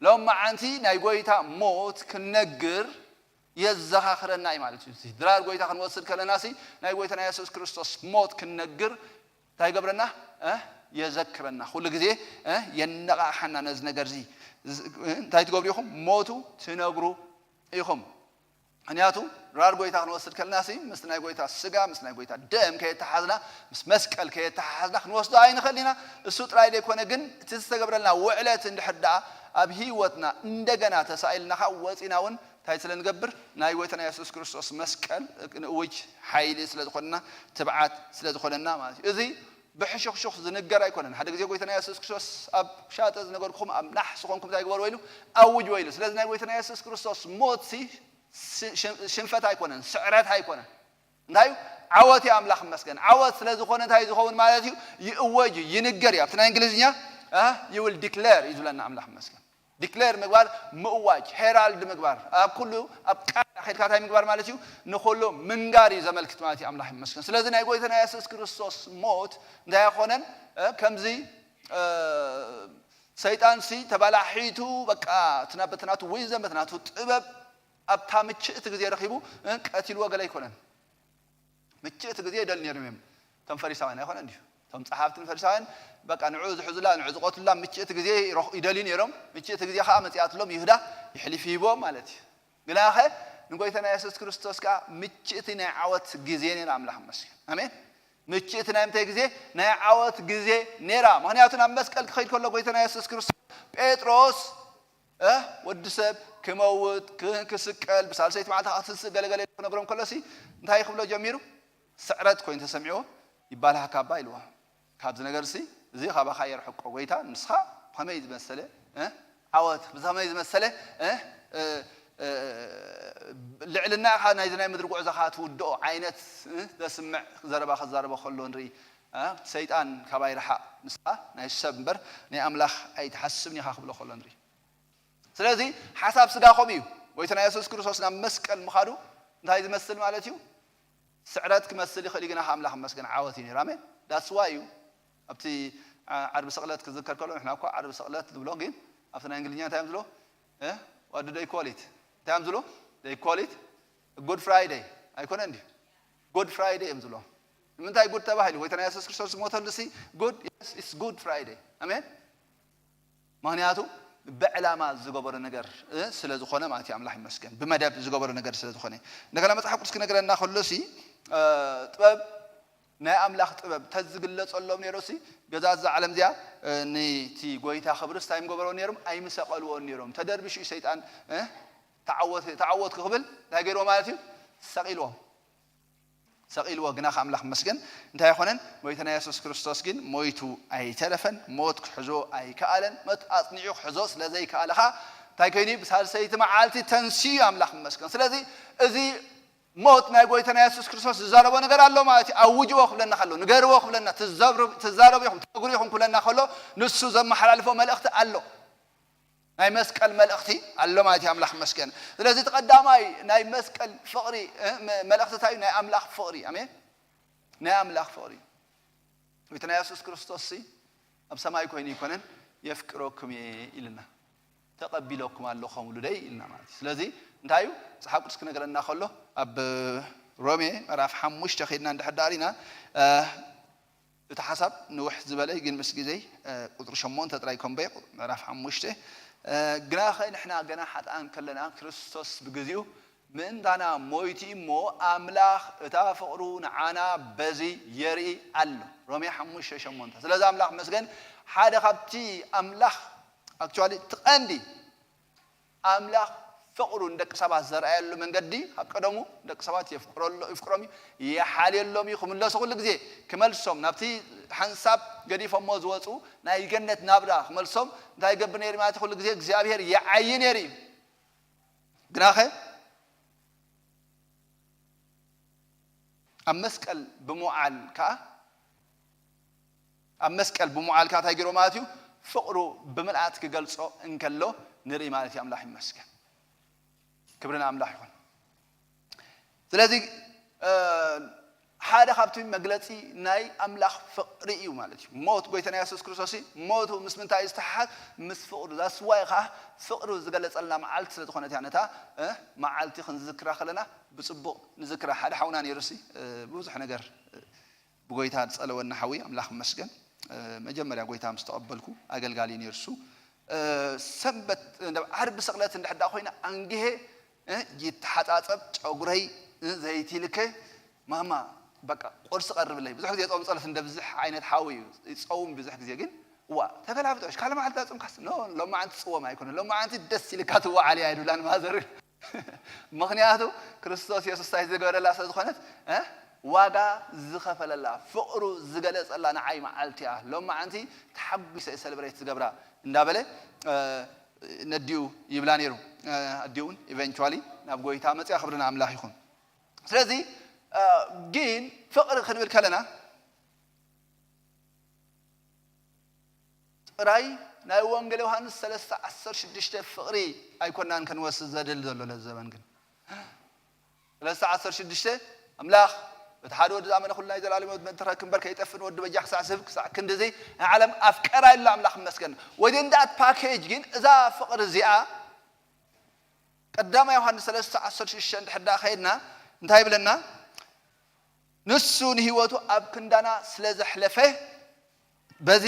ሎማዓንቲ ናይ ጐይታ ሞት ክንነግር የዘኻኽረና እዩ ማለት እዩ። እዚ ድራር ጐይታ ክንወስድ ከለና ሲ፣ ናይ ጐይታ ናይ የሱስ ክርስቶስ ሞት ክንነግር እንታይ ይገብረና? እ? የዘክረና። ኩሉ ግዜ፣ እ? የነቓቕሓና ነዚ ነገር እዚ። ዝ-፣ እ? እንታይ ትገብሩ ኢኹም? ሞቱ ትነግሩ ኢኹም። ምኽንያቱ ድራር ጐይታ ክንወስድ ከለና ሲ፣ ምስ ናይ ጐይታ ስጋ፣ ምስ ናይ ጐይታ ደም ከየተሓዝና፣ ምስ መስቀል ከየተሓዝና ክንወስዶ ኣይንኽእል ኢና። እሱ ጥራይ ዘይኮነ ግን፣ እቲ ዝተገብረልና ውዕለት እንድሕር ደኣ ኣብ ህይወትና እንደገና ተሳኢልና፣ ካብ ወጺና እውን እንታይ ስለ ንገብር? ናይ ጎይታና የሱስ ክርስቶስ መስቀል ንእውጅ ሓይሊ ስለ ዝኾንና፣ ትብዓት ስለ ዝኾነና ማለት እዩ። እዚ ብሕሹኽሹኽ ዝንገር ኣይኮነን። ሓደ ግዜ ጎይታና የሱስ ክርስቶስ ኣብ ሻጠ ዝነገርኩኹም ኣብ ናሕሲ ኮንኩም እንታይ ግበርዎ ኢሉ? ኣውጅዎ ኢሉ። ስለዚ ናይ ጎይታና የሱስ ክርስቶስ ሞት ሲ ሽ- ሽ- ሽንፈት ኣይኮነን፣ ስዕረት ኣይኮነን። እንታይ እዩ? ዓወት እዩ። ኣምላኽ ይመስገን። ዓወት ስለ ዝኾነ እንታይ ዝኸውን ማለት እዩ? ይእወጅ እዩ፣ ይንገር እዩ። ኣብቲ ናይ እንግሊዝኛ you will declare እዩ ዝብለና ኣምላኽ ይመስገን። ዲክሌር ምግባር፣ ምእዋጅ፣ ሄራልድ ምግባር፣ ኣብ ኩሉ ኣብ ቃል ከድካ እንታይ ምግባር ማለት እዩ? ንኹሉ ምንጋር እዩ ዘመልክት ማለት እዩ። ኣምላኽ ይመስገን። ስለዚ ናይ ጎይታና የሱስ ክርስቶስ ሞት እንታይ ኣይኮነን? ከምዚ ሰይጣን ሲ ተባላሒቱ በቃ ትናበትናቱ ዊዝደም በትናቱ ጥበብ ኣብታ ምችእቲ ግዜ ረኺቡ ቀቲልዎ ገለ ኣይኮነን። ምችእቲ ግዜ ይደልዩ ነይሮም እዮም እቶም ፈሪሳውያን ኣይኮነ እንዲሁ እቶም ጸሓፍትን ፈሪሳውያን በቃ ንዑ ዝሕዙላ ንዑ ዝቐትሉላ ምችእቲ ግዜ ይደልዩ ነይሮም። ምችእቲ ግዜ ከዓ መፅኣትሎም ይሁዳ ይሕሊፍ ይህቦም ማለት እዩ። ግናኸ ንጎይታና የሱስ ክርስቶስ ከዓ ምችእቲ ናይ ዓወት ግዜ ነይራ። ኣምላኽ መስገን ኣሜን። ምችእቲ ናይ ምንታይ ግዜ? ናይ ዓወት ግዜ ነይራ። ምክንያቱ ናብ መስቀል ክኸይድ ከሎ ጎይታና የሱስ ክርስቶስ ጴጥሮስ ወዲ ሰብ ክመውት ክስቀል ብሳልሰይቲ መዓልቲ ክትስእ ገለገለ ክነግሮም ከሎሲ እንታይ ክብሎ ጀሚሩ? ስዕረት ኮይኑ ተሰሚዕዎ። ይባልሃካ እባ ኢልዎ። ካብዚ ነገር ሲ እዚ ካባኻ የርሕቆ ጎይታ። ንስኻ ብኸመይ ዝመሰለ ዓወት ብኸመይ ዝመሰለ ልዕልና ኢኻ ናይዚ ናይ ምድሪ ጉዕዞኻ ትውድኦ ዓይነት ዘስምዕ ዘረባ ክዛረበ ከሎ ንርኢ። ሰይጣን ካባይ ርሓቕ፣ ንስኻ ናይ ሰብ እምበር ናይ ኣምላኽ ኣይትሓስብን ኢኻ ክብሎ ከሎ ንርኢ። ስለዚ ሓሳብ ስጋ ከምኡ እዩ። ጎይታና የሱስ ክርስቶስ ናብ መስቀል ምኻዱ እንታይ ዝመስል ማለት እዩ? ስዕረት ክመስል ይኽእል እዩ፣ ግና ኣምላኽ መስገን ዓወት እዩ ነይሩ። ኣሜን። ዳስዋ እዩ ኣብቲ ዓርቢ ስቕለት ክዝከር ከሎ ንሕና እኳ ዓርቢ ስቕለት ዝብሎ ግን ኣብቲ ናይ እንግሊዝኛ እንታይ እዮም ዝብሎ? What do they call it? እንታይ እዮም ዝብሎ? They call it Good Friday ኣይኮነ እንዲ Good Friday እዮም ዝብሎ። ንምንታይ ጉድ ተባሂሉ? ጎይታና የሱስ ክርስቶስ ዝሞተሉ ሲ ጉድ። Yes, it's Good Friday። ኣሜን። ምክንያቱ ብዕላማ ዝገበሮ ነገር ስለ ዝኾነ ማለት እዩ። ኣምላኽ ይመስገን። ብመደብ ዝገበሮ ነገር ስለ ዝኾነ። እንደገና መጽሓፍ ቅዱስ ክነግረና ከሎ ሲ ጥበብ ናይ ኣምላኽ ጥበብ ተዝግለጸሎም ነይሩ ሲ ገዛ እዛ ዓለም እዚኣ ነቲ ጎይታ ክብርስ እንታይ ምገበርዎ ነይሮም? ኣይምሰቐልዎን ነይሮም። ተደርቢሹ እዩ ሰይጣን ተዓወት ተዓወት ክብል እንታይ ገይርዎ ማለት እዩ? ሰቒልዎም። ሰቒልዎ። ግና ከ ኣምላኽ መስገን እንታይ ኣይኮነን። ጎይታና የሱስ ክርስቶስ ግን ሞይቱ ኣይተረፈን። ሞት ክሕዞ ኣይከኣለን። ሞት ኣጽኒዑ ክሕዞ ስለ ዘይከኣለ ኸዓ እንታይ ኮይኑ? ብሳልሰይቲ መዓልቲ ተንስዩ ኣምላኽ መስገን። ስለዚ እዚ ሞት ናይ ጎይታና የሱስ ክርስቶስ ዝዛረቦ ነገር ኣሎ ማለት እዩ። ኣውጅዎ ክብለና ከሎ፣ ንገርዎ ክብለና፣ ትዛረቡ ኢኹም፣ ትነግሩ ኢኹም ክብለና ከሎ ንሱ ዘመሓላልፎ መልእኽቲ ኣሎ። ናይ መስቀል መልእኽቲ ኣሎ ማለት እዩ። ኣምላኽ መስገን። ስለዚ እቲ ቀዳማይ ናይ መስቀል ፍቕሪ መልእኽቲ እንታይ እዩ? ናይ ኣምላኽ ፍቕሪ። ኣሜን። ናይ ኣምላኽ ፍቕሪ። ጎይታና የሱስ ክርስቶስ ሲ ኣብ ሰማይ ኮይኑ ኣይኮነን የፍቅረኩም እየ ኢልና ተቐቢለኩም ኣለኹ ከም ውሉደይ ኢልና ማለት እዩ። ስለዚ እንታይ እዩ መጽሓፍ ቅዱስ ክነግረና ከሎ ኣብ ሮሜ ምዕራፍ ሓሙሽተ ከይድና እንድሕር ዳሪና እቲ ሓሳብ ንውሕ ዝበለ ግን ምስ ግዜይ ቁፅሪ ሸሞንተ ጥራይ ኮምበይ ምዕራፍ ሓሙሽተ ግናኸ ንሕና ገና ሓጥኣን ከለና ክርስቶስ ብግዚኡ ምእንታና ሞይቱ እሞ ኣምላኽ እታ ፍቕሩ ንዓና በዚ የርኢ ኣሎ። ሮሜ ሓሙሽተ ሸሞንተ። ስለዚ ኣምላኽ መስገን ሓደ ካብቲ ኣምላኽ ኣክቹዋሊ እቲ ቀንዲ ኣምላኽ ፍቕሩ ንደቂ ሰባት ዘርኣየሉ መንገዲ ካብ ቀደሙ ደቂ ሰባት የፍቅረሎ ይፍቅሮም እዩ ይሓልየሎም እዩ ክምለሱ ኩሉ ግዜ ክመልሶም ናብቲ ሓንሳብ ገዲፎሞ ዝወፁ ናይ ገነት ናብራ ክመልሶም እንታይ ይገብር ነይሩ ማለት ኩሉ ግዜ እግዚኣብሔር ይዓይ ነይሩ እዩ። ግናኸ ኣብ መስቀል ብምውዓል ከዓ ኣብ መስቀል ብምውዓል ከዓ እንታይ ገይሮ ማለት እዩ ፍቕሩ ብምልኣት ክገልጾ እንከሎ ንርኢ ማለት እዩ። ኣምላኽ ይመስገን። ክብሪ ንኣምላኽ ይኹን። ስለዚ ሓደ ካብቲ መግለፂ ናይ ኣምላኽ ፍቕሪ እዩ ማለት እዩ። ሞት ጎይታና የሱስ ክርስቶስ ሞቱ ምስ ምንታይ ዝተሓሓዝ ምስ ፍቕሩ ዛስዋይ ከዓ ፍቕሩ ዝገለፀልና መዓልቲ ስለ ዝኾነት እያ ነታ መዓልቲ ክንዝክራ ከለና ብፅቡቕ ንዝክራ። ሓደ ሓውና ነይሩሲ ብዙሕ ነገር ብጎይታ ዝጸለወና ሓዊ ኣምላኽ ይመስገን። መጀመርያ ጎይታ ምስ ተቐበልኩ ኣገልጋሊ ነይሩ እሱ። ሰንበት ዓርቢ ስቕለት እንድሕር ደኣ ኮይና ኣንግሄ ይተሓጻጸብ ጨጉረይ ዘይቲ ልከ ማማ በቃ ቁርሲ ቀርብለይ። ብዙሕ ግዜ ጾም ጸሎት እንደብዝሕ ዓይነት ሓዊ እዩ። ይጸውም ብዙሕ ግዜ ግን ዋ ተገላብጦሽ ካልእ መዓልቲ ዳጽምካስ ኖ ሎማዓንቲ ትጽወም ኣይኮነ ሎማዓንቲ ደስ ኢልካ ትወዓል እያ ይብላን ማዘር። ምኽንያቱ ክርስቶስ የሱስ እንታይ ዝገበረላ ስለ ዝኾነት፣ እ? ዋጋ ዝኸፈለላ፣ ፍቕሩ ዝገለጸላ ንዓይ መዓልቲ እያ። ሎም መዓንቲ ተሓጒሰ ሰለብሬት ዝገብራ እንዳበለ፣ እ፣ ነዲኡ ይብላ ነይሩ። እ፣ ኣዲኡ እውን ኢቨንቹዋሊ ናብ ጎይታ መጽያ፣ ክብሪ ንኣምላኽ ይኹን። ስለዚ፣ እ፣ ግን ፍቕሪ ክንብል ከለና ጥራይ ናይ ወንጌል ዮሃንስ ሰለስተ ዓሰርተ ሽዱሽተ ፍቕሪ ኣይኮናን ክንወስድ ዘድል ዘሎ ነዚ ዘመን ግን። ሰለስተ ዓሰርተ ሽዱሽተ ኣምላኽ በቲ ሓደ ወዲ ዝኣመነ ኩሉ ናይ ዘላለም ህይወት መትረክ እምበር ከይጠፍእ ንወዲ በጃ ክሳዕ ስብ ክሳዕ ክንድዚ ንዓለም ኣፍቀራ ኢሉ ኣምላኽ ይመስገን። Within that package ግን እዛ ፍቕሪ እዚኣ ቀዳማይ ዮሃንስ ሰለስተ ዓሰርተ ሽዱሽተ እንድሕር ደኣ ከይድና እንታይ ይብለና? ንሱ ንህይወቱ ኣብ ክንዳና ስለ ዘሕለፈ በዚ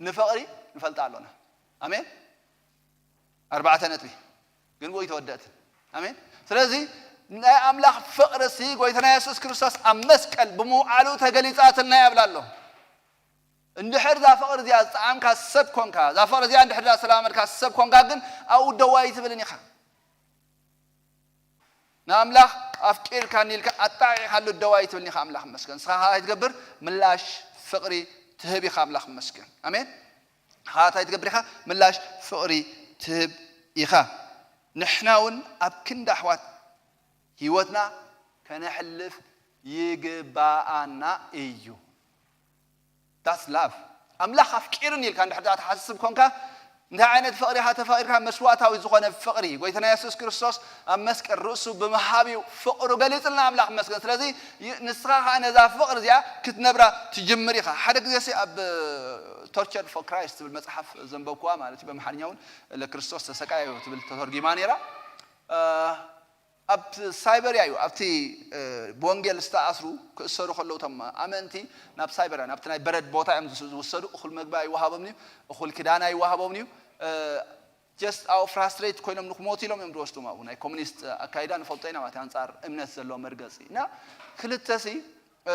ንፍቕሪ ንፈልጣ ኣሎና። ኣሜን። ኣርባዕተ ነጥቢ ግን ወይ ተወደእትን። ኣሜን። ስለዚ ናይ ኣምላኽ ፍቕሪ ሲ ጎይታና የሱስ ክርስቶስ ኣብ መስቀል ብምውዓሉ ተገሊጻትልና ይብላ ኣሎ። እንድሕር እዛ ፍቕሪ እዚኣ ዝጠዓምካ ሰብ ኮንካ፣ እዛ ፍቕሪ እዚኣ እንድሕር እዛ ዝተለማመድካ ሰብ ኮንካ ግን ኣብኡ ደው ኣይትብልን ኢኻ። ንኣምላኽ ኣፍቂርካኒ ኢልካ ኣጣዒዕካሉ ደው ኣይትብልን ኢኻ። ኣምላኽ ይመስገን። ንስኻ ከኣ እንታይ ትገብር? ምላሽ ፍቕሪ ትህብ ኢኻ። ኣምላኽ ይመስገን። ኣሜን። ንስኻ እንታይ ትገብር ኢኻ? ምላሽ ፍቕሪ ትህብ ኢኻ። ንሕና እውን ኣብ ክንዲ ኣሕዋት ህይወትና ከነሕልፍ ይግባኣና እዩ። That's love። ኣምላኽ ኣፍቂርኒ ኢልካ እንድሕር ደኣ ትሓስብ ኮንካ፣ እንታይ ዓይነት ፍቕሪ ኢኻ ተፋቒርካ? መስዋእታዊ ዝኾነ ፍቕሪ። ጎይታና የሱስ ክርስቶስ ኣብ መስቀል ርእሱ ብምሃብ እዩ ፍቕሩ ገሊጽልና። ኣምላኽ ይመስገን። ስለዚ ይ-፣ ንስኻ ኸኣ ነዛ ፍቕሪ እዚኣ ክትነብራ ትጅምር ኢኻ። ሓደ ግዜ ሲ ኣብ ቶርቸርድ ፎር ክራይስት ትብል መጽሓፍ ዘንበብኩዋ ማለት እዩ፣ ብኣምሓርኛ እውን ለክርስቶስ ተሰቃየ ትብል ተተርጒማ ነይራ። እ፣ ኣብ ሳይበርያ እዩ፣ ኣብቲ፣ እ፣ ብወንጌል ዝተኣስሩ ክእሰሩ ከለዉ እቶም ኣመንቲ ናብ ሳይበርያ፣ ናብቲ ናይ በረድ ቦታ እዮም ዝስ-፣ ዝውሰዱ። እኹል መግቢ ኣይወሃቦምን እዩ፣ እኹል ክዳን ኣይወሃቦምን እዩ። እ፣ ጀስት ኣብኡ ፍራስትሬት ኮይኖም ንክሞቱ ኢሎም እዮም ዝወስዱም። ኣብኡ ናይ ኮሙኒስት ኣካይዳ ንፈልጦ ኢና ማለት እዩ፣ ኣንጻር እምነት ዘለዎ መርገጺ። እና ክልተ ሲ፣ እ፣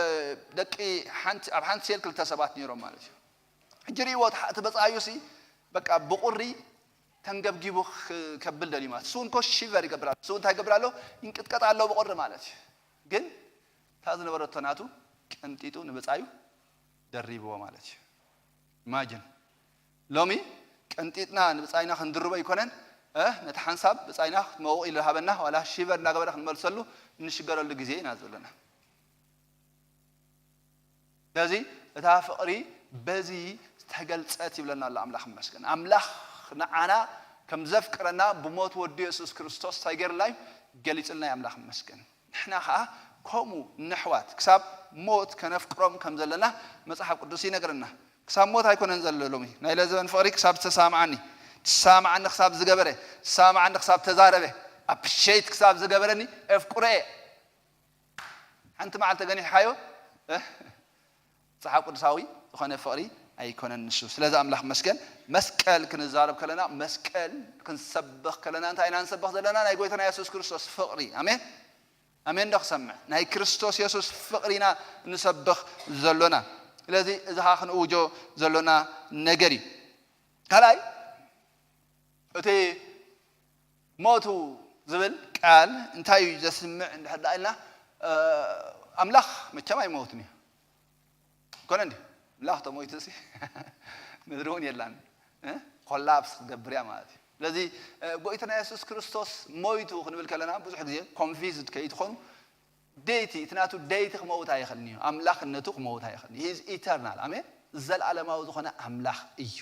ደቂ ሓንቲ፣ ኣብ ሓንቲ ሴል ክልተ ሰባት ነይሮም ማለት እዩ። ሕጂ ርእይዎ፣ እቲ ሓ-፣ እቲ በጻዩ ሲ በቃ ብቑሪ ተንገብጊቡ ክ-፣ ከብል ደልዩ ማለት። እሱ እውን እኮ ሺቨር ይገብር ኣሎ። እሱ እንታይ ይገብር ኣሎ? ይንቅጥቀጥ ኣሎ ብቑሪ ማለት እዩ። ግን እታ ዝነበረቶ ናቱ ቀንጢጡ ንብጻዩ ደሪብዎ ማለት እዩ። ኢማጅን። ሎሚ ቀንጢጥና ንብጻይና ክንድርቦ ኣይኮነን፣ እ፣ ነቲ ሓንሳብ ብጻይና ክትመውቕ ኢሉ ሃበና፣ ዋላ ሺቨር እናገበረ ክንመልሰሉ እንሽገረሉ ግዜ ኢና ዘለና። ስለዚ እታ ፍቕሪ በዚ ዝተገልጸት ይብለና ኣሎ። ኣምላኽ ይመስገን። ኣምላኽ ንዓና ከም ዘፍቅረና ብሞት ወዱ የሱስ ክርስቶስ እንታይ ገይርልና እዩ? ገሊጹልና እዩ። ኣምላኽ ይመስገን። ንሕና ኸኣ ከምኡ ነሕዋት ክሳብ ሞት ከነፍቅሮም ከም ዘለና መጽሓፍ ቅዱስ ይነግረና። ክሳብ ሞት ኣይኮነን ዘሎ ሎሚ። ናይ ለዘበን ፍቕሪ ክሳብ ዝተሳምዓኒ፣ ትሳምዓኒ ክሳብ ዝገበረ፣ ትሳምዓኒ ክሳብ ተዛረበ፣ ኣፕሪሼት ክሳብ ዝገበረኒ፣ ኣፍቅሮ እየ። ሓንቲ መዓልቲ ተገኒሕካዮ፣ እ፣ መጽሓፍ ቅዱሳዊ ዝኾነ ፍቕሪ ኣይኮነን ንሱ። ስለዚ ኣምላኽ መስገን፣ መስቀል ክንዛረብ ከለና፣ መስቀል ክንሰብኽ ከለና፣ እንታይ ኢና ንሰብኽ ዘለና? ናይ ጎይታና የሱስ ክርስቶስ ፍቕሪ። ኣሜን። ኣሜን ዶ ክሰምዕ? ናይ ክርስቶስ የሱስ ፍቕሪ ኢና ንሰብኽ ዘሎና። ስለዚ እዚ ኸኣ ክንእውጆ ዘሎና ነገር እዩ። ካልኣይ፣ እቲ ሞቱ ዝብል ቃል እንታይ እዩ ዘስምዕ እንድሕር ደኣ ኢልና፣ እ፣ ኣምላኽ መቸም ኣይመውትን እዩ። ይኮነ እንዲ? ኣምላኽ ተሞይቱ ሲ ምድሪ እውን የላን። እ? ኮላፕስ ክትገብር እያ ማለት እዩ። ስለዚ፣ እ፣ ጎይታና የሱስ ክርስቶስ ሞይቱ ክንብል ከለና ብዙሕ ግዜ ኮንፊዝድ ከይትኾኑ፣ ደይቲ፣ እቲ ናቱ ደይቲ ክመውት ኣይኽእልን እዩ። ኣምላኽነቱ ክመውት ኣይኽእልን እዩ። He is eternal። ኣሜን። ዘለኣለማዊ ዝኾነ ኣምላኽ እዩ።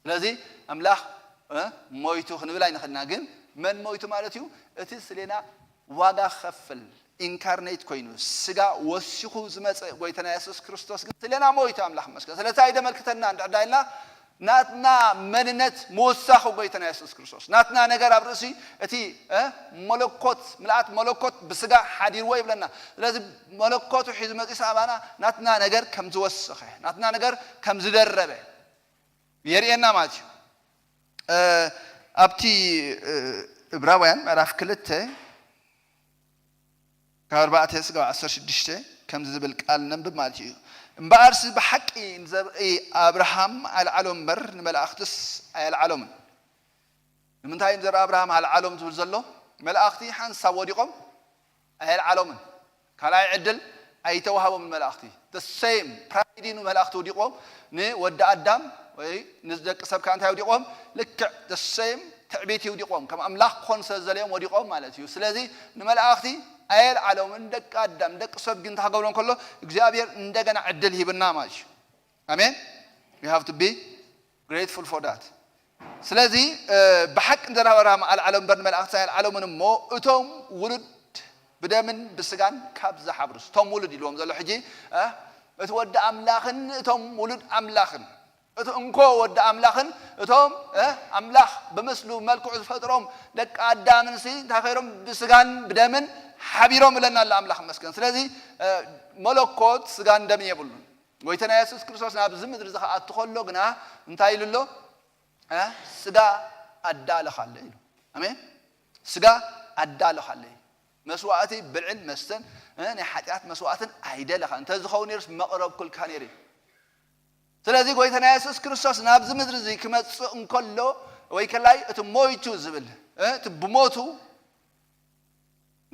ስለዚ ኣምላኽ፣ እ፣ ሞይቱ ክንብል ኣይንኽእልና። ግን መን ሞይቱ ማለት እዩ? እቲ ስሌና ዋጋ ክኸፍል ኢንካርኔት ኮይኑ ስጋ ወሲኹ ዝመጸ ጎይታና የሱስ ክርስቶስ ግን ስሌና ሞይቱ። ኣምላኽ ይመስገን። ስለዚ እንታይ ደመልክተና እንድሕር ዳኢልና ናትና መንነት ምውሳኹ ጎይታና የሱስ ክርስቶስ። ናትና ነገር ኣብ ርእሲ እቲ፣ እ፣ መለኮት፣ ምልኣት መለኮት ብስጋ ሓዲርዎ ይብለና። ስለዚ መለኮቱ ሒዙ መጺኡ ኣባና ናትና ነገር ከም ዝወሰኸ፣ ናትና ነገር ከም ዝደረበ የርእየና ማለት እዩ። እ፣ ኣብቲ፣ እ፣ ዕብራውያን ምዕራፍ ክልተ ካብ ኣርባዕተ ስጋብ ዓሰርተ ሽዱሽተ ከምዚ ዝብል ቃል ነንብብ ማለት እዩ። እምበኣርሲ ብሓቂ ንዘርኢ ኣብርሃም ኣልዓሎ እምበር ንመላእኽትስ ኣየልዓሎምን። ንምንታይ እዩ ንዘርኢ ኣብርሃም ኣልዓሎም ዝብል ዘሎ? መላእኽቲ ሓንሳብ ወዲቖም ኣየልዓሎምን። ካልኣይ ዕድል ኣይተዋህቦምን መላእኽቲ። The same pride ዩ ንመላእኽቲ ወዲቕዎም፣ ንወዲ ኣዳም ወይ ንደቂ ሰብ ከኣ እንታይ ወዲቕዎም? ልክዕ the same ትዕቢት ይውዲቕዎም። ከም ኣምላኽ ክኾኑ ስለ ዝደለዮም ወዲቖም ማለት እዩ። ስለዚ ንመላእኽቲ ኣየልዓሎምን። ደቂ ኣዳም፣ ደቂ ሰብ ግን እንታይ ክገብሮም ከሎ እግዚኣብሔር እንደገና ዕድል ሂብና ማለት እዩ። ኣሜን። We have to be grateful for that። ስለዚ ብሓቂ እንጀራ ኣልዓሎም እምበር ንመላእኽቲ ኣይኣልዓሎምን እሞ እቶም ውሉድ ብደምን ብስጋን ካብ ዝሓብሩስ፣ እቶም ውሉድ ኢልዎም ዘሎ ሕጂ እቲ ወዲ ኣምላኽን እቶም ውሉድ ኣምላኽን፣ እቲ እንኮ ወዲ ኣምላኽን እቶም ኣምላኽ ብምስሉ መልክዑ ዝፈጥሮም ደቂ ኣዳምን ሲ እንታይ ኸይሮም ብስጋን ብደምን ሓቢሮም እለና ኣሎ ኣምላኽ መስገን። ስለዚ መለኮት ስጋን ደምን የብሉን። ጎይታና የሱስ ክርስቶስ ናብዚ ምድሪ እዚ ክኣቱ ከሎ ግና እንታይ ኢሉ ኣሎ? ስጋ ኣዳለኻለ ኢሉ። ኣሜን። ስጋ ኣዳለኻለ። መስዋእቲ ብልዕን መስተን ናይ ሓጢኣት መስዋእትን ኣይደለኻ። እንተ ዝኸውን ነርስ መቕረብኩልካ ነይሩ። ስለዚ ጎይታና የሱስ ክርስቶስ ናብዚ ምድሪ እዚ ክመጽእ እንከሎ ወይ ከላይ እቲ ሞይቱ ዝብል እቲ ብሞቱ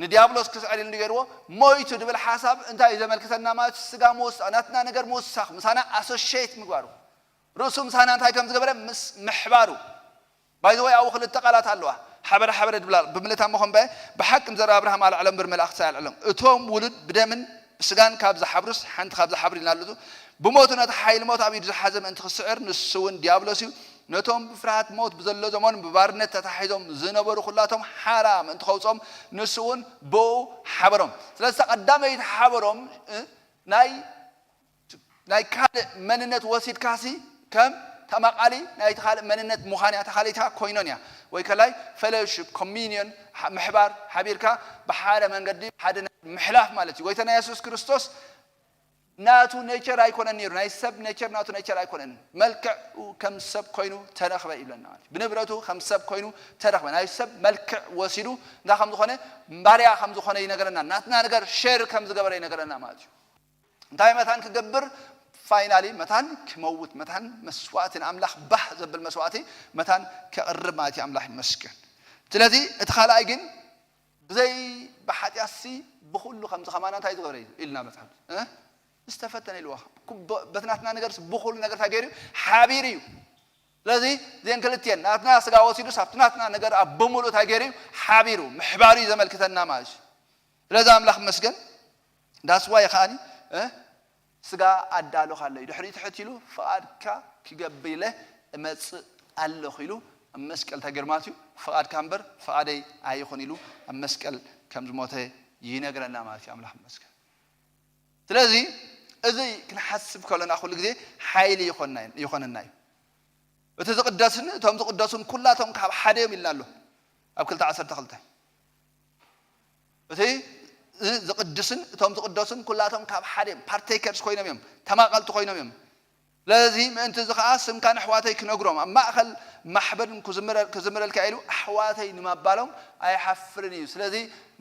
ንዲያብሎስ ክስዕር ኢሉ ገይርዎ ሞይቱ ድብል ሓሳብ እንታይ እዩ ዘመልክተና ማለት ስጋ ምውሳኽ ናትና ነገር ምውሳኽ ምሳና ኣሶሽት ምግባሩ ርእሱ ምሳና እንታይ ከም ዝገበረ ምስ ምሕባሩ ባይዘወይ ኣብኡ ክልተ ቃላት ኣለዋ ሓበረ ሓበረ ድብላ ብምልታ መኾንበ ብሓቂ ዘር ኣብርሃም ኣልዕሎም ብር መላእኽቲ ኣልዕሎም እቶም ውሉድ ብደምን ብስጋን ካብ ዝሓብሩስ ሓንቲ ካብ ዝሓብሩ ኢልና ኣለቱ ብሞቱ ነቲ ሓይሊ ሞት ኣብ ኢዱ ዝሓዘ ምእንቲ ክስዕር ንሱ እውን ዲያብሎስ እዩ ነቶም ብፍርሃት ሞት ብዘሎ ዘመን ብባርነት ተታሒዞም ዝነበሩ ኩላቶም ሓራ ምእንቲ ከውፅኦም ንሱ እውን ብኡ ሓበሮም። ስለዚ ቀዳመይቲ ሓበሮም ናይ ናይ ካልእ መንነት ወሲድካሲ ከም ተማቓሊ ናይቲ ካልእ መንነት ምዃን እያ ተኻሊታ ኮይኖን እያ ወይ ከላይ ፌሎሺፕ ኮሚኒዮን ምሕባር ሓቢርካ ብሓደ መንገዲ ሓደ ምሕላፍ ማለት እዩ። ጎይታና የሱስ ክርስቶስ ናቱ ኔቸር ኣይኮነን ነይሩ። ናይ ሰብ ኔቸር ናቱ ኔቸር ኣይኮነን። መልክዕ ከም ሰብ ኮይኑ ተረኽበ ይብለና ማለት እዩ። ብንብረቱ ከም ሰብ ኮይኑ ተረኽበ። ናይ ሰብ መልክዕ ወሲዱ እንታይ ከም ዝኾነ ባርያ ከም ዝኾነ ይነገረና። ናትና ነገር ሼር ከም ዝገበረ ይነገረና ማለት እዩ። እንታይ መታን ክገብር ፋይናሊ መታን ክመውት መታን መስዋእቲ ንኣምላኽ ባህ ዘብል መስዋእቲ መታን ከቕርብ ማለት እዩ። ኣምላኽ ይመስገን። ስለዚ እቲ ካልኣይ ግን ብዘይ ብሓጢኣትሲ ብኩሉ ከምዚ ከማና እንታይ ዝገበረ እዩ ኢልና መፅሓፍ ዝተፈተነ ኢልዋ በቲ ናትና ነገር ብኩሉ ነገር እንታይ ገይሩ ሓቢሩ እዩ። ስለዚ ዜን ክልትየን ናትና ስጋ ወሲዱ ሳብቲ ናትና ነገር ኣብ ብምሉእ እንታይ ገይሩ እዩ ሓቢሩ ምሕባሩ እዩ ዘመልክተና ማለት እዩ። ስለዚ ኣምላኽ መስገን ዳስዋይ ከዓኒ ስጋ ኣዳሎኻ ኣለዩ ድሕሪ ትሕት ኢሉ ፍቓድካ ክገብር ኢለ እመፅእ ኣለኹ ኢሉ ኣብ መስቀል እንታይ ገይሩ ማለት እዩ ፍቓድካ እምበር ፍቓደይ ኣይኹን ኢሉ ኣብ መስቀል ከም ዝሞተ ይነግረና ማለት እዩ። ኣምላኽ መስገን ስለዚ እዚ ክንሓስብ ከለና ኩሉ ግዜ ሓይሊ ይኾነና እዩ። እቲ ዝቕደስን እቶም ዝቕደሱን ኩላቶም ካብ ሓደ እዮም ኢልና ኣሎ ኣብ ክልተ ዓሰርተ ክልተ እቲ ዝቕድስን እቶም ዝቕደሱን ኩላቶም ካብ ሓደ እዮም ፓርቴከርስ ኮይኖም እዮም ተማቐልቲ ኮይኖም እዮም። ስለዚ ምእንቲ እዚ ከዓ ስምካ ንኣሕዋተይ ክነግሮም ኣብ ማእኸል ማሕበር ክዝምረልካ ኢሉ ኣሕዋተይ ንምባሎም ኣይሓፍርን እዩ። ስለዚ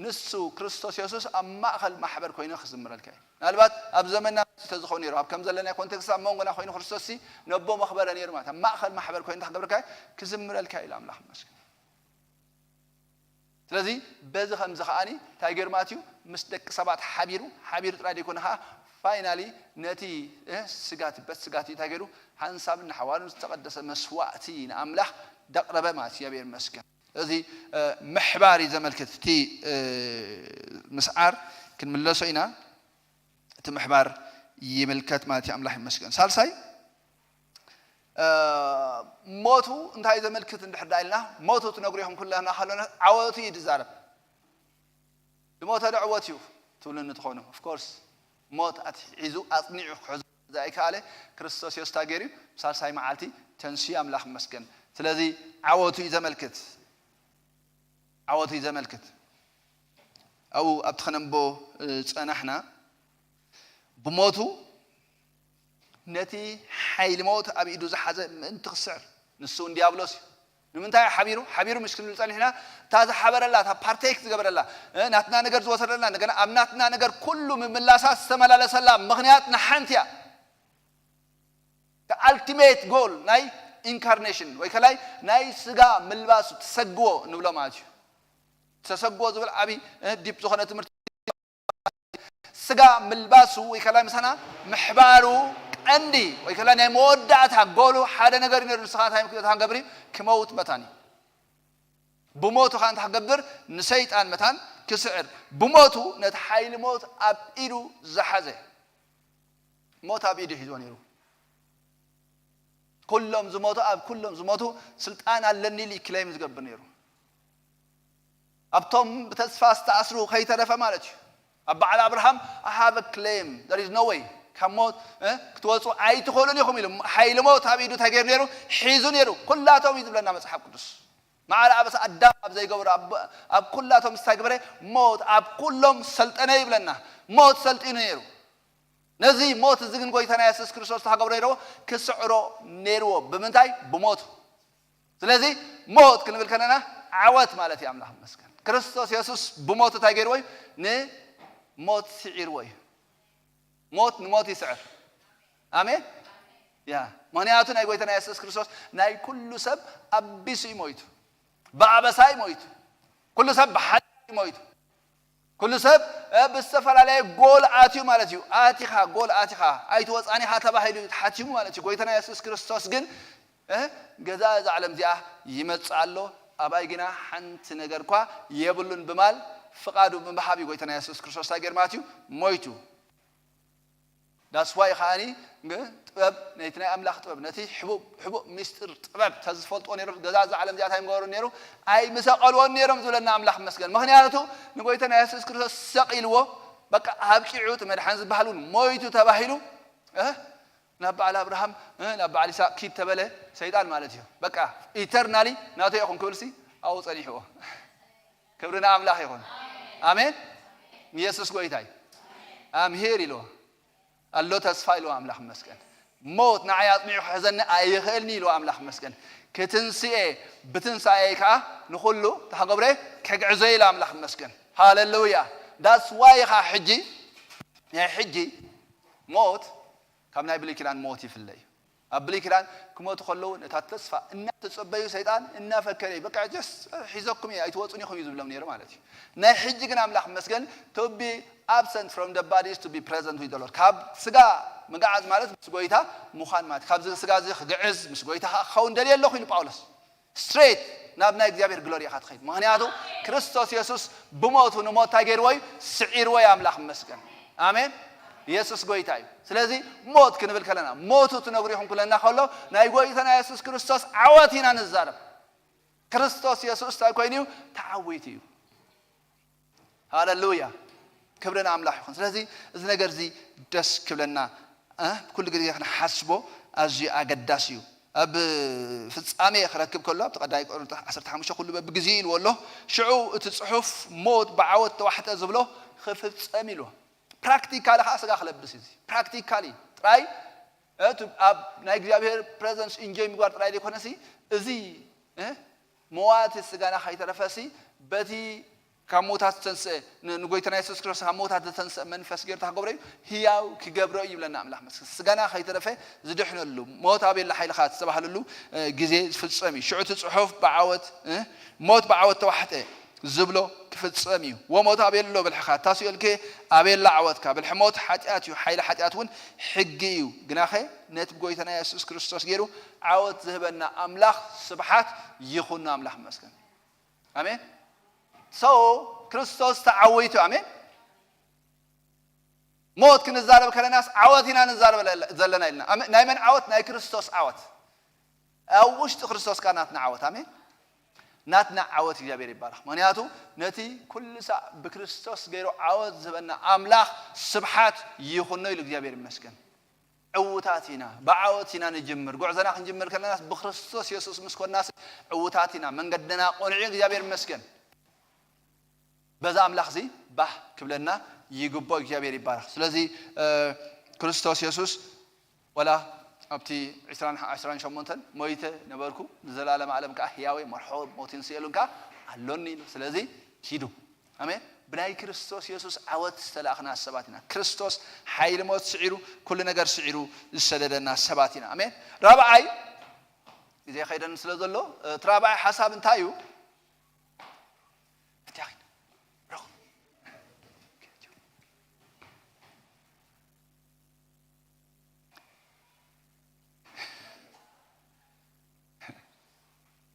ንሱ ክርስቶስ የሱስ ኣብ ማእኸል ማሕበር ኮይኑ ክዝምረልካ እዩ። ምናልባት ኣብ ዘመንና ተዝኾ ነይሩ ኣብ ከም ዘለና ኮንቴክስት ኣብ መንጎና ኮይኑ ክርስቶስ ነቦ መኽበረ ነይሩ ማለት ኣብ ማእኸል ማሕበር ኮይኑ ክገብርካ ክዝምረልካ ኢሉ ኣምላኽ መስገን። ስለዚ በዚ ከምዚ ከዓኒ እንታይ ገይሩ ማለት እዩ ምስ ደቂ ሰባት ሓቢሩ ሓቢሩ ጥራይ ዘይኮነ ከዓ ፋይናሊ ነቲ ስጋት በት ስጋት እንታይ ገይሩ ሓንሳብን ንሓዋሩን ዝተቐደሰ መስዋእቲ ንኣምላኽ ደቕረበ ማለት እግዚኣብሔር መስገን። እዚ ምሕባር እዩ ዘመልክት እቲ ምስዓር ክንምለሶ ኢና። እቲ ምሕባር ይምልከት ማለት እዩ። ኣምላኽ ይመስገን። ሳልሳይ ሞቱ እንታይ ዘመልክት እንድሕር ዳ ኢልና ሞቱ ትነግሩ ኢኹም ኩለና ከሎና ዓወቱ እዩ ዝዛረብ። ዝሞተ ዶ ዕወት እዩ ትብሉኒ ትኾኑ? ኦፍኮርስ ሞት ኣትሒዙ ኣፅኒዑ ክሕዞ ዘይከኣለ ክርስቶስ የሱስ እንታይ ገይሩ እዩ? ሳልሳይ መዓልቲ ተንስዩ ኣምላኽ ይመስገን። ስለዚ ዓወቱ እዩ ዘመልክት። ዓወቱ እዩ ዘመልክት። ኣብኡ ኣብቲ ከነንቦ ዝፀናሕና ብሞቱ ነቲ ሓይሊ ሞት ኣብ ኢዱ ዝሓዘ ምእንቲ ክስዕር ንሱ እውን ዲያብሎስ እዩ። ንምንታይ ሓቢሩ ሓቢሩ ምሽ ክንብል ፀኒሕና እታ ዝሓበረላ እታ ፓርቴክ ዝገበረላ ናትና ነገር ዝወሰደላ እንደገና ኣብ ናትና ነገር ኩሉ ምምላሳ ዝተመላለሰላ ምኽንያት ንሓንቲ እያ። ኣልቲሜት ጎል ናይ ኢንካርኔሽን ወይ ከላይ ናይ ስጋ ምልባስ ትሰግዎ ንብሎ ማለት እዩ። ተሰጎ ዝብል ዓቢ ዲፕ ዝኾነ ትምህርቲ። ስጋ ምልባሱ ወይ ከላ ምሳና ምሕባሩ ቀንዲ ወይ ከላ ናይ መወዳእታ ጎሉ ሓደ ነገር እዩ ነሩ። ንስኻ እንታይ ምክንያት ክንገብር እዩ? ክመውት መታን እዩ። ብሞቱ ኸዓ እንታይ ክገብር? ንሰይጣን መታን ክስዕር። ብሞቱ ነቲ ሓይሊ ሞት ኣብ ኢዱ ዝሓዘ። ሞት ኣብ ኢዱ ሒዞ ነይሩ። ኩሎም ዝሞቱ ኣብ ኩሎም ዝሞቱ ስልጣን ኣለኒ ኢሉ ክሌም ዝገብር ነይሩ። ኣብቶም ብተስፋ ዝተኣስሩ ከይተረፈ ማለት እዩ። ኣብ በዓል ኣብርሃም I have a claim, there is no way, ካብ ሞት ክትወፁ ኣይትኽእሉን ኢኹም ኢሉ። ሓይሊ ሞት ኣብ ኢዱ እንታይ ገይሩ ነይሩ? ሒዙ ነይሩ። ኩላቶም እዩ ዝብለና መፅሓፍ ቅዱስ። ማዕረ ኣበሳ ኣዳም ኣብ ዘይገብሮ ኣብ ኩላቶም ዝተግበረ ሞት ኣብ ኩሎም ሰልጠነ ይብለና። ሞት ሰልጢኑ ነይሩ። ነዚ ሞት እዚ ግን ጎይታና የሱስ ክርስቶስ ተሃገብሮ ነይርዎ ክስዕሮ ነይርዎ። ብምንታይ? ብሞቱ። ስለዚ ሞት ክንብል ከለና ዓወት ማለት እዩ። ኣምላኽ መስገን። ክርስቶስ የሱስ ብሞቱ እንታይ ገይርዎ እዩ? ንሞት ስዒርዎ እዩ። ሞት ንሞት ይስዕር። ኣሜን። ያ ምክንያቱ ናይ ጎይታና የሱስ ክርስቶስ ናይ ኩሉ ሰብ ኣቢሱ እዩ ሞይቱ። ብኣበሳ እዩ ሞይቱ። ኩሉ ሰብ ብሓጢኣት እዩ ሞይቱ። ኩሉ ሰብ ብዝተፈላለየ ጎል ኣትዩ ማለት እዩ። ኣቲኻ ጎል ኣቲኻ ኣይትወፃን ኢኻ ተባሂሉ እዩ ተሓቲሙ ማለት እዩ። ጎይታና የሱስ ክርስቶስ ግን ገዛ እዛ ዓለም እዚኣ ይመፅእ ኣሎ፣ ኣባይ ግና ሓንቲ ነገር እኳ የብሉን ብማል ፍቓዱ ብምሃብ እዩ ጎይታና የሱስ ክርስቶስ እንታይ ገይሩ ማለት እዩ? ሞይቱ። ዳስዋይ ከዓኒ ጥበብ ነቲ ናይ ኣምላኽ ጥበብ ነቲ ሕቡእ ሚስጢር ጥበብ ተዝፈልጥዎ ነይሮም ገዛ እዛ ዓለም እዚኣ እንታይ ምገበሩ ነይሩ? ኣይምሰቐልዎን ነይሮም ዝብለና ኣምላኽ መስገን። ምክንያቱ ንጎይታና የሱስ ክርስቶስ ሰቒልዎ በቃ ኣብቂዑ እቲ መድሓን ዝበሃል እውን ሞይቱ ተባሂሉ ናብ በዓል ኣብርሃም ናብ በዓል ይስሐቅ ኪድ ተበለ ሰይጣን ማለት እዩ። በቃ ኢተርናሊ ናተይ ኢኹም ክብልሲ ኣብኡ ጸኒሕዎ። ክብሪ ንኣምላኽ ይኹን። ኣሜን። ኢየሱስ ጎይታ እዩ። I'm here ኢልዎ ኣሎ ተስፋ ኢልዎ ኣምላኽ መስገን። ሞት ንዓይ ኣጽኒዑ ክሕዘኒ ኣይኽእልኒ ኢልዎ ኣምላኽ መስገን። ክትንስኤ ብትንሳኤ ከዓ ንኹሉ ተኸገብረ ከግዕዞ ኢሉ ኣምላኽ መስገን። ሃሌሉያ። ዳስ ዋይ ኻ ሕጂ ናይ ሕጂ ሞት ካብ ናይ ብሉይ ኪዳን ሞት ይፍለ እዩ። ኣብ ብሉይ ኪዳን ክሞቱ ከለዉ ነታ ተስፋ እናተጸበዩ ሰይጣን እናፈከረ እዩ። በቃ ጀስ ሒዘኩም እየ ኣይትወጹን ኢኹም እዩ ዝብሎም ነይሩ ማለት እዩ። ናይ ሕጂ ግን ኣምላኽ መስገን to be absent from the bodies to be present with the Lord ካብ ስጋ ምግዓዝ ማለት ምስ ጎይታ ምዃን ማለት ካብዚ ስጋ እዚ ክግዕዝ ምስ ጎይታ ከዓ ክኸውን ደልየ ኣለኹ ኢሉ ጳውሎስ። ስትሬት ናብ ናይ እግዚኣብሔር ግሎሪ ኢኻ ትኸይድ። ምክንያቱ ክርስቶስ የሱስ ብሞቱ ንሞት እንታይ ገይርዎ እዩ? ስዒርዎ እዩ። ኣምላኽ ይመስገን። ኣሜን። የሱስ ጎይታ እዩ። ስለዚ ሞት ክንብል ከለና ሞቱ ትነግሩ ኢኹም ክለና ከሎ ናይ ጎይታና የሱስ ክርስቶስ ዓወት ኢና ንዛረብ። ክርስቶስ የሱስ እንታይ ኮይኑ እዩ? ተዓዊቱ እዩ። ሃለሉያ። ክብሪ ንኣምላኽ ይኹን። ስለዚ እዚ ነገር እዚ ደስ ክብለና ኩሉ ግዜ ክንሓስቦ ኣዝዩ ኣገዳሲ እዩ። ኣብ ፍጻሜ ክረክብ ከሎ ኣብቲ ቀዳይ ቆሮንቶስ ዓሰርተ ሓሙሽተ ኩሉ በብግዜኡ ኢልዎ ኣሎ። ሽዑ እቲ ጽሑፍ ሞት ብዓወት ተዋሕጠ ዝብሎ ክፍጸም ኢልዎ። ፕራክቲካሊ ከዓ ስጋ ክለብስ እዩ። ፕራክቲካሊ ጥራይ ኣብ ናይ እግዚኣብሔር ፕሬዘንስ ኢንጆይ ምግባር ጥራይ ዘይኮነሲ እዚ መዋቲ ስጋና ከይተረፈሲ በቲ ካብ ሞታት ዝተንስአ ንጎይታና የሱስ ክርስቶስ ካብ ሞታት ዝተንስአ መንፈስ ገይሩ ታክገብሮ እዩ ህያው ክገብሮ እዩ ይብለና ኣምላኽ መስክር። ስጋና ከይተረፈ ዝድሕነሉ ሞት ኣቤላ ሓይልኻ ዝተባህለሉ ግዜ ዝፍጸም እዩ። ሽዑ እቲ ጽሑፍ ብዓወት ሞት ብዓወት ተዋሕጠ ዝብሎ ክፍጸም እዩ። ወሞት ኣቤሎ ብልሕኻ እታ ሲኦልከ ኣቤላ ዓወትካ። ብልሒ ሞት ሓጢኣት እዩ፣ ሓይሊ ሓጢኣት እውን ሕጊ እዩ። ግናኸ ነቲ ብጎይታና የሱስ ክርስቶስ ገይሩ ዓወት ዝህበና ኣምላኽ ስብሓት ይኹን ኣምላኽ መስገን። ኣሜን። So ክርስቶስ ተዓዊቱ። ኣሜን። ሞት ክንዛረብ ከለናስ ዓወት ኢና ንዛረብ ዘለና ኢልና። ናይ መን ዓወት? ናይ ክርስቶስ ዓወት። ኣብ ውሽጢ ክርስቶስ ከኣ ናትና ዓወት። ኣሜን። ናትና ዓወት እግዚኣብሔር ይባረኽ። ምክንያቱ ነቲ ኩሉ ሳዕ ብክርስቶስ ገይሩ ዓወት ዝህበና ኣምላኽ ስብሓት ይኹኖ ኢሉ እግዚኣብሔር ይመስገን። ዕዉታት ኢና፣ ብዓወት ኢና ንጅምር። ጉዕዞና ክንጅምር ከለናስ ብክርስቶስ የሱስ ምስ ኮናስ ዕዉታት ኢና። መንገድና ቆንዑ እግዚኣብሔር ይመስገን። በዛ ኣምላኽ እዚ ባህ ክብለና ይግቦ እግዚኣብሔር ይባረኽ። ስለዚ ክርስቶስ የሱስ ወላ ኣብቲ ዕስራን ሸሞንተን ሞይተ ነበርኩ ንዘላለም ዓለም ከዓ ህያወይ መርሖ ሞት ይንስኤሉን ከዓ ኣሎኒ ኢሉ። ስለዚ ኪዱ። ኣሜን። ብናይ ክርስቶስ የሱስ ዓወት ዝተላእኽና ሰባት ኢና። ክርስቶስ ሓይሊ ሞት ስዒሩ ኩሉ ነገር ስዒሩ ዝሰደደና ሰባት ኢና። ኣሜን። ራብዓይ ግዜ ከይደን ስለ ዘሎ እቲ ራብዓይ ሓሳብ እንታይ እዩ?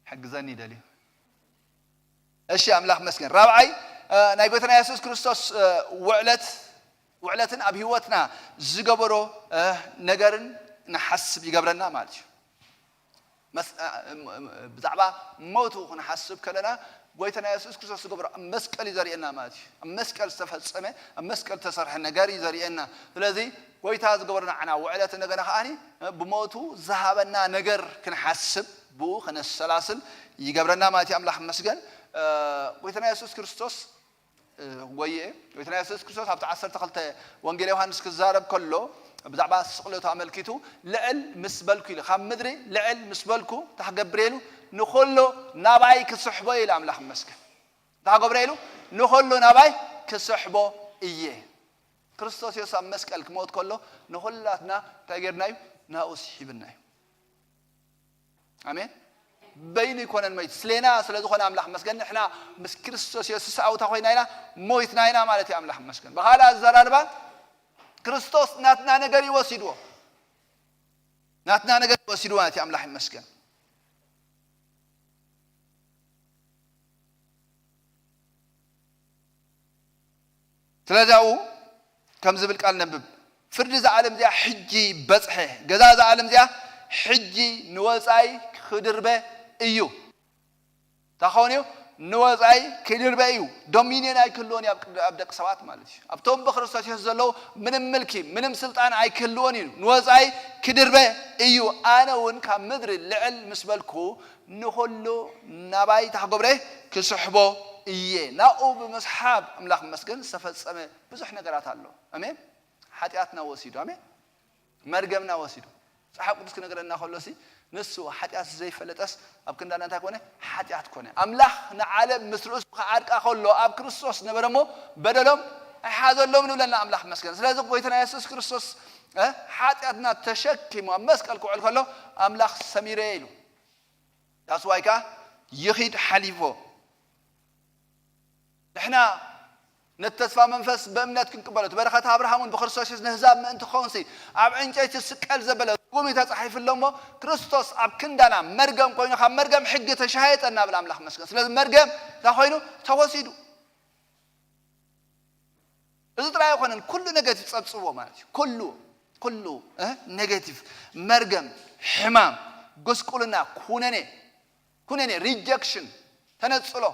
ሕግዘኒ ይደልዩ። እሺ፣ ኣምላኽ መስገን። ራብዓይ፣ እ፣ ናይ ጎይታና የሱስ ክርስቶስ፣ እ፣ ውዕለት፣ ውዕለትን ኣብ ህይወትና ዝገበሮ፣ እ፣ ነገርን ንሓስብ ይገብረና ማለት እዩ። መስ-፣ እ፣ እ፣ እ፣ ብዛዕባ ሞቱ ክንሓስብ ከለና፣ ጎይታና የሱስ ክርስቶስ ዝገበሮ ኣብ መስቀል እዩ ዘርእየና ማለት እዩ። ኣብ መስቀል ዝተፈጸመ፣ ኣብ መስቀል ዝተሰርሐ ነገር እዩ ዘርእየና። ስለዚ ጎይታ ዝገበሮ ንዓና ውዕለት እንደገና ከኣኒ፣ እ፣ ብሞቱ ዝሃበና ነገር ክንሓስብ፣ ብኡ ከነሰላስል ይገብረና ማለት እዩ። ኣምላኽ ይመስገን። እ፣ ጎይታና የሱስ ክርስቶስ፣ እ፣ ወየ፣ ጎይታና የሱስ ክርስቶስ ኣብቲ ዓሰርተ ክልተ ወንጌል ዮሃንስ ክዛረብ ከሎ፣ ብዛዕባ ስቕለቱ ኣመልኪቱ፣ "ልዕል ምስ በልኩ" ኢሉ፣ "ካብ ምድሪ ልዕል ምስ በልኩ እንታይ ክገብር?" ኢሉ፣ "ንኹሉ ናባይ ክስሕቦ" ኢሉ። ኣምላኽ ይመስገን። እንታይ ክገብሮ ኢሉ? "ንኹሉ ናባይ ክስሕቦ እየ።" ክርስቶስ የሱስ ኣብ መስቀል ክሞት ከሎ ንኹላትና እንታይ ጌርና እዩ? ናብኡ ስሒብና እዩ። ኣሜን። በይኑ ይኮነን መይት፣ ስሌና ስለ ዝኾነ ኣምላኽ መስገን፣ ንሕና ምስ ክርስቶስ የሱስ ኣውታ ኮይና ኢና፣ ሞይትና ኢና ማለት እዩ። ኣምላኽ መስገን። ብኻልእ ኣዘራርባ፣ ክርስቶስ ናትና ነገር እዩ ወሲድዎ። ናትና ነገር እዩ ወሲድዎ ማለት እዩ። ኣምላኽ ይመስገን። ስለዚ ኣብኡ ከም ዝብል ቃል ነንብብ። "ፍርዲ እዛ ዓለም እዚኣ ሕጂ በጽሐ፣ ገዛ እዛ ዓለም እዚኣ ሕጂ ንወጻኢ ክድርበ እዩ።" እንታይ ክኸውን እዩ? ንወጻኢ ክድርበ እዩ። ዶሚንዮን ኣይክህልዎን እዩ ኣብ ቅድ-፣ ኣብ ደቂ ሰባት ማለት እዩ። ኣብቶም ብክርስቶስ የሱስ ዘለዉ ምንም ምልኪ፣ ምንም ስልጣን ኣይክህልዎን እዩ። ንወጻኢ ክድርበ እዩ። ኣነ እውን ካብ ምድሪ ልዕል ምስ በልኩ፣ ንኹሉ ናባይ እንታይ ክገብሮ እየ? ክስሕቦ እየ። ናብኡ ብምስሓብ፣ ኣምላኽ ይመስገን፣ ዝተፈጸመ ብዙሕ ነገራት ኣሎ። ኣሜን። ሓጢኣትና ወሲዱ። ኣሜን። መርገምና ወሲዱ። መጽሓፍ ቅዱስ ክነግረና ከሎሲ፣ ንሱ ሓጢኣት ዘይፈለጠስ ኣብ ክንዳና እንታይ ኮነ? ሓጢኣት ኮነ። ኣምላኽ ንዓለም ምስ ርእሱ ክዓድቃ ከሎ ኣብ ክርስቶስ ነበረ እሞ፣ በደሎም ኣይሓዘሎም ንብለና። ኣምላኽ ይመስገን። ስለዚ ጎይታና የሱስ ክርስቶስ፣ እ፣ ሓጢኣትና ተሸኪሙ ኣብ መስቀል ክውዕል ከሎ፣ ኣምላኽ ሰሚረ ኢሉ። That's why ከኣ ይኺድ ሓሊፎ። ንሕና ነቲ ተስፋ መንፈስ ብእምነት ክንቅበሎ፣ እቲ በረኸት ኣብርሃም እውን ብክርስቶስ የሱስ ንህዛብ ምእንቲ ክኸውንሲ፣ ኣብ ዕንጨይቲ ስቀል ዘበለ ርጉም እዩ ተጻሒፉ ኣሎ እሞ፣ ክርስቶስ ኣብ ክንዳና መርገም ኮይኑ፣ ካብ መርገም ሕጊ ተሻየጠ እናብል ኣምላኽ መስገን። ስለዚ መርገም እንታይ ኮይኑ? ተወሲዱ። እዚ ጥራይ ኣይኮነን፣ ኩሉ ነገቲቭ ጸብጽዎ ማለት እዩ። ኩሉ፣ ኩሉ፣ እ፣ ኔጌቲቭ፣ መርገም፣ ሕማም፣ ጉስቁልና፣ ኩነኔ፣ ኩነኔ፣ ሪጀክሽን፣ ተነጽሎ።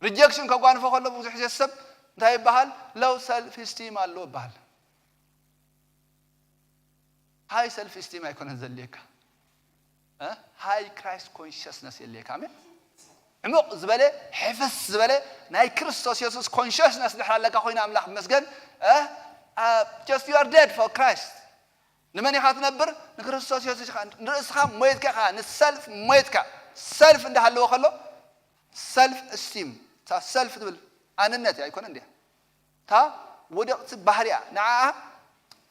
ሪጀክሽን ከጓንፎ ከሎ ብዙሕ ግዜ ሰብ እንታይ ይበሃል? ሎው ሰልፍ ኢስቲም ኣለዎ ይበሃል። ሃይ ሰልፍ ኢስቲም ኣይኮነን ዘድልየካ። እ? ሃይ ክራይስት ኮንሽስነስ የድልየካ። ኣሜን። ዕሙቕ ዝበለ፣ ሕፍስ ዝበለ ናይ ክርስቶስ የሱስ ኮንሽስነስ ድሕር ኣለካ ኮይና ኣምላኽ ይመስገን። እ? እ፣ just you are dead for Christ። ንመን ኢኻ ትነብር? ንክርስቶስ የሱስ ኢኻ። ንርእስኻ ሞይትካ ኢኻ፣ ንሰልፍ ሞይትካ። ሰልፍ እንዳሃለወ ከሎ፣ ሰልፍ እስቲም፣ እታ ሰልፍ ትብል ኣንነት እያ፣ ኣይኮነን ድያ? እታ ውድቕቲ ባህሪ እያ። ንዓኣ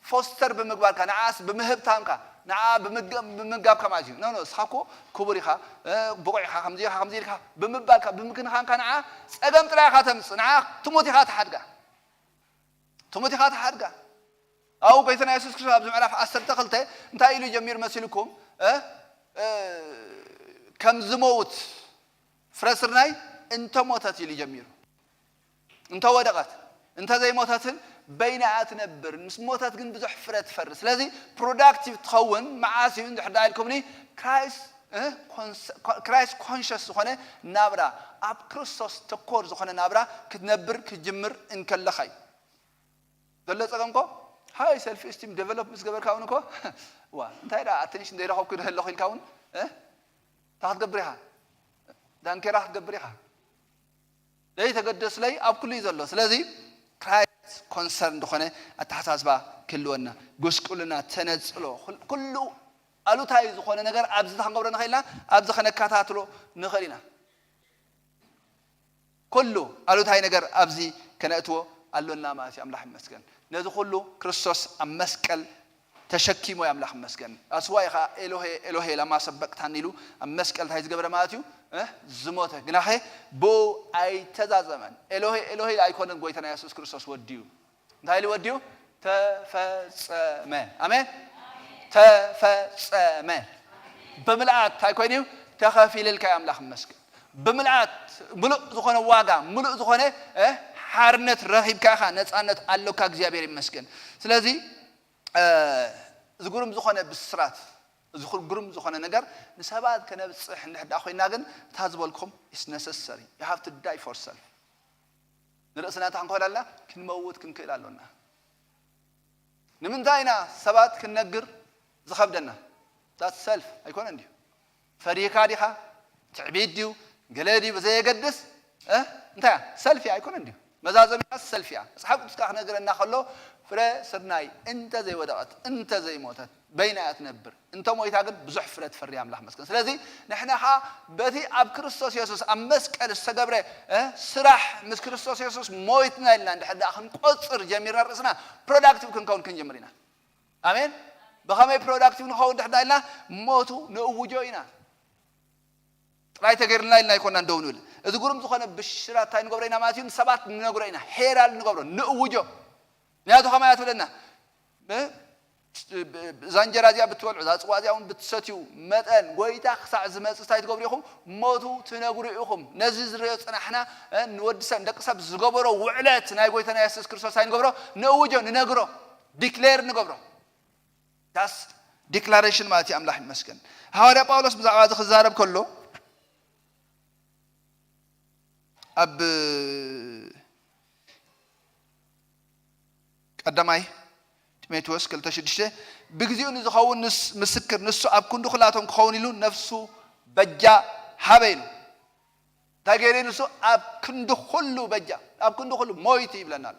ፎስተር ብምግባርካ፣ ንዓኣስ ብምህብታምካ፣ ንዓኣ ብምግ-፣ ብምምጋብካ ማለት እዩ። ኖ፣ ኖ፣ ንስኻ እኮ ክቡር ኢኻ፣ እ፣ ብቑዕ ኢኻ፣ ከምዚ ኢኻ፣ ከምዚ ኢልካ ብምባልካ፣ ብምክንኻንካ ንዓኣ ጸገም ጥራይ ኢኻ ተምጽእ። ንዓኣ ትሙት ኢኻ ትሓድጋ። ትሙት ኢኻ ትሓድጋ። ኣብኡ ጎይታና የሱስ ክርስቶስ ኣብዚ ምዕራፍ ዓሰርተ ክልተ እንታይ ኢሉ ጀሚሩ መሲልኩም? እ? እ፣ ከም ዝመውት ፍረ ስርናይ እንተ ሞተት ኢሉ ጀሚሩ። እንተ ወደቐት፣ እንተ ዘይሞተትን በይና እያ ትነብር። ምስ ሞተት ግን ብዙሕ ፍረ ትፈሪ። ስለዚ ፕሮዳክቲቭ ትኸውን መዓስ እዩ እንድሕር ደኣ ኢልኩምኒ፣ ክራይስት፣ እ፣ ኮንስ-፣ ክራይስት ኮንሽስ ዝኾነ ናብራ፣ ኣብ ክርስቶስ ተኮር ዝኾነ ናብራ ክትነብር ክትጅምር እንከለኻ እዩ። ዘሎ ጸገም እኮ፣ ሃይ ሰልፍ ኢስቲም ዴቨሎፕ ምስ ገበርካ እውን እኮ፣ ዋ፣ እንታይ ደኣ ኣቴንሽን ዘይረኸብኩ ዶ ኣለኹ ኢልካ እውን፣ እ? እንታይ ክትገብር ኢኻ? ዳንኬራ ክትገብር ኢኻ። ዘይተገደስለይ ኣብ ኩሉ እዩ ዘሎ። ስለዚ ክራይስት ኮንሰርን ዝኾነ ኣተሓሳስባ ክህልወና፣ ጉስቁልና፣ ተነጽሎ፣ ኩል-፣ ኩሉ ኣሉታዊ ዝኾነ ነገር ኣብዚ ክንገብሮ ንኽእል ኢና፣ ኣብዚ ከነከታትሎ ንኽእል ኢና። ኩሉ ኣሉታዊ ነገር ኣብዚ ከነእትዎ ኣሎና ማለት እዩ። ኣምላኽ ይመስገን። ነዚ ኩሉ ክርስቶስ ኣብ መስቀል ተሸኪሞ እዩ። ኣምላኽ ይመስገን። ኣስዋይ ኸዓ ኤሎሄ ኤሎሄ ላማ ሰበቅታኒ ኢሉ ኣብ መስቀል እንታይ ዝገበረ ማለት እዩ? እ? ዝሞተ። ግናኸ ብኡ ኣይተዛዘመን። ኤሎሄ ኤሎሄ ኣይኮነን ጎይታና የሱስ ክርስቶስ ወዲኡ። እንታይ ኢሉ ወዲኡ? ተፈጸመ። ኣሜን። ተፈጸመ። ብምልኣት እንታይ ኮይኑ እዩ? ተኸፊልልካ እዩ። ኣምላኽ ይመስገን። ብምልኣት፣ ምሉእ ዝኾነ ዋጋ፣ ምሉእ ዝኾነ እ፣ ሓርነት ረኺብካ ኢኻ፣ ነፃነት ኣሎካ። እግዚኣብሔር ይመስገን። ስለዚ እ፣ እዚ ግሩም ዝኾነ ብስራት፣ እዚ ግሩም ዝኾነ ነገር ንሰባት ከነብፅሕ እንድሕር ደኣ ኮይና ግን፣ እታ ዝበልኩም is necessary, you have to die for self። ንርእስና እንታይ ክንኮል ኣለና? ክንመውት ክንክእል ኣሎና። ንምንታይ ኢና ሰባት ክንነግር ዝኸብደና? That's self ኣይኮነን ድዩ? ፈሪካ ዲኻ? ትዕቢት ድዩ? ገለ ድዩ? ብዘየገድስ እ፣ እንታይ እያ? ሰልፍ እያ ኣይኮነን ድዩ? መዛዘሚያ ሰልፍ እያ። መጽሓፍ ቅዱስ ከዓ ክነግረና ከሎ፣ ፍረ ስርናይ እንተ ዘይወደቐት፣ እንተ ዘይሞተት፣ በይና እያ ትነብር። እንተ ሞይታ ግን ብዙሕ ፍረ ትፈሪ፣ ኣምላኽ መስገን። ስለዚ ንሕና ኸዓ በቲ ኣብ ክርስቶስ የሱስ ኣብ መስቀል ዝተገብረ እ፣ ስራሕ፣ ምስ ክርስቶስ የሱስ ሞይትና ኢልና እንድሕር ደኣ ክንቆጽር ጀሚርና፣ ርእስና ፕሮዳክቲቭ ክንከውን ክንጀምር ኢና። ኣሜን። ብኸመይ ፕሮዳክቲቭ ንኸውን ድሕር ኢልና? ሞቱ ንእውጆ ኢና። ጥራይ ተገይርልና ኢልና ኣይኮናን ደው ንብል። እዚ ግሩም ዝኾነ ብሽራት እንታይ ንገብሮ ኢና ማለት እዩ? ንሰባት ንነግሮ ኢና፣ ሄራል ንገብሮ፣ ንእውጆ። ምክንያቱ ከማይ እያ ትብለና፣ እ፣ እዛ እንጀራ እዚኣ ብትበልዑ፣ እዛ ጽዋ እዚኣ እውን ብትሰትዩ መጠን፣ ጎይታ ክሳዕ ዝመጽእ እንታይ ትገብሩ ኢኹም? ሞቱ ትነግሩ ኢኹም። ነዚ ዝሪኦ ጽናሕና፣ እ፣ ንወዲ ሰብ፣ ንደቂ ሰብ ዝገበሮ ውዕለት ናይ ጎይታና የሱስ ክርስቶስ እንታይ ንገብሮ? ንእውጆ፣ ንነግሮ፣ ዲክሌር ንገብሮ። ዳስ ዲክላሬሽን ማለት እዩ። ኣምላኽ ይመስገን። ሃዋርያ ጳውሎስ ብዛዕባ እዚ ክዛረብ ከሎ፣ ኣብ ቀዳማይ ጢሞቴዎስ ክልተ ሽዱሽተ፣ "ብግዚኡ ንዝኸውን ንስ-፣ ምስክር ንሱ ኣብ ክንዲ ኩላቶም ክኸውን ኢሉ ነፍሱ በጃ ሃበ" ኢሉ። እንታይ ገይሩ? ንሱ ኣብ ክንዲ ኩሉ በጃ፣ ኣብ ክንዲ ኩሉ ሞይቱ ይብለና ኣሎ።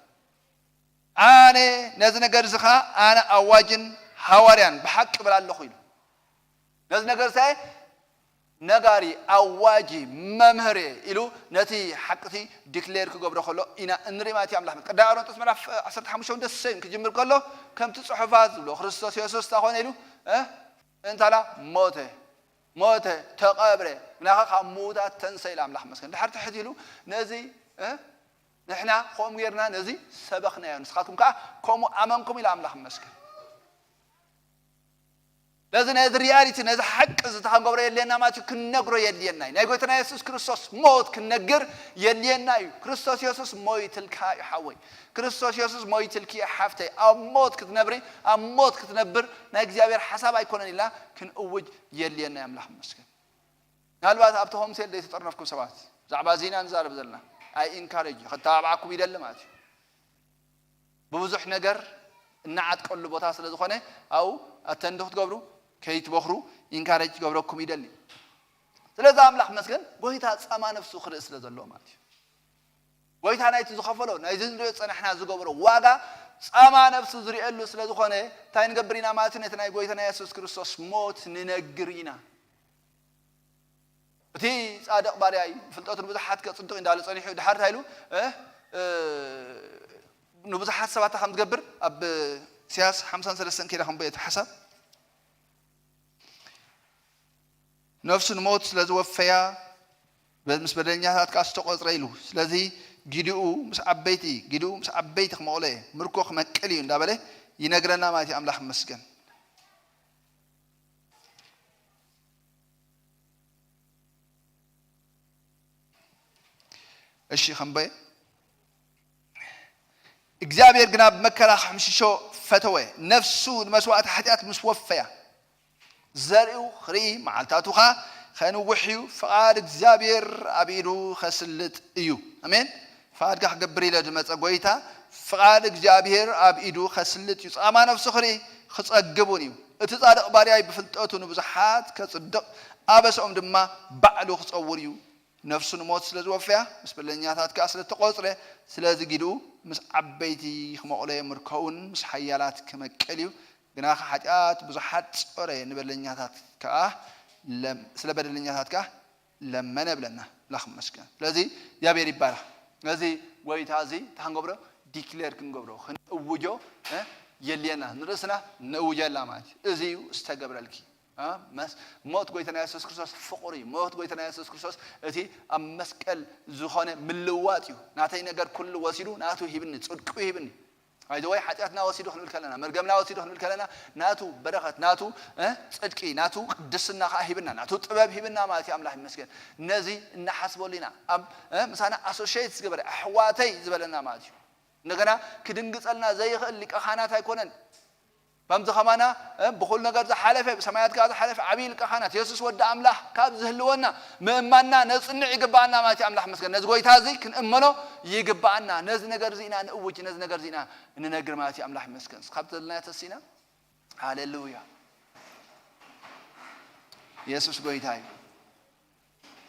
ኣነ ነዚ ነገር እዚ ኸዓ ኣነ ኣዋጅን ሃዋርያን ብሓቂ እብል ኣለኹ ኢሉ። ነዚ ነገር እንታይ? ነጋሪ፣ ኣዋጂ፣ መምህር እየ ኢሉ ነቲ ሓቅቲ ዲክሌር ክገብሮ ከሎ ኢና እንርኢ ማለት እዩ። ኣምላኽ ቀዳማይ ቆሮንቶስ ምዕራፍ ዓሰርተ ሓሙሽተ እውን ደስ ይብል ክጅምር ከሎ፣ ከምቲ ጽሑፋት ዝብሎ፣ ክርስቶስ የሱስ እንታይ ኮነ ኢሉ? እ? እንታላ ሞተ፣ ሞተ፣ ተቐብረ፣ ግናኸ ካብ ምዉታት ተንሰ ኢሉ። ኣምላኽ መስገን። ድሓር ትሕት ኢሉ ነዚ፣ እ? ንሕና ከምኡ ጌርና ነዚ ሰበኽናዮ፣ ንስኻትኩም ከኣ ከምኡ ኣመንኩም ኢሉ። ኣምላኽ መስገን። ነዚ፣ ነዚ ሪያሊቲ፣ ነዚ ሓቂ እዚ እንታይ ክንገብሮ የድልየና ማለት እዩ? ክንነግሮ የድልየና እዩ። ናይ ጎይታና የሱስ ክርስቶስ ሞት ክንነግር የድልየና እዩ። ክርስቶስ የሱስ ሞይትልካ እዩ ሓወይ። ክርስቶስ የሱስ ሞይትልኪ እዩ ሓፍተይ። ኣብ ሞት ክትነብሪ፣ ኣብ ሞት ክትነብር ናይ እግዚኣብሔር ሓሳብ ኣይኮነን ኢልና ክንእውጅ የድልየና እዩ። ኣምላኽ ይመስገን። ምናልባት ኣብቲ ሆምሴል ዘይተጠርነፍኩም ሰባት፣ ብዛዕባ እዚ ኢና ንዛረብ ዘለና። ኣይ ኢንካሬጅ፣ ከተባብዓኩም ይደሊ ማለት እዩ። ብብዙሕ ነገር እናዓጥቀሉ ቦታ ስለ ዝኾነ፣ ኣብኡ ኣተንዲ ክትገብሩ፣ ከይትበኽሩ ኢንካሬጅ ክገብረኩም ይደሊ። ስለዚ ኣምላኽ መስገን፣ ጎይታ ጻማ ነፍሱ ክርኢ ስለ ዘለዎ ማለት እዩ። ጎይታ ናይቲ ዝኸፈሎ፣ ናይዚ ንሪኦ ዝጸናሕና ዝገበሮ ዋጋ ጻማ ነፍሱ ዝርእየሉ ስለ ዝኾነ፣ እንታይ ንገብር ኢና ማለት እዩ? ነቲ ናይ ጎይታና የሱስ ክርስቶስ ሞት ንነግር ኢና። እቲ ጻድቕ ባርያይ ብፍልጠቱ ንብዙሓት ከጽድቕ እንዳበለ ጸኒሑ፣ ድሓር እንታይ ኢሉ? እ፣ እ፣ ንብዙሓት ሰባት ከም ዝገብር ኣብ ኢሳያስ ሓምሳን ሰለስተን ከይዳ ክንበዮ እቲ ሓሳብ። ነፍሱ ንሞት ስለ ዝወፈያ፣ በ-፣ ምስ በደለኛታት ከኣ ዝተቖጽረ ኢሉ። ስለዚ ጊዲኡ ምስ ዓበይቲ፣ ጊዲኡ ምስ ዓበይቲ ክመቕሎ እየ፣ ምርኮ ክመቅል እዩ እንዳበለ ይነግረና ማለት እዩ። ኣምላኽ ይመስገን። እሺ፣ ከንበየ። እግዚኣብሔር ግና ብመከራ ክሕምሽሾ ፈተወ፣ ነፍሱ ንመስዋእቲ ሓጢኣት ምስ ወፈያ። ዘሪኡ ክርኢ፣ መዓልታቱ ኸኣ ኸንውሕ እዩ፣ ፍቓድ እግዚኣብሔር ኣብ ኢዱ ኸስልጥ እዩ። ኣሜን። ፍቓድካ ክገብር ኢለ ዝመጸ ጐይታ፣ ፍቓድ እግዚኣብሔር ኣብ ኢዱ ኸስልጥ እዩ። ጻማ ነፍሱ ክርኢ፣ ክጸግብ እውን እዩ። እቲ ጻድቕ ባርያይ ብፍልጠቱ ንብዙሓት ከጽድቕ፣ ኣበስኦም ድማ ባዕሉ ክጸውር እዩ። ነፍሱ ንሞት ስለ ዝወፈያ፣ ምስ በደለኛታት ከኣ ስለ እተቖጽረ፣ ስለዚ ጊድኡ ምስ ዓበይቲ ክመቕሎ እየ፣ ምርኮኡን ምስ ሓያላት ክመቅል እዩ። ግናኸ ሓጢኣት ብዙሓት ጾረ፣ ንበደለኛታት ከኣ ለም-፣ ስለ በደለኛታት ከኣ ለመነ ብለና። ኣምላኽ ይመስገን። ስለዚ እግዚኣብሔር ይባረኽ። ነዚ ጐይታ እዚ እንታይ ክንገብሮ? ዲክሌር ክንገብሮ፣ ክንእውጆ፣ እ፣ የድልየና። ንርእስና ነእውጀላ ማለት እዩ። እዚ እዩ ዝተገብረልኪ። እ፣ መስ-፣ ሞት ጐይታና የሱስ ክርስቶስ ፍቕሪ እዩ። ሞት ጐይታና የሱስ ክርስቶስ እቲ ኣብ መስቀል ዝኾነ ምልዋጥ እዩ። ናተይ ነገር ኩሉ ወሲዱ ናቱ ሂብኒ፣ ጽድቁ ሂብኒ። ባይዘወይ ሓጢኣትና ወሲዱ ክንብል ከለና፣ መርገምና ወሲዱ ክንብል ከለና፣ ናቱ በረኸት፣ ናቱ እ፣ ጽድቂ፣ ናቱ ቅድስና ከዓ ሂብና፣ ናቱ ጥበብ ሂብና ማለት እዩ። ኣምላኽ ይመስገን። ነዚ እናሓስበሉ ኢና። ኣብ እ፣ ምሳና ኣሶሽየት ዝገበረ፣ ኣሕዋተይ ዝበለና ማለት እዩ። እንደገና ክድንግጸልና ዘይኽእል ሊቀ ካህናት ኣይኮነን። ከምዚ ከማና እ፣ ብኹሉ ነገር ዝሓለፈ፣ ብሰማያት ከዓ ዝሓለፈ ዓብዪ ሊቀ ካህናት የሱስ ወዲ ኣምላኽ ካብ ዝህልወና ምእማንና ነጽንዕ ይግብኣና ማለት እዩ። ኣምላኽ ይመስገን። ነዚ ጎይታ እዚ ክንእመኖ ይግብኣና። ነዚ ነገር እዚ ኢና ንእውጅ፣ ነዚ ነገር እዚ ኢና ንነግር ማለት እዩ። ኣምላኽ ይመስገን። እስካብ ዘለና ተሲና። ሃሌሉያ። የሱስ ጎይታ እዩ።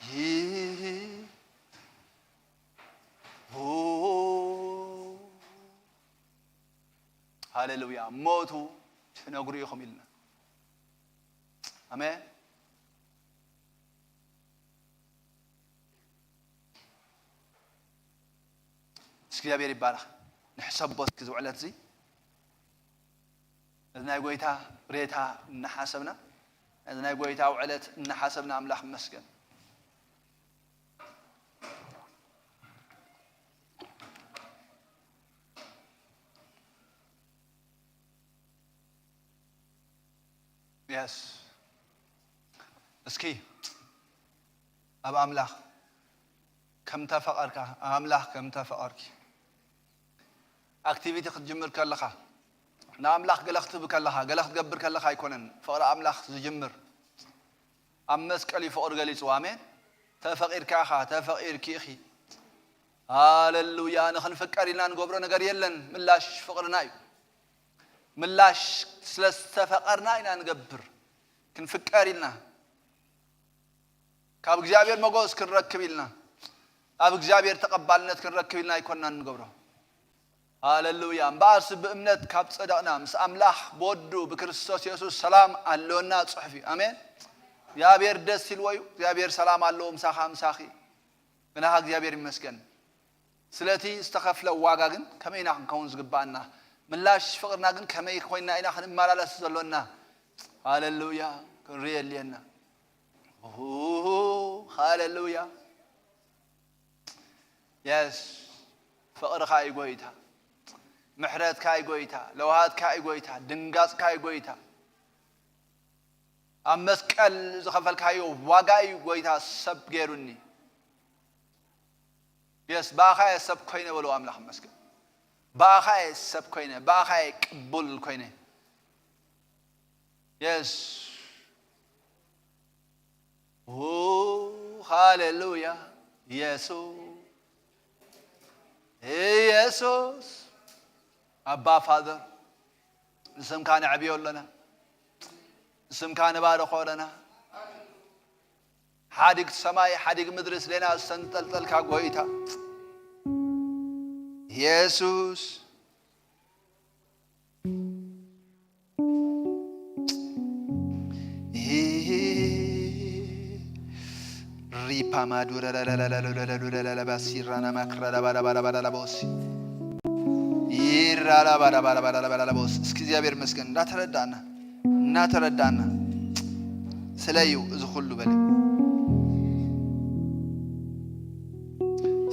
ይህ-፣ ኦ፣ ሃሌሉያ። ሞቱ ትነግሩ ኢኹም ኢልና። ኣሜን። እስኪ እግዚኣብሔር ይባረኽ። ንሕሰቦ እስኪ ዝውዕለት እዚ። እዚ ናይ ጎይታ ሬታ እናሓሰብና፣ እዚ ናይ ጎይታ ውዕለት እናሓሰብና ኣምላኽ ይመስገን። የስ። እስኪ ኣብ ኣምላኽ ከም ተፈቐርካ፣ ኣብ ኣምላኽ ከም ተፈቐርኪ፣ ኣክቲቪቲ ክትጅምር ከለኻ፣ ንኣምላኽ ገለ ክትህብ ከለኻ፣ ገለ ክትገብር ከለኻ ኣይኮነን ፍቕሪ ኣምላኽ ዝጅምር። ኣብ መስቀል እዩ ፍቕሪ ገሊጹ። ኣሜን። ተፈቒርካ ኢኻ፣ ተፈቒርኪ ኢኺ። ሃሌሉያ። ንኽንፍቀር ኢልና ንገብሮ ነገር የለን። ምላሽ ፍቕርና እዩ። ምላሽ ስለ ዝተፈቐርና ኢና ንገብር። ክንፍቀር ኢልና፣ ካብ እግዚኣብሔር መጎስ ክንረክብ ኢልና፣ ኣብ እግዚኣብሔር ተቐባልነት ክንረክብ ኢልና ኣይኮንናን ንገብሮ። ሃሌሉያ። እምበኣርሲ ብእምነት ካብ ጸደቕና፣ ምስ ኣምላኽ ብወዱ ብክርስቶስ የሱስ ሰላም ኣለወና ጽሑፍ እዩ። ኣሜን። እግዚኣብሔር ደስ ኢልዎ እዩ። እግዚኣብሔር ሰላም ኣለዎ ምሳኻ፣ ምሳኺ። ግናኻ እግዚኣብሔር ይመስገን። ስለቲ ዝተኸፍለ ዋጋ ግን ከመይ ኢና ክንከውን ዝግብኣና? ምላሽ ፍቕርና ግን ከመይ ኮይና ኢና ክንመላለስ ዘሎና? ሃሌሉያ። ክንርኢ የድልየና። ኡ፣ ሃሌሉያ። የስ። ፍቕርኻ እዩ ጎይታ። ምሕረትካ እዩ ጎይታ። ለውሃትካ እዩ ጎይታ። ድንጋጽካ እዩ ጎይታ። ኣብ መስቀል ዝኸፈልካዮ ዋጋ እዩ ጎይታ ሰብ ገይሩኒ። የስ፣ ብኣኻ እየ ሰብ ኮይነ በሉ። ኣምላኽ ይመስገን። ብኣኻ እየ ሰብ ኮይነ፣ ብኣኻ እየ ቅቡል ኮይነ። የስ። ኡ፣ ሃሌሉያ። የሱስ፣ የሱስ፣ ኣባ ፋዘር፣ ንስምካ ነዕብዮ ኣለና፣ ንስምካ ንባርኾ ኣለና። ሓዲግ ሰማይ ሓዲግ ምድሪ ስሌና ዝተንጠልጠልካ ጎይታ የሱስ። ሪፓ ማዱረ ለለለለለለለለለባሲራና ማክራ ለባለባለባለለቦሲ ይራ ለባለባለባለለቦሲ። እስኪ እግዚኣብሔር ይመስገን እንዳተረዳእና እናተረዳእና ስለዩ እዚ ኩሉ በለ።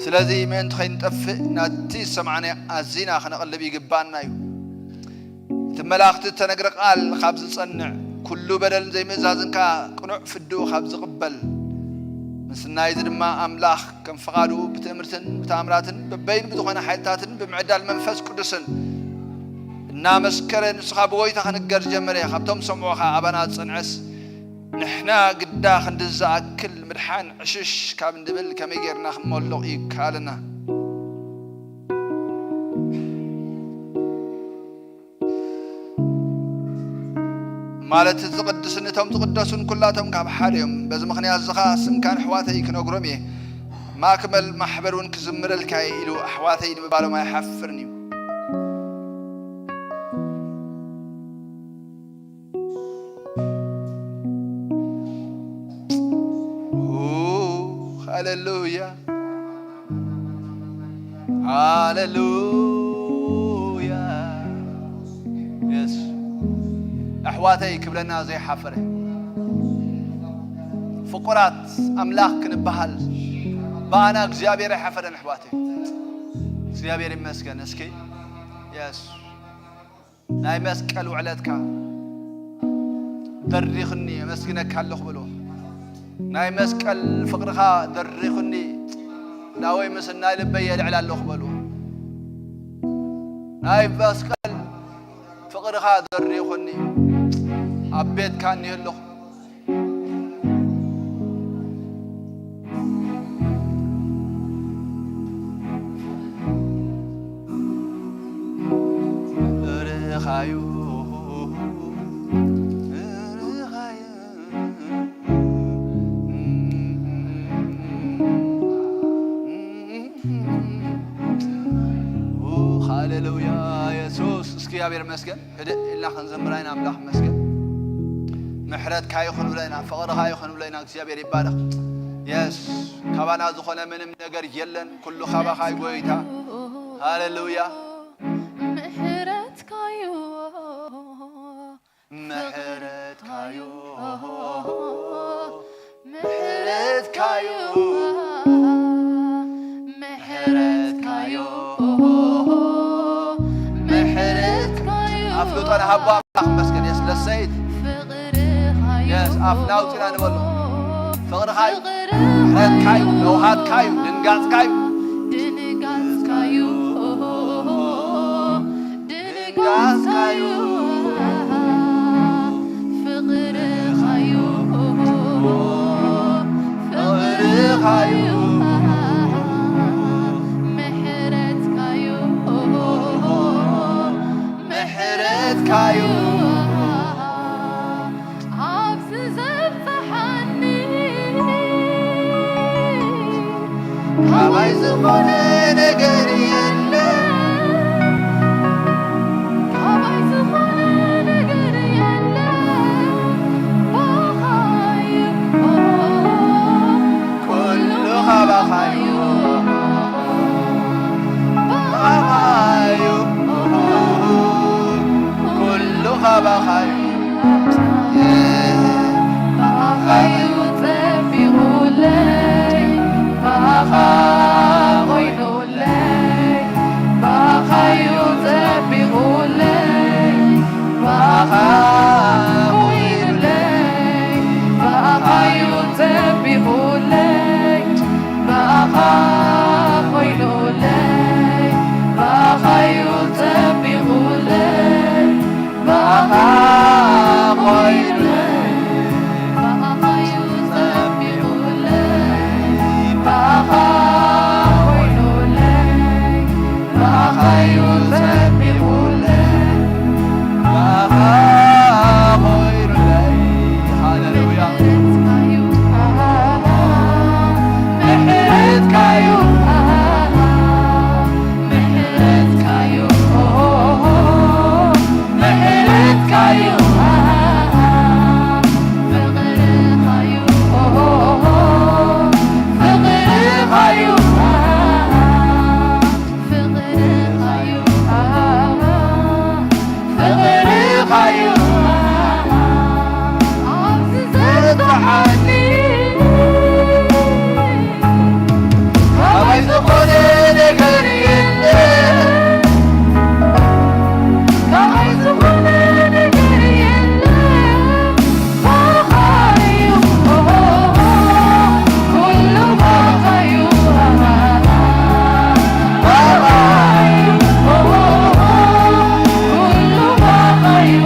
ስለዚ ምእንቲ ከይንጠፍእ ናቲ ዝሰማዕናዮ ኣዚና ክነቕልብ ይግባና እዩ። እቲ መላእኽቲ እተነግረ ቃል ካብ ዝጸንዕ፣ ኩሉ በደልን ዘይምእዛዝን ከኣ ቅኑዕ ፍድኡ ካብ ዝቕበል፣ ምስናይዚ ድማ ኣምላኽ ከም ፍቓዱ ብትእምርትን ብተኣምራትን በበይኑ ብዝኾነ ሓይልታትን ብምዕዳል መንፈስ ቅዱስን እናመስከረ ንሱ ኻብ ጎይታ ክንገር ዝጀመረ፣ ካብቶም ዝሰምዑ ኸዓ ኣባና ዝጸንዐስ፣ ንሕና ግዳ ክንድዚ ዝኣክል ምድሓን ዕሽሽ ካብ እንብል ከመይ ጌርና ክንመልቕ ይከኣለና? ማለት እቲ ዝቕድስን እቶም ዝቕደሱን ኩላቶም ካብ ሓደ እዮም። በዚ ምኽንያት እዚ ኸዓ ስምካ ንኣሕዋተይ ክነግሮም እየ። ማእከል ማሕበር እውን ክዝምረልካ እየ ኢሉ ኣሕዋተይ ንምባሎም ኣይሓፍርን እዩ። ኡ፣ ሃሌሉያ፣ ሃሌሉያ። የስ፣ ኣሕዋተይ ክብለና ዘይሓፈረ፣ ፍቁራት ኣምላኽ ክንበሃል ብኣና እግዚኣብሔር ኣይሓፈረን ኣሕዋተይ። እግዚኣብሔር ይመስገን። እስኪ የስ ናይ መስቀል ውዕለትካ ደሪኽኒ፣ የመስግነካ ኣለኹ በልዎ። ናይ መስቀል ፍቕርኻ ደሪኽኒ፣ ናወይ ምስ ናይ ልበይ የልዕል ኣለኹ በልዎ። ናይ መስቀል ፍቕርኻ ደሪኹኒ፣ ኣብ ቤትካ እኒሀ ኣለኹ። ርኻዩ፣ ርኻዩ። ሃሌሉያ የሱስ። እስኪ እግዚኣብሔር ይመስገን። ህድእ ኢልና ክንዘምር ኢና። ኣምላኽ ይመስገን። ምሕረትካ ይኹን ብለና፣ ፍቕርኻ ይኹን ብለና። እግዚኣብሔር ይባረኽ። የስ ካባና ዝኾነ ምንም ነገር የለን። ኩሉ ካባኻ እዩ ጎይታ። ሃሌሉያ። ምሕረትካዩ ምሕረትካዩ ምሕረትካዩ ምሕረትካዩ ምሕረትካዩ ኣፍልጦ ንሃቦ ኣምላኽ ይመስገን። የስ ለሰይት ፍቕርኻዩ የስ ኣፍና ኣውፂና ንበሎ። ፍቕርኻዩ ምሕረትካዩ ነውሃትካዩ ድንጋፅካዩ ድንጋፅካዩ ድንጋፅካዩ ፍቕርኻዩ ፍቕርኻዩ ምሕረትካዩ ምሕረትካዩ ኣብዚ ዘብጽሓኒ ካባይ ዝኾነ ነገር የለ ካባይ ዝኾነ ነገር የለ ባኻዩ ኩሉ ካባኻዩ ባኻዩ ኩሉ ካባኻዩ ባኻዩ ጸቢቑለይ ባኻ ኮይኑለይ ባኻዩ ጸቢቑለይ ባኻ ኮይኑለይ ባኻዩ ጸቢቑለይ ባኻ ኮይኑለይ ባኻዩ ጸቢቑለይ ባኻ ኮይኑለይ ባኻዩ ጸቢቑለይ ባኻ ኮይኑለይ ባኻዩ ጸቢቑለይ ባኻ ኮይኑለይ ሃሌሉያ ምሕረትካዩ ምሕረትካዩ ምሕረትካዩ ፍቕርኻዩ ፍቕርኻዩ ፍቕርኻዩ ፍቕርኻዩ ኣብዚ ዘብጽሓኒ ካባይ ዝኾነ ነገር የለ ካባይ ዝኾነ ነገር የለ ባኻዩ ኩሉ ባኻዩ ባኻዩ ኩሉ ባኻዩ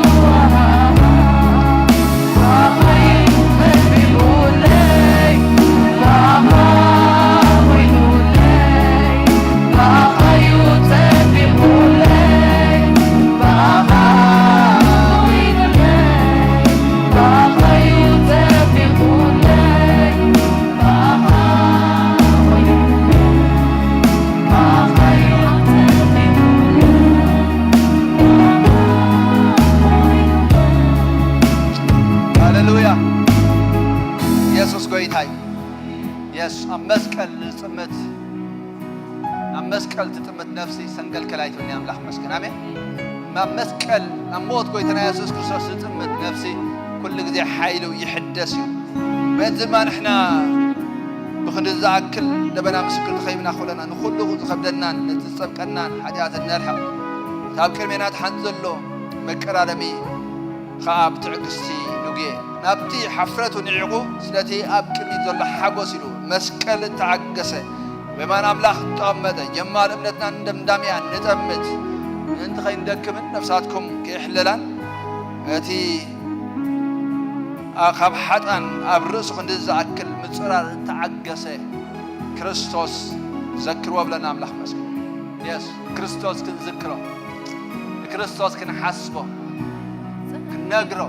ሃሌሉያ። የሱስ ጎይታ እዩ። የስ ኣብ መስቀል ዝጥምት ኣብ መስቀል ትጥምት ነፍሲ ሰንከልከል ኣይትብልን ኣምላኽ መስገን ኣሜን። ኣብ መስቀል ኣብ ሞት ጎይታና የሱስ ክርስቶስ ዝጥምት ነፍሲ ኩሉ ግዜ ሓይሉ ይሕደስ እዩ። በዚ ድማ ንሕና ብክንዲ ዝኣክል ደበና ምስክር ተኸይብና ኮለና ንኩሉ ዝኸብደናን ነቲ ዝጸብቀናን ሓጢኣት ነርሕቕ። ኣብ ቅድሜና ድሓን ዘሎ መቀዳደሚ ኸኣ ብትዕግስቲ ንጉየ። ናብቲ ሓፍረቱ ንዒቑ ስለቲ ኣብ ቅድሚት ዘሎ ሓጎስ ኢሉ መስቀል እተዓገሰ፣ በየማን ኣምላኽ እተቐመጠ፣ ጀማር እምነትናን ደምዳሚኣን ንጠምት ምእንቲ ኸይንደክምን ነፍሳትኩም ከይሕለላን እቲ ኣ-፣ ካብ ሓጣን ኣብ ርእሱ ክንዲ ዝኣክል ምጽራር እተዓገሰ ክርስቶስ ዘክርዎ ብለና ኣምላኽ መስገን። የስ፣ ክርስቶስ ክንዝክሮ፣ ንክርስቶስ ክንሓስቦ፣ ክንነግሮ።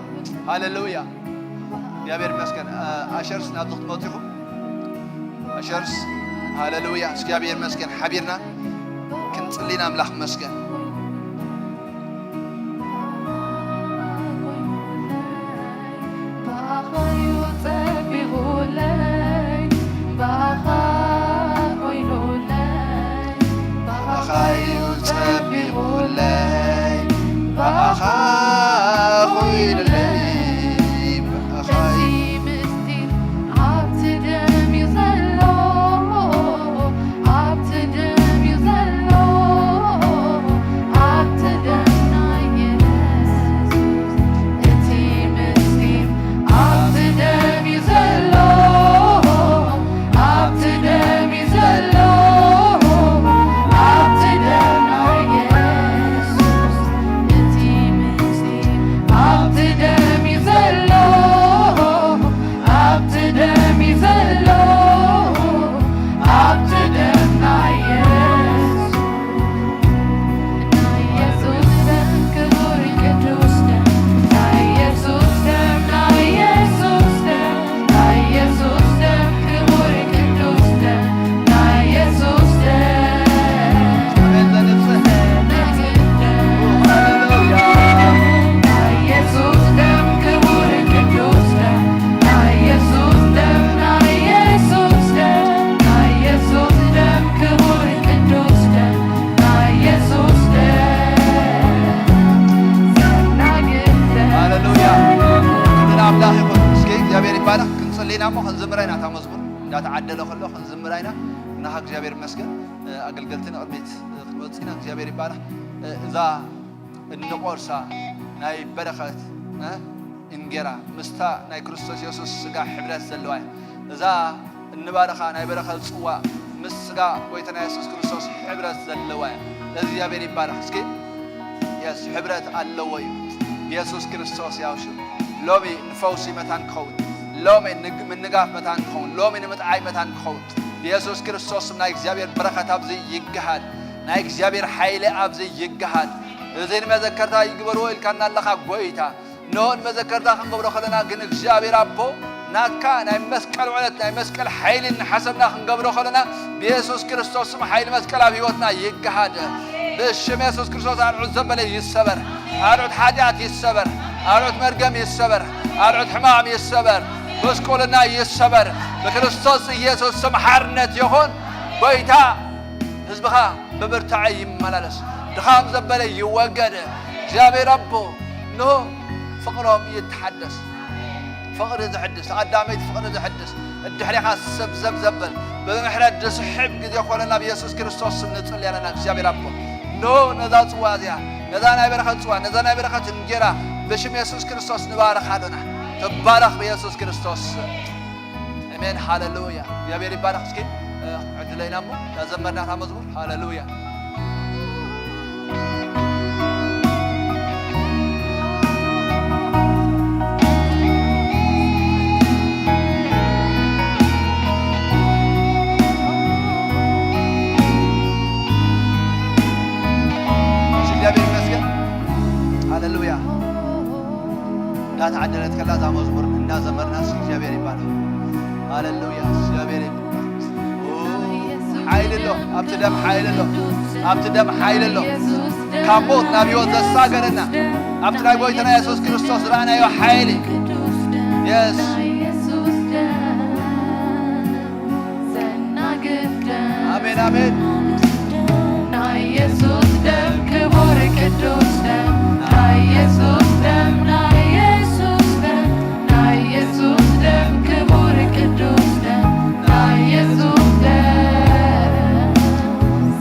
ሃሌሉያ። እግዚኣብሔር ይመስገን። ኣ-፣ ኣሸርስ ናብዚ ክትመጡ ኢኹም። ኣሸርስ፣ ሃሌሉያ። እግዚኣብሔር ይመስገን። ሓቢርና ክንጽሊ ንኣምላኽ መስገን። ብኣኻዩ ጸቢቑለይ፣ ብኣኻ ኮይኑለይ፣ ብኣኻዩ ጸቢቑለይ፣ ብኣኻ ኮይኑለይ፣ ብኣኻ እቲ ምስጢር ኣብቲ ደም እዩ ዘሎ፣ ኣብቲ ደም እዩ ዘሎ፣ ኣብቲ ደም ናይ የሱስ። እቲ ምስጢር ኣብቲ ደም እዩ ዘሎ፣ ኣብቲ ደም እዩ ዘሎ፣ ኣብቲ ደም ናይ የሱስ። እቲ ምስጢር ኣብቲ ደም እዩ ዘሎ፣ ኣብቲ ደም እዩ ዘሎ፣ ኣብቲ ደም ናይ የሱስ። ናይ የሱስ ደም ክቡር ቅዱስ ደም፣ ናይ የሱስ ደም፣ ናይ የሱስ ደም፣ ናይ የሱስ ደም ክቡር ቅዱስ ደም፣ ናይ የሱስ ደም። ኣሜን። ዘንጽህ ሃሌሉያ። ናይ የሱስ ደም ክቡር ቅዱስ ደም፣ ናይ የሱስ ደም፣ ናይ የሱስ ደም፣ ናይ የሱስ ደም ክቡር ቅዱስ ደም፣ ናይ የሱስ ደም ዘናግድ ደም። ሃሌሉያ። ክብሪ ኣምላኽ ይኹን። እስኪ እግዚኣብሔር ይባረኽ። ክንጽሊ ኢና እሞ ክንዝምራ ኢና። እታ መዝሙር እንዳተዓደለ ከሎ ክንዝምራ ኢና። እናኻ እግዚኣብሔር ይመስገን። እ፣ ኣገልገልቲ ንቕድሚት፣ እ፣ ክንወጽእ ኢና። እግዚኣብሔር ይባረኽ። እ፣ እዛ እንቆርሳ ናይ በረኸት፣ እ፣ እንጌራ ምስታ ናይ ክርስቶስ የሱስ ስጋ ሕብረት ዘለዋ እያ። እዛ እንባርኻ ናይ በረኸት ጽዋ ምስ ስጋ ጎይታና የሱስ ክርስቶስ ሕብረት ዘለዋ እያ። እግዚኣብሔር ይባረኽ። እስኪ የስ፣ ሕብረት ኣለዎ እዩ። የሱስ ክርስቶስ ያው ሽም ሎሚ ንፈውሲ መታን ክኸውን፣ ሎሚ ንግ-፣ ምንጋፍ መታን ክኸውን፣ ሎሚ ንምጥዓይ መታን ክኸውን። ብየሱስ ክርስቶስ ስም ናይ እግዚኣብሔር በረኸት ኣብዚ ይገሃድ። ናይ እግዚኣብሔር ሓይሊ ኣብዚ ይገሃድ። እዚ ንመዘከርታ ይግበርዎ ኢልካና ኣለኻ ጎይታ። እንሆ ንመዘከርታ ክንገብሮ ከለና ግን እግዚኣብሔር ኣቦ ናትካ ናይ መስቀል ውዕለት፣ ናይ መስቀል ሓይሊ እናሓሰብና ክንገብሮ ከለና ብየሱስ ክርስቶስ ስም ሓይሊ መስቀል ኣብ ህይወትና ይገሃድ። ብሽም የሱስ ክርስቶስ ኣርዑት ዘበለ ይሰበር። ኣርዑት ሓጢኣት ይሰበር። ኣርዑት መርገም ይሰበር። ኣርዑት ሕማም ይሰበር። ጉስቁልና ይሰበር። ብክርስቶስ ኢየሱስ ስም ሓርነት ይኹን። ጎይታ ህዝብኻ ብብርታዐ ይመላለስ። ድኻም ዘበለ ይወገድ። እግዚኣብሔር ኣቦ፣ እንሆ ፍቕሮም ይተሓደስ። ፍቕሪ ዘሕድስ፣ ተቐዳመይቲ ፍቕሪ ዘሕድስ፣ ድሕሬኻ ሰብ ዘብ ዘበል፣ ብምሕረት ዝስሕብ ግዜ ኮነ ናብ የሱስ ክርስቶስ ስም ንጽሊ ኣለና። እግዚኣብሔር ኣቦ፣ እንሆ ነዛ ጽዋ እዚኣ፣ ነዛ ናይ በረኸት ጽዋ፣ ነዛ ናይ በረኸት እንጌራ ብሽም የሱስ ክርስቶስ ንባርኻ ኣለና። ትባረኽ ብየሱስ ክርስቶስ ስም። ኣሜን፣ ሃሌሉያ። እግዚኣብሔር ይባረኽ። እስኪ፣ እ፣ ዕድለይና እሞ፣ እናዘመርና እታ መዝሙር፣ ሃሌሉያ። እሺ፣ እግዚኣብሔር ይመስገን። ሃሌሉያ። እንዳተዓደለት ከላ እዛ መዝሙር እንዳዘመርና፣ እስኪ እግዚኣብሔር ይባረክ። ሃሌሉያ፣ እግዚኣብሔር ይባረክ። ኦ፣ ሓይሊ ኣሎ፣ ኣብቲ ደም ሓይሊ ኣሎ፣ ኣብቲ ደም ሓይሊ ኣሎ። ካብ ሞት ናብ ህይወት ዘሳገረና፣ ኣብቲ ናይ ጎይታና የሱስ ክርስቶስ ዝረኣናዮ ሓይሊ። የስ። ኣሜን፣ ኣሜን። ናይ የሱስ ደም ክቡር ቅዱስ ደም፣ ናይ የሱስ ደም፣ ናይ የሱስ ደም፣ ናይ የሱስ ደም ክቡር ቅዱስ ደም፣ ናይ የሱስ ደም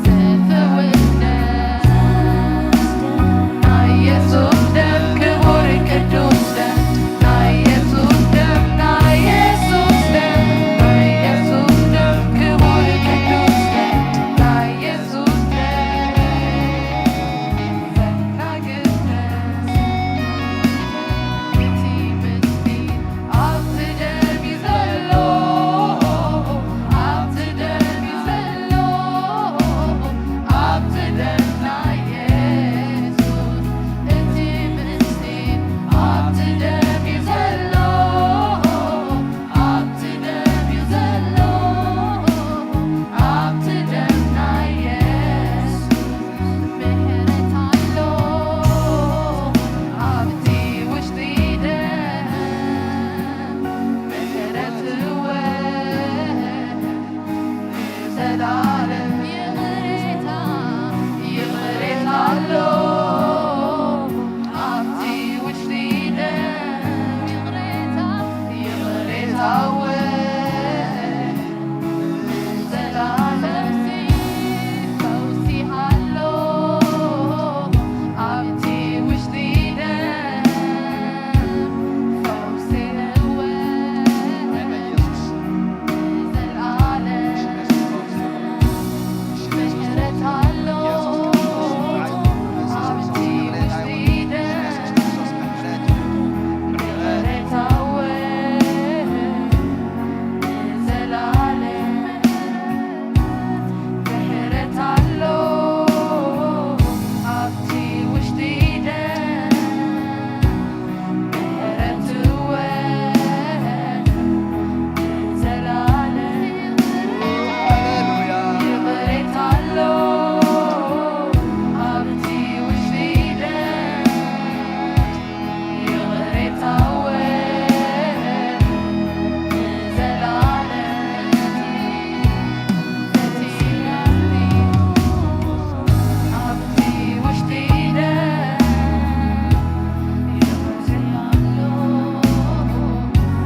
ዝፍውስ ደም።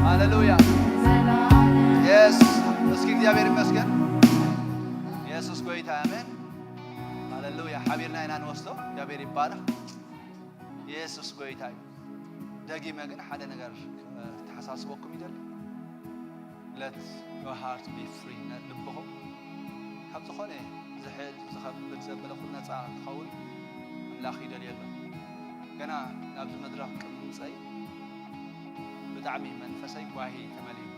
ሃሌሉያ። የስ። እስኪ እግዚኣብሔር ይመስገን። የሱስ ጎይታ፣ ኣሜን። ሃሌሉያ። ሓቢርና ኢና ንወስዶ። እግዚኣብሔር ይባረኽ። የሱስ ጎይታ እዩ። ደጊመ ግን ሓደ ነገር ክተሓሳስበኩም ይደሊ። Let your heart be free። ልብኹም ካብ ዝኾነ ዝሕል ዝኸብድ ዘበለ ኩሉ ነፃ ክኸውን ኣምላኽ ይደልየሉ። ገና ናብዚ መድረኽ ቅድሚ ምምፀይ ብጣዕሚ መንፈሰይ ጓሂ ተመልዩ።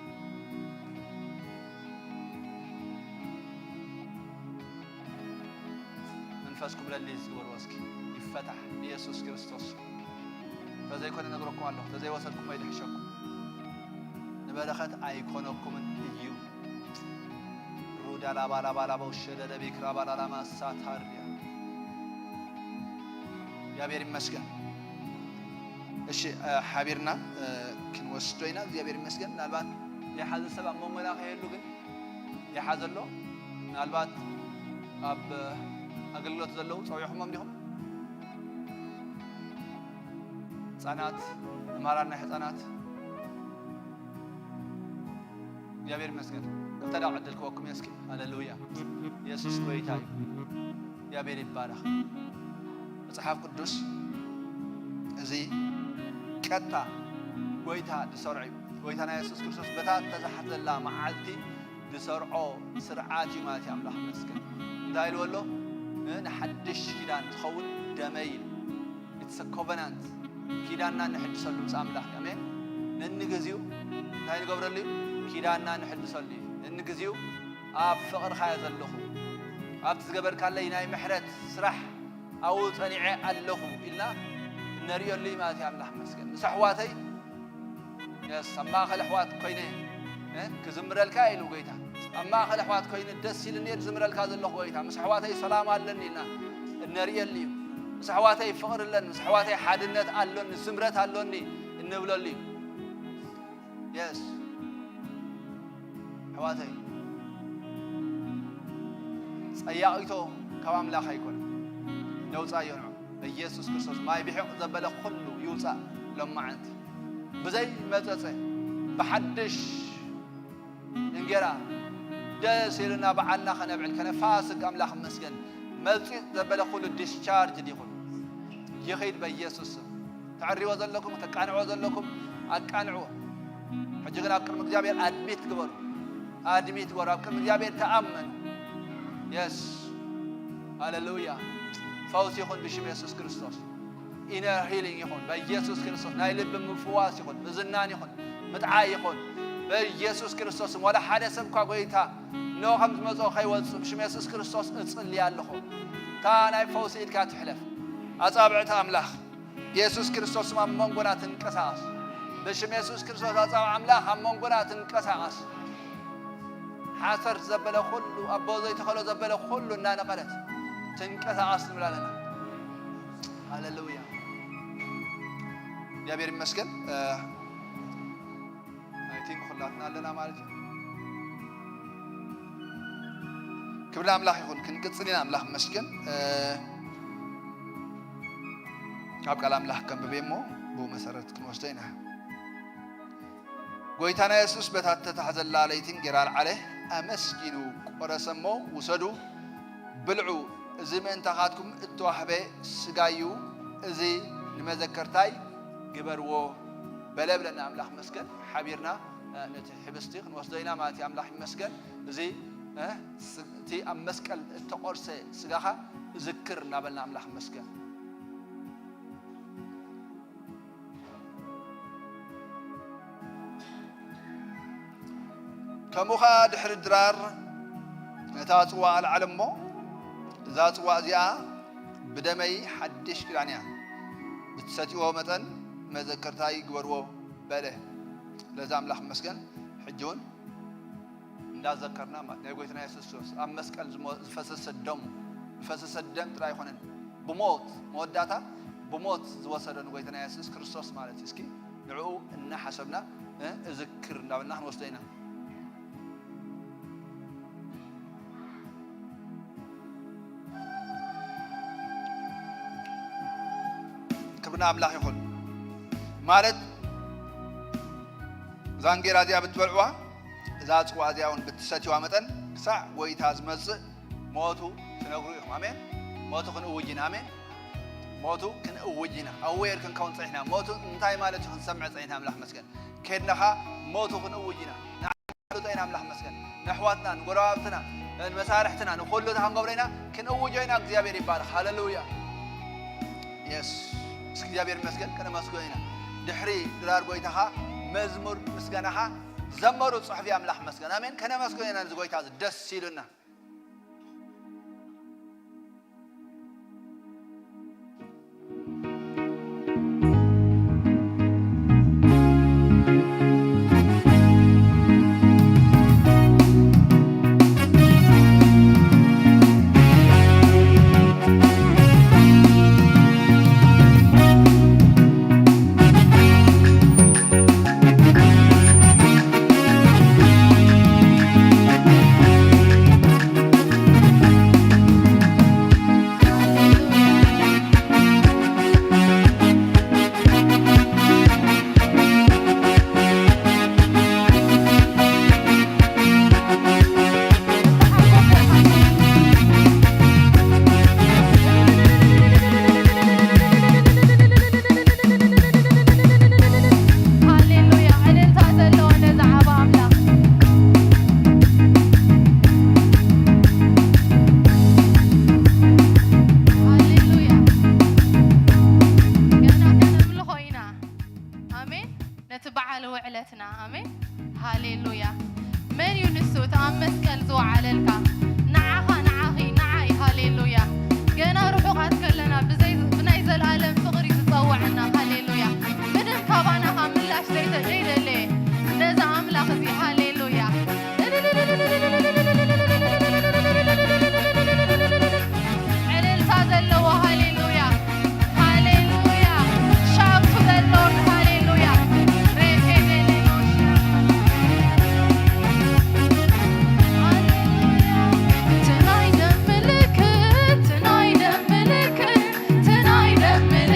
መንፈስኩም ለሊ ዝግበርዎ እስኪ ይፈታሕ ብኢየሱስ ክርስቶስ። ተዘይኮነ ነግረኩም ኣለኹ፣ ተዘይወሰድኩም ኣይድሕሸኩም። ንበረኸት ኣይኮነኩምን እዩ። ሩዳ ላባ ላባ ላባ ውሸደ ደቤክ ራባ ላላማ ሳታርያ። እግዚኣብሔር ይመስገን። እሺ፣ እ፣ ሓቢርና፣ እ፣ ክንወስዶ ኢና። እግዚኣብሔር ይመስገን። ምናልባት የሓዘ ሰብ ኣብ መንጎና ከይህሉ ግን የሓዘ ኣሎ። ምናልባት ኣብ ኣገልግሎት ዘለዉ ጸዊዕኹሞም ዲኹም? ህጻናት፣ መምህራን ናይ ህጻናት። እግዚኣብሔር ይመስገን። ክልተ ደቂቕ ዕድል ክወኩም እየ እስኪ። ሃሌሉያ። የሱስ ጎይታ እዩ። እግዚኣብሔር ይባረኽ። መጽሓፍ ቅዱስ እዚ ቀጥታ ጎይታ ዝሰርዖ እዩ። ጎይታና የሱስ ክርስቶስ በታ እተዛሕዘላ መዓልቲ ዝሰርዖ ስርዓት እዩ ማለት እዩ። ኣምላኽ ይመስገን። እንታይ ኢልዎ ኣሎ? እ፣ ንሓድሽ ኪዳን ዝኸውን ደመይ ኢሉ። It's a covenant። ኪዳንና ንሕድሰሉ ምስ ኣምላኽ እዩ። ኣሜን። ነንግዚኡ እንታይ ንገብረሉ እዩ? ኪዳንና ንሕድሰሉ እዩ። ነንግዚኡ ኣብ ፍቕርኻ እየ ዘለኹ፣ ኣብቲ ዝገበርካለይ ናይ ምሕረት ስራሕ ኣብኡ ጸኒዐ ኣለኹ ኢልና እነርእየሉ እዩ ማለት እዩ። ኣምላኽ ይመስገን። ምስ ኣሕዋተይ፣ የስ፣ ኣብ ማእከል ኣሕዋት ኮይነ፣ እ፣ ክዝምረልካ ኢሉ ጎይታ። ኣብ ማእከል ኣሕዋት ኮይነ ደስ ኢሉኒ እየ ዝዝምረልካ ዘለኹ ጎይታ። ምስ ኣሕዋተይ ሰላም ኣለኒ ኢልና እነርእየሉ እዩ። ምስ ኣሕዋተይ ፍቕሪ ኣለኒ፣ ምስ ኣሕዋተይ ሓድነት ኣሎኒ፣ ስምረት ኣሎኒ እንብለሉ እዩ። የስ። ኣሕዋተይ፣ ጸያቒቶ ካብ ኣምላኽ ኣይኮነን። ነውጻዮ ንዑ። በኢየሱስ ክርስቶስ ማይ ብሒቕ ዘበለ ኩሉ ይውጻእ ሎማዓንቲ። ብዘይ መጸጸ ብሓድሽ እንጌራ ደስ ኢሉና በዓልና ከነብዕል ከነፋስግ ኣምላኽ ይመስገን። መጺእ ዘበለ ኩሉ ዲስቻርጅ ይኹን። ይኺድ በኢየሱስ ስም። ተዕርዎ ዘለኩም፣ ተቃንዕዎ ዘለኩም ኣቃንዕዎ። ሕጂ ግን ኣብ ቅድሚ እግዚኣብሔር ኣድሚት ግበሩ። ኣድሚት ግበሩ። ኣብ ቅድሚ እግዚኣብሔር ተኣመኑ። የስ። ሃሌሉያ። ፈውሲ ይኹን ብሽም የሱስ ክርስቶስ። ኢነር ሂሊንግ ይኹን በኢየሱስ ክርስቶስ። ናይ ልቢ ምፍዋስ ይኹን፣ ምዝናን ይኹን፣ ምጥዓይ ይኹን በኢየሱስ ክርስቶስ። ወላ ሓደ ሰብ እኳ ጎይታ እንሆ ከም ዝመጾ ከይወጽእ ብሽም የሱስ ክርስቶስ እጽሊ ኣለኹ። እታ ናይ ፈውሲ ኢድካ ትሕለፍ። ኣጻብዕቲ ኣምላኽ የሱስ ክርስቶስ ኣብ መንጎና ትንቀሳቐስ። ብሽም የሱስ ክርስቶስ ኣጻብዕ ኣምላኽ ኣብ መንጎና ትንቀሳቐስ። ሓሰር ዘበለ ኩሉ፣ ኣቦ ዘይተኸሎ ዘበለ ኩሉ እናነቐለት ትንቀሳቐስ ንብል ኣለና። ሃሌሉያ። እግዚኣብሔር ይመስገን። እ፣ I think ኩላትና ኣለና ማለት እዩ። ክብሪ ኣምላኽ ይኹን። ክንቅጽል ኢና። ኣምላኽ ይመስገን። እ፣ ካብ ቃል ኣምላኽ ከንብብ እየ እሞ ብኡ መሰረት ክንወስዶ ኢና። ጎይታና የሱስ በታ እተታሕዘላ ለይቲ እንጌራ ኣልዓለ፣ ኣመስጊኑ ቆረሰ እሞ፣ "ውሰዱ፣ ብልዑ፣ እዚ ምእንታኻትኩም እተዋህበ ስጋይ እዩ፣ እዚ ንመዘከርታይ ግበርዎ" በለ ብለና። ኣምላኽ መስገን። ሓቢርና፣ እ፣ ነቲ ሕብስቲ ክንወስዶ ኢና ማለት እዩ። ኣምላኽ ይመስገን። እዚ፣ እ፣ ስ-፣ እቲ ኣብ መስቀል እተቖርሰ ስጋኻ እዝክር እናበልና ኣምላኽ መስገን። ከምኡ ኸኣ ድሕሪ ድራር ነታ ጽዋእ ኣልዓለ እሞ፣ "እዛ ጽዋእ እዚኣ ብደመይ ሓድሽ ኪዳን እያ፣ ብትሰትይዎ መጠን መዘከርታይ ግበርዎ" በለ። ስለዚ ኣምላኽ ይመስገን። ሕጂ እውን እንዳዘከርና ማለት ናይ ጎይታና የሱስ ክርስቶስ ኣብ መስቀል ዝሞ-፣ ዝፈሰሰ ደሙ፣ ዝፈሰሰ ደም ጥራይ ኣይኮነን፣ ብሞት መወዳእታ ብሞት ዝወሰዶ ንጎይታና የሱስ ክርስቶስ ማለት እዩ። እስኪ ንዕኡ እናሓሰብና፣ እ፣ እዝክር እንዳበልና ክንወስዶ ኢና። ክብሪ ንኣምላኽ ይኹን። ማለት እዛ እንጌራ እዚኣ ብትበልዕዋ፣ እዛ ጽዋ እዚኣ እውን ብትሰትይዋ መጠን፣ ክሳዕ ጎይታ ዝመጽእ ሞቱ ትነግሩ ኢኹም። ኣሜን። ሞቱ ክንእውጅ ኢና። ኣሜን። ሞቱ ክንእውጅ ኢና። ኣዌር ክንከውን ጸኒሕና። ሞቱ እንታይ ማለት እዩ ክንሰምዕ ጸኒሕና። ኣምላኽ መስገን። ኬድናኻ ሞቱ ክንእውጅ ኢና። ንዓይ ንፈልጦ ኢና። ኣምላኽ መስገን። ንኣሕዋትና፣ ንጎረባብትና፣ ንመሳርሕትና፣ ንኹሉ እታ ክንገብሮ ኢና። ክንእውጆ ኢና። እግዚኣብሔር ይባረኽ። ሃሌሉያ። የስ። እስኪ እግዚኣብሔር ይመስገን። ከነመስግኖ ኢና። ድሕሪ ድራር ጎይታኻ መዝሙር ምስጋናኻ ዘመሩ ጽሑፍ ኣምላኽ መስገን። ኣሜን። ከነመስግኖ ኢና። ነዚ ጎይታ እዚ ደስ ኢሉና። ሃሌሉያ። ዕልልታ ዘለዎ ነዚ ዓቢ ኣምላኽ። ሃሌሉያ። ገና ከነምልኾ ኢና። ኣሜን። ነቲ በዓል ውዕለትና፣ ኣሜን። ሃሌሉያ። መን እዩ ንሱ እቲ ኣብ መስቀል ዝወዓለልካ? ንዓኻ፣ ንዓኺ፣ ንዓይ። ሃሌሉያ። ገና ርሑቓት ከለና ብዘይ-፣ ብናይ ዘለኣለም ፍቕሪ ዝጸውዐና። ሃሌሉያ። ምንም ካባና ኻብ ምላሽ ዘይተ-፣ ዘይደለየ ነዚ ኣምላኽ እዚ። ሃሌሉያ። ዕልልታ ዘለዎ ሃሌሉያ፣ ሃሌሉያ። ሻውቱ ዘሎ ሃሌሉያ። ሬኬዴሌኖሻ። ሃሌሉያ። ትናይ ደም ምልክት፣ ትናይ ደም ምልክት፣ ትናይ ደም ምልክት።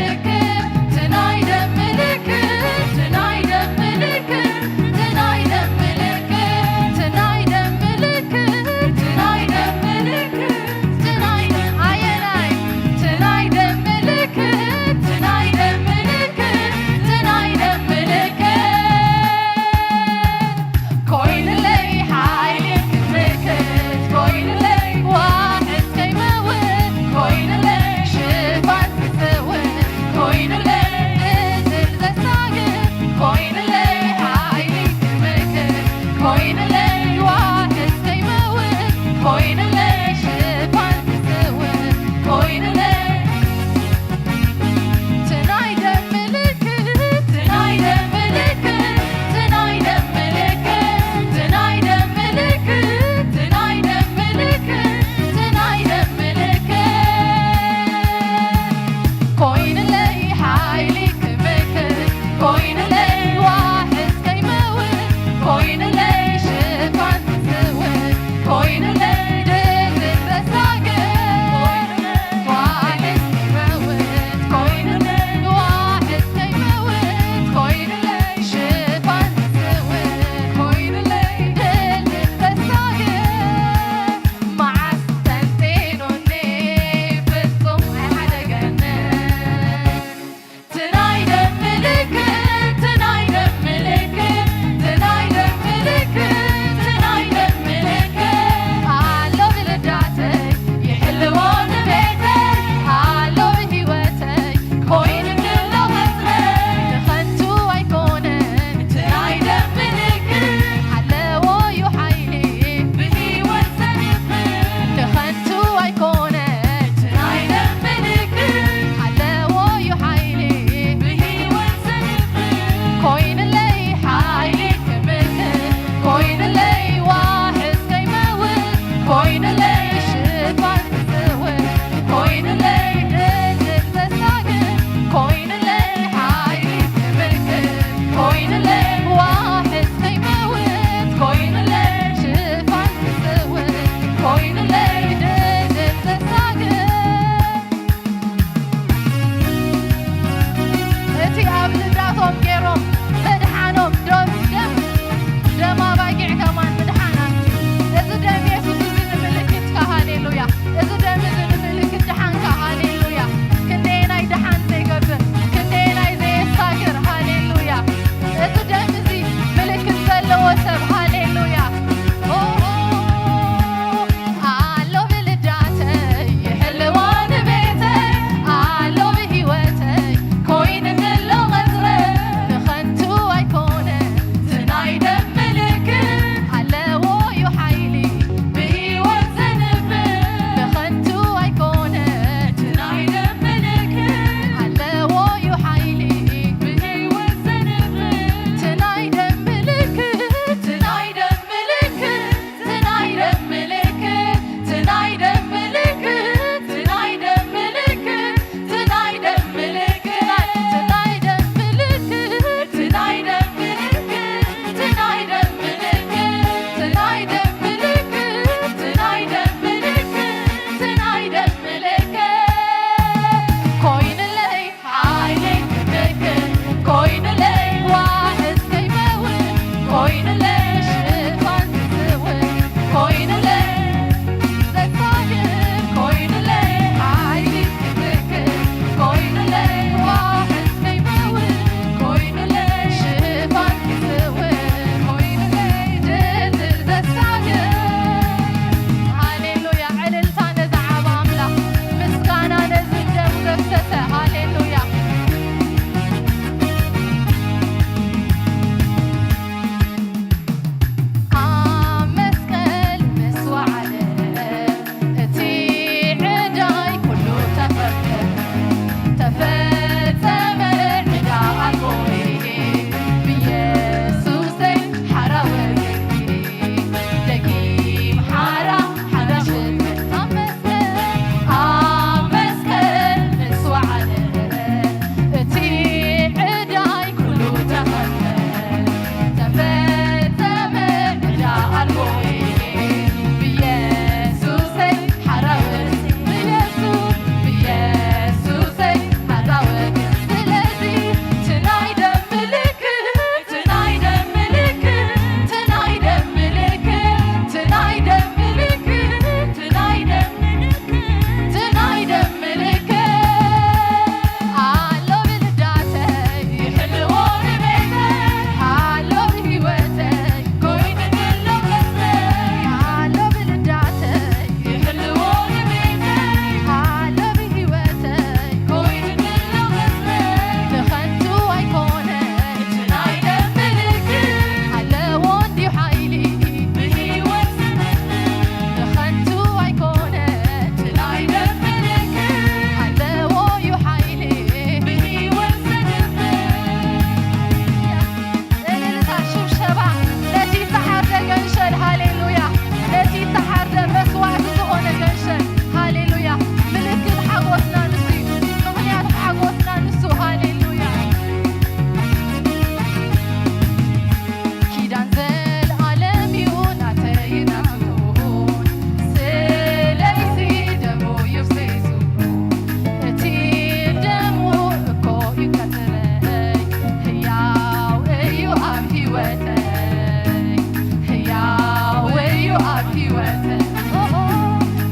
ህያው እዩ ኣብ ህይወተይ።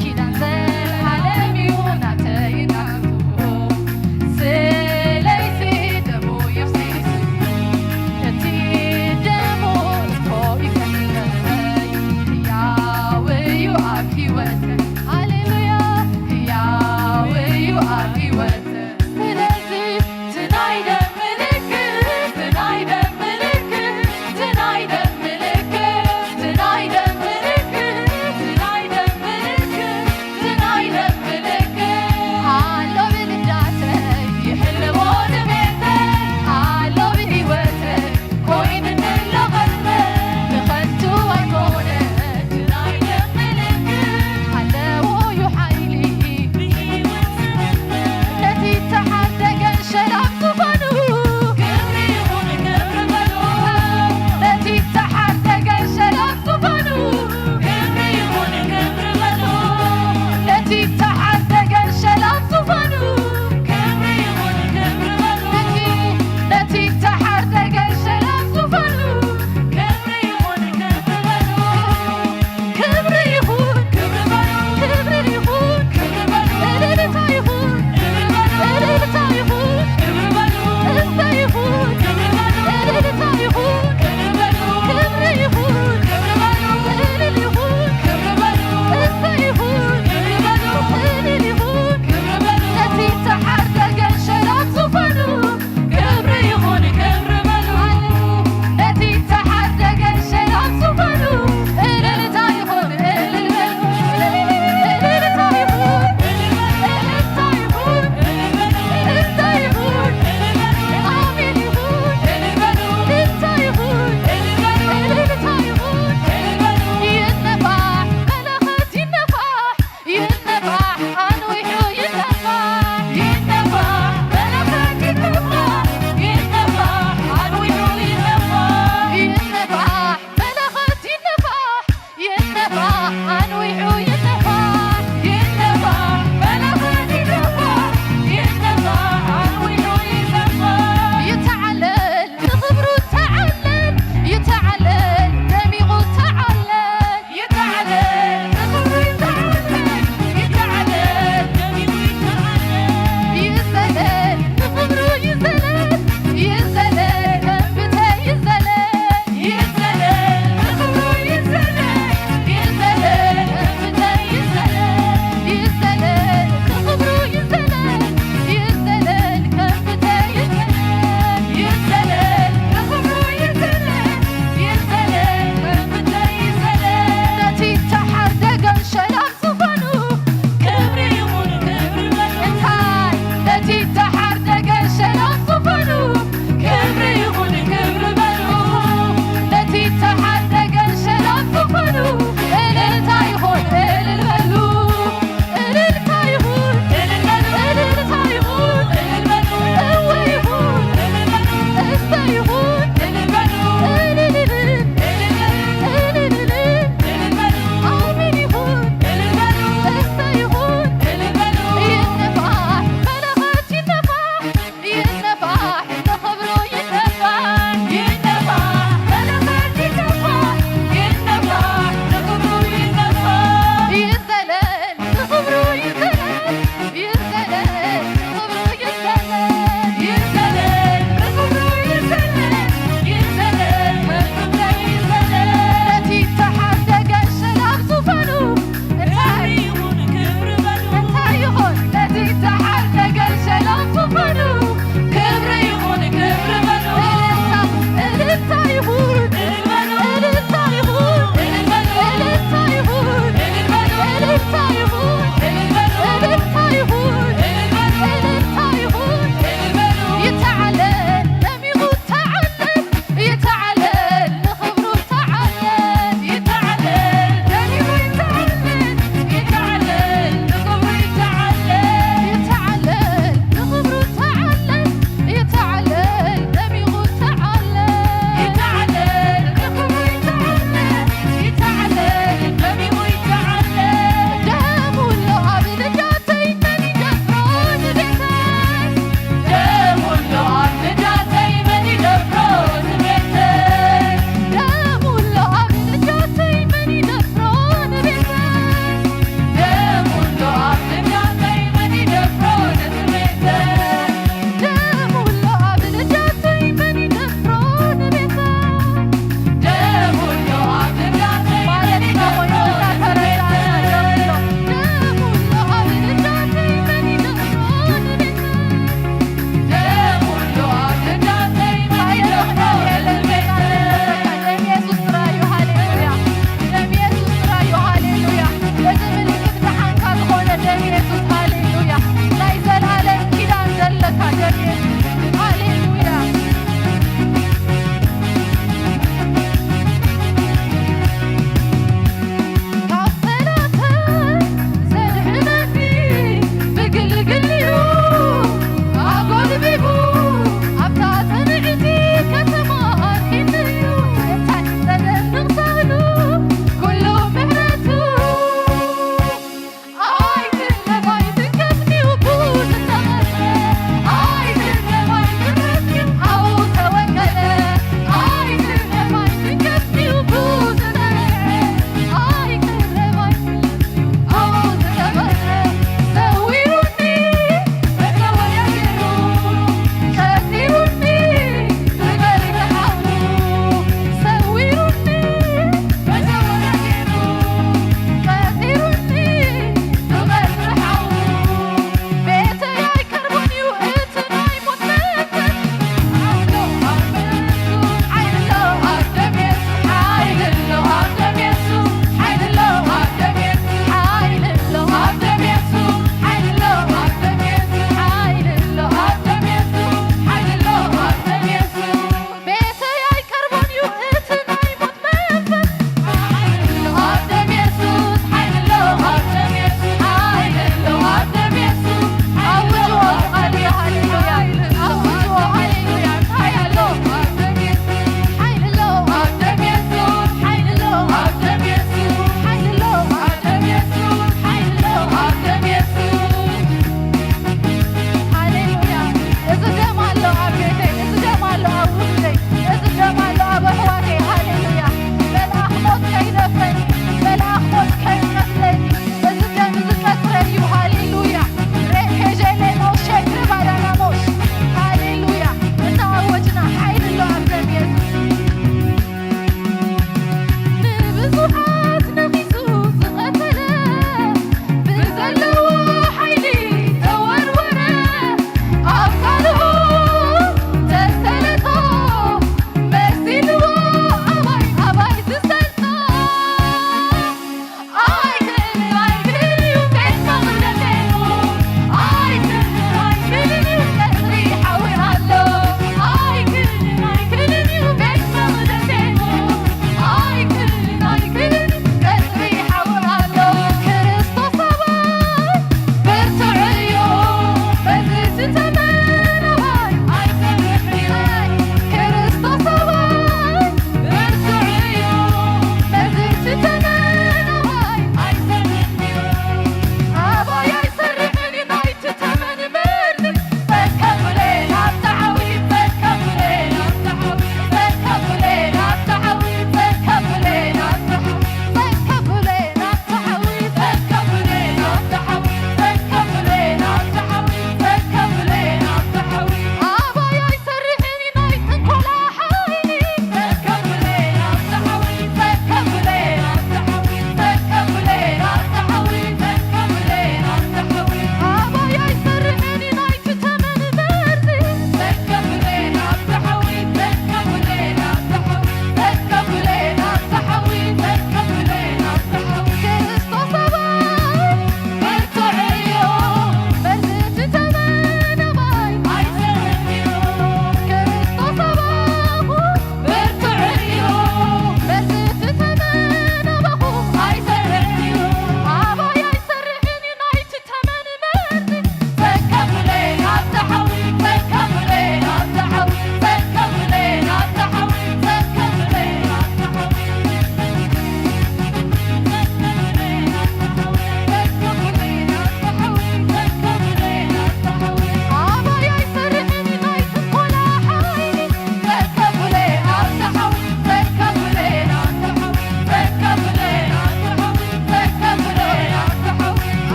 ኪዳን ዘልዓለም እዩ ናተይ ናቱ። ስለይሲ ደሙ የፍሲስ። እቲ ደሙ እኮ ይፈልጠይ። ህያው እዩ ኣብ ህይወተይ። ሃሌሉያ። ህያው እዩ ኣብ ህይወተይ። ስለዚ እቲ ናይ ደም ምልክት፣ እቲ ናይ ደም ምልክት፣ እቲ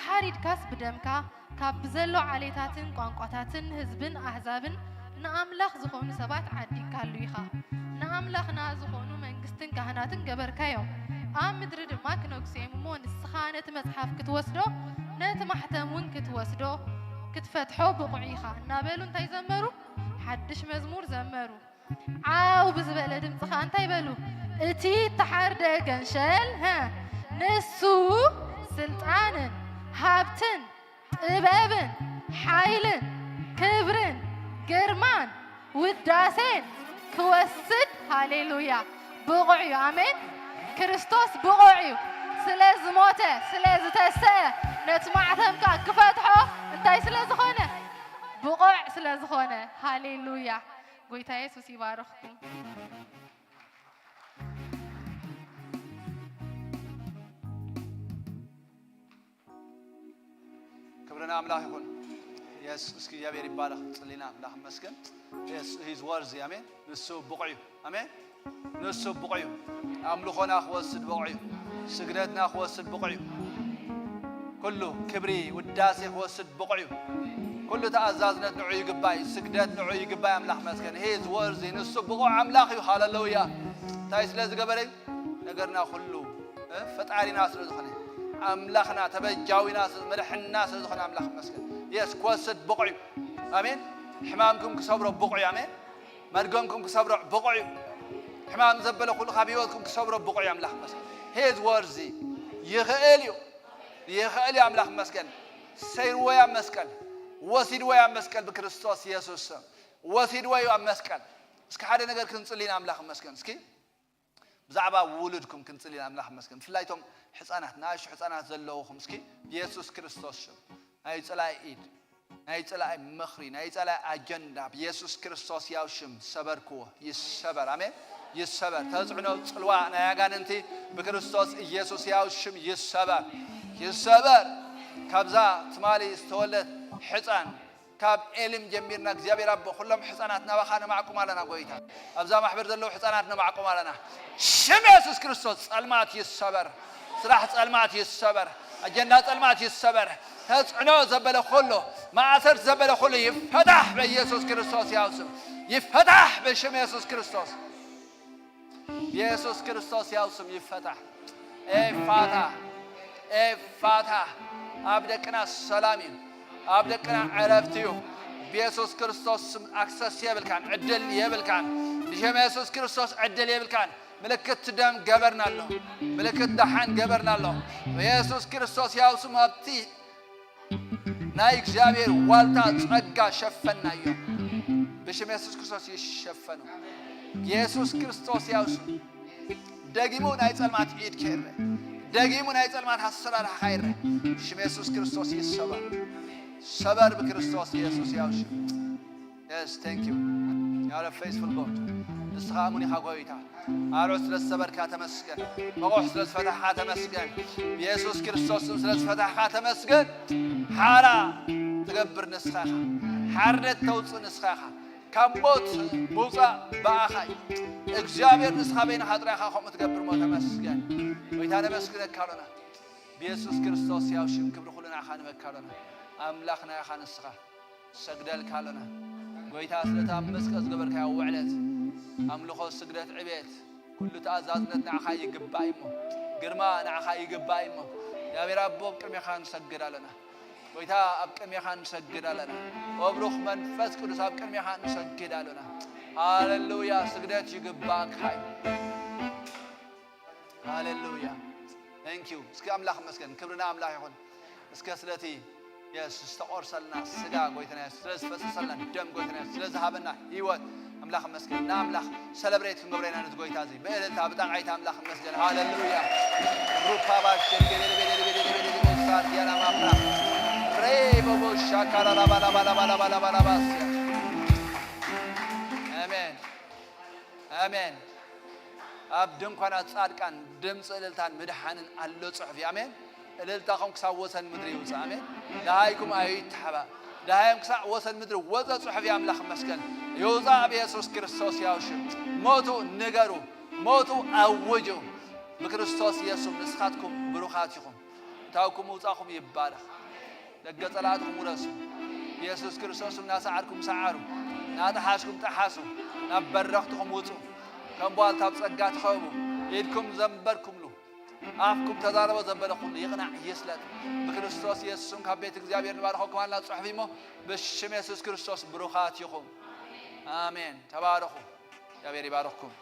ሓሪድካስ ብደምካ ካብ ብዘሎ ዓሌታትን ቋንቋታትን ህዝብን ኣህዛብን ንኣምላኽ ዝኾኑ ሰባት ዓዲግካሉ ኢኻ። ንኣምላኽና ዝኾኑ መንግስትን ካህናትን ገበርካዮም። ኣብ ምድሪ ድማ ክነግሱ እዮም እሞ ንስኻ ነቲ መጽሓፍ ክትወስዶ ነቲ ማሕተም እውን ክትወስዶ ክትፈትሖ ብቑዕ ኢኻ እናበሉ እንታይ ዘመሩ? ሓድሽ መዝሙር ዘመሩ። ዓው ብዝበለ ድምፂ ኸዓ እንታይ በሉ? እቲ እተሓርደ ገንሸል፣ ሀ፣ ንሱ ስልጣንን ሃብትን ጥበብን ሓይልን ክብርን ግርማን ውዳሴን ክወስድ፣ ሃሌሉያ፣ ብቑዕ እዩ። ኣሜን። ክርስቶስ ብቑዕ እዩ። ስለ ዝሞተ፣ ስለ ዝተሰአ፣ ነቲ ማዕተም ከዓ ክፈትሖ እንታይ ስለ ዝኾነ? ብቑዕ ስለ ዝኾነ። ሃሌሉያ። ጎይታ የሱስ ይባርኽኩም። ክብሪ ንኣምላኽ ይኹን። የስ፣ እስኪ እግዚኣብሔር ይባረኽ። ጽሊና ኣምላኽ ይመስገን። የስ፣ he's worthy። ኣሜን። ንሱ ብቑዕ እዩ። ኣሜን። ንሱ ብቑዕ እዩ። ኣምልኾና ክወስድ ብቑዕ እዩ። ስግደትና ክወስድ ብቑዕ እዩ። ኩሉ ክብሪ ውዳሴ ክወስድ ብቑዕ እዩ። ኩሉ ተኣዛዝነት ንዑ ይግባእ እዩ። ስግደት ንዑ ይግባእ እዩ። ኣምላኽ መስገን። He is worthy። ንሱ ብቑዕ ኣምላኽ እዩ። ሃሌሉያ። እንታይ ስለ ዝገበረ እዩ? ነገርና ኩሉ፣ እ፣ ፈጣሪና ስለ ዝኾነ፣ ኣምላኽና፣ ተበጃዊና ስለ፣ መድሕንና ስለ ዝኾነ ኣምላኽ መስገን። የስ፣ ክወስድ ብቑዕ እዩ። ኣሜን። ሕማምኩም ክሰብሮ ብቑዕ እዩ። ኣሜን። መርገምኩም ክሰብሮ ብቑዕ እዩ። ሕማም ዘበለ ኩሉ ካብ ህይወትኩም ክሰብሮ ብቑዕ እዩ። ኣምላኽ መስገን። He is worthy። ይኽእል እዩ። ይኽእል እዩ። ኣምላኽ መስገን። ሰይርዎ ያ መስቀል። ወሲድዎ ያ መስቀል ብክርስቶስ የሱስ ስም። ወሲድዎ እዩ ኣብ መስቀል። እስኪ ሓደ ነገር ክንጽሊ ኢና። ኣምላኽ መስገን። እስኪ ብዛዕባ ውሉድኩም ክንጽሊ ኢና። ኣምላኽ መስገን። ብፍላይ እቶም ሕጻናት፣ ንኣሽቱ ሕጻናት ዘለውኹም እስኪ ብየሱስ ክርስቶስ ሽም ናይ ጸላኢ ኢድ፣ ናይ ጸላኢ ምኽሪ፣ ናይ ጸላኢ ኣጀንዳ ብየሱስ ክርስቶስ ያው ሽም ሰበርክዎ። ይሰበር። ኣሜን። ይሰበር። ተጽዕኖ ጽልዋ ናይ ኣጋንንቲ ብክርስቶስ ኢየሱስ ያው ሽም ይሰበር። ይሰበር። ካብዛ ትማሊ ዝተወልደት ሕጻን ካብ ኤሊም ጀሚርና እግዚኣብሔር ኣቦ ኩሎም ሕፃናት ናባኻ ነማዕቁም ኣለና ጎይታ። ኣብዛ ማሕበር ዘለዉ ሕፃናት ነማዕቁም ኣለና። ሽም የሱስ ክርስቶስ ጸልማት ይሰበር። ስራሕ ጸልማት ይሰበር። ኣጀንዳ ጸልማት ይሰበር። ተጽዕኖ ዘበለ ኩሉ፣ ማእሰርት ዘበለ ኩሉ ይፈታሕ በኢየሱስ ክርስቶስ ያው ስም። ይፈታሕ በሽም የሱስ ክርስቶስ። ብየሱስ ክርስቶስ ያው ስም ይፈታሕ። ኤፋታ፣ ኤፋታ። ኣብ ደቅና ሰላም እዩ። ኣብ ደቅና ዕረፍቲ እዩ። ብየሱስ ክርስቶስ ስም ኣክሰስ የብልካን፣ ዕድል የብልካን። ብሽም የሱስ ክርስቶስ ዕድል የብልካን። ምልክት ደም ገበርና ኣሎ። ምልክት ደሓን ገበርና ኣሎ። ብየሱስ ክርስቶስ ያው ስም ኣብቲ ናይ እግዚኣብሔር ዋልታ ጸጋ ሸፈናዮ። ብሽም የሱስ ክርስቶስ ይሸፈኑ። የሱስ ክርስቶስ ያው ስም። ደጊሙ ናይ ጸልማት ኢድ ከይረ። ደጊሙ ናይ ጸልማት ኣሰራርሓ ከይረ። ብሽም የሱስ ክርስቶስ ይሰበር። ሰበር ብክርስቶስ የሱስ ያው ስም። Yes, thank you. You are a faithful God. ንስኻ እሙን ኢኻ ጎይታ። ኣርዑት ስለ ዝሰበርካ ተመስገን። መቑሕ ስለ ዝፈታሕካ ተመስገን። ብየሱስ ክርስቶስ ስም ስለ ዝፈታሕካ ተመስገን። ሓራ ትገብር ንስኻ ኢኻ። ሓርነት ተውፅእ ንስኻ ኢኻ። ካብ ሞት ምውፃእ ብኣኻ እዩ። እግዚኣብሔር ንስኻ በይንኻ ጥራይ ኢኻ ከምኡ ትገብር እሞ ተመስገን። ጎይታ ነመስግነካ ኣሎና። ብየሱስ ክርስቶስ ያው ሽም ክብሪ ኩሉ ንዓኻ ንበካ ኣሎና። ኣምላኽና ኢኻ ንስኻ። ሰግደልካ ኣሎና። ጎይታ ስለቲ ኣብ መስቀል ዝገበርካዮ ውዕለት፣ ኣምልኾ፣ ስግደት፣ ዕቤት፣ ኩሉ ተኣዛዝነት ንዓኻ ይግባእ እሞ፣ ግርማ ንዓኻ ይግባእ እሞ፣ እግዚኣብሔር ኣቦ ኣብ ቅድሜኻ ንሰግድ ኣሎና። ጎይታ ኣብ ቅድሜኻ ንሰግድ ኣሎና። ወብሩኽ መንፈስ ቅዱስ ኣብ ቅድሜኻ ንሰግድ ኣሎና። ሃሌሉያ፣ ስግደት ይግባእካ እዩ። ሃሌሉያ። Thank you። እስኪ ኣምላኽ መስገን። ክብሪ ንኣምላኽ ይኹን። እስከ ስለቲ የሱስ ዝተቆርሰልና ስጋ ጎይታና የሱስ፣ ስለ ዝፈሰሰልና ደም ጎይታና የሱስ፣ ስለ ዝሃበና ህይወት ኣምላኽ መስገን። ንኣምላኽ ሰለብሬት ክንገብሮ ኢና ነቲ ጎይታ እዚ። ብእልልታ፣ ብጣቕዒት ኣምላኽ መስገን። ሃሌሉያ። ሩፓ ባሽ ሸርጌ ቤሌ ቤሌ ቤሌ ቤሌ ቤሌ ቤሌ ሳር ዲያና ማፍራ። ሬ ቦቦ ሻካራ ላባ ላባ ላባ ላባ ላባ ላባ ሲ። ኣሜን። ኣሜን። ኣብ ድንኳናት ጻድቃን ድምፂ እልልታን ምድሓንን ኣሎ ጽሑፍ እዩ። ኣሜን። እልልታኹም ክሳብ ወሰን ምድሪ ይውፃእ። ኣሜን። ደሃይኩም ኣይተሓባእ። ደሃዮም ክሳብ ወሰን ምድሪ ወፀ ጽሑፍ እዩ። ኣምላኽ መስገን። ይውፃእ ብየሱስ ክርስቶስ ያው ሽም። ሞቱ ንገሩ። ሞቱ ኣውጁ። ብክርስቶስ የሱስ ንስኻትኩም ብሩኻት ኢኹም። እታውኩም ምውጻእኩም ይባረኽ። ደገ ጸላእትኩም ውረሱ። ኢየሱስ ክርስቶስ እናሰዓርኩም ሰዓሩ፣ እናጠሓስኩም ጠሓሱ፣ ናብ በረኽትኹም ውጹ። ከም ቧልታ ብጸጋ ተኸቡ። ኢድኩም ዘንበርኩምሉ፣ ኣፍኩም ተዛረቦ፣ ዘበለ ኩሉ ይቕናዕ ይስለጥ። ብክርስቶስ ኢየሱስም ካብ ቤት እግዚኣብሔር ንባርኸኩም ኣልና ጽሑፍ እሞ፣ ብሽም ኢየሱስ ክርስቶስ ብሩኻት ኢኹም። ኣሜን። ተባረኹ። እግዚኣብሔር ይባርኽኩም።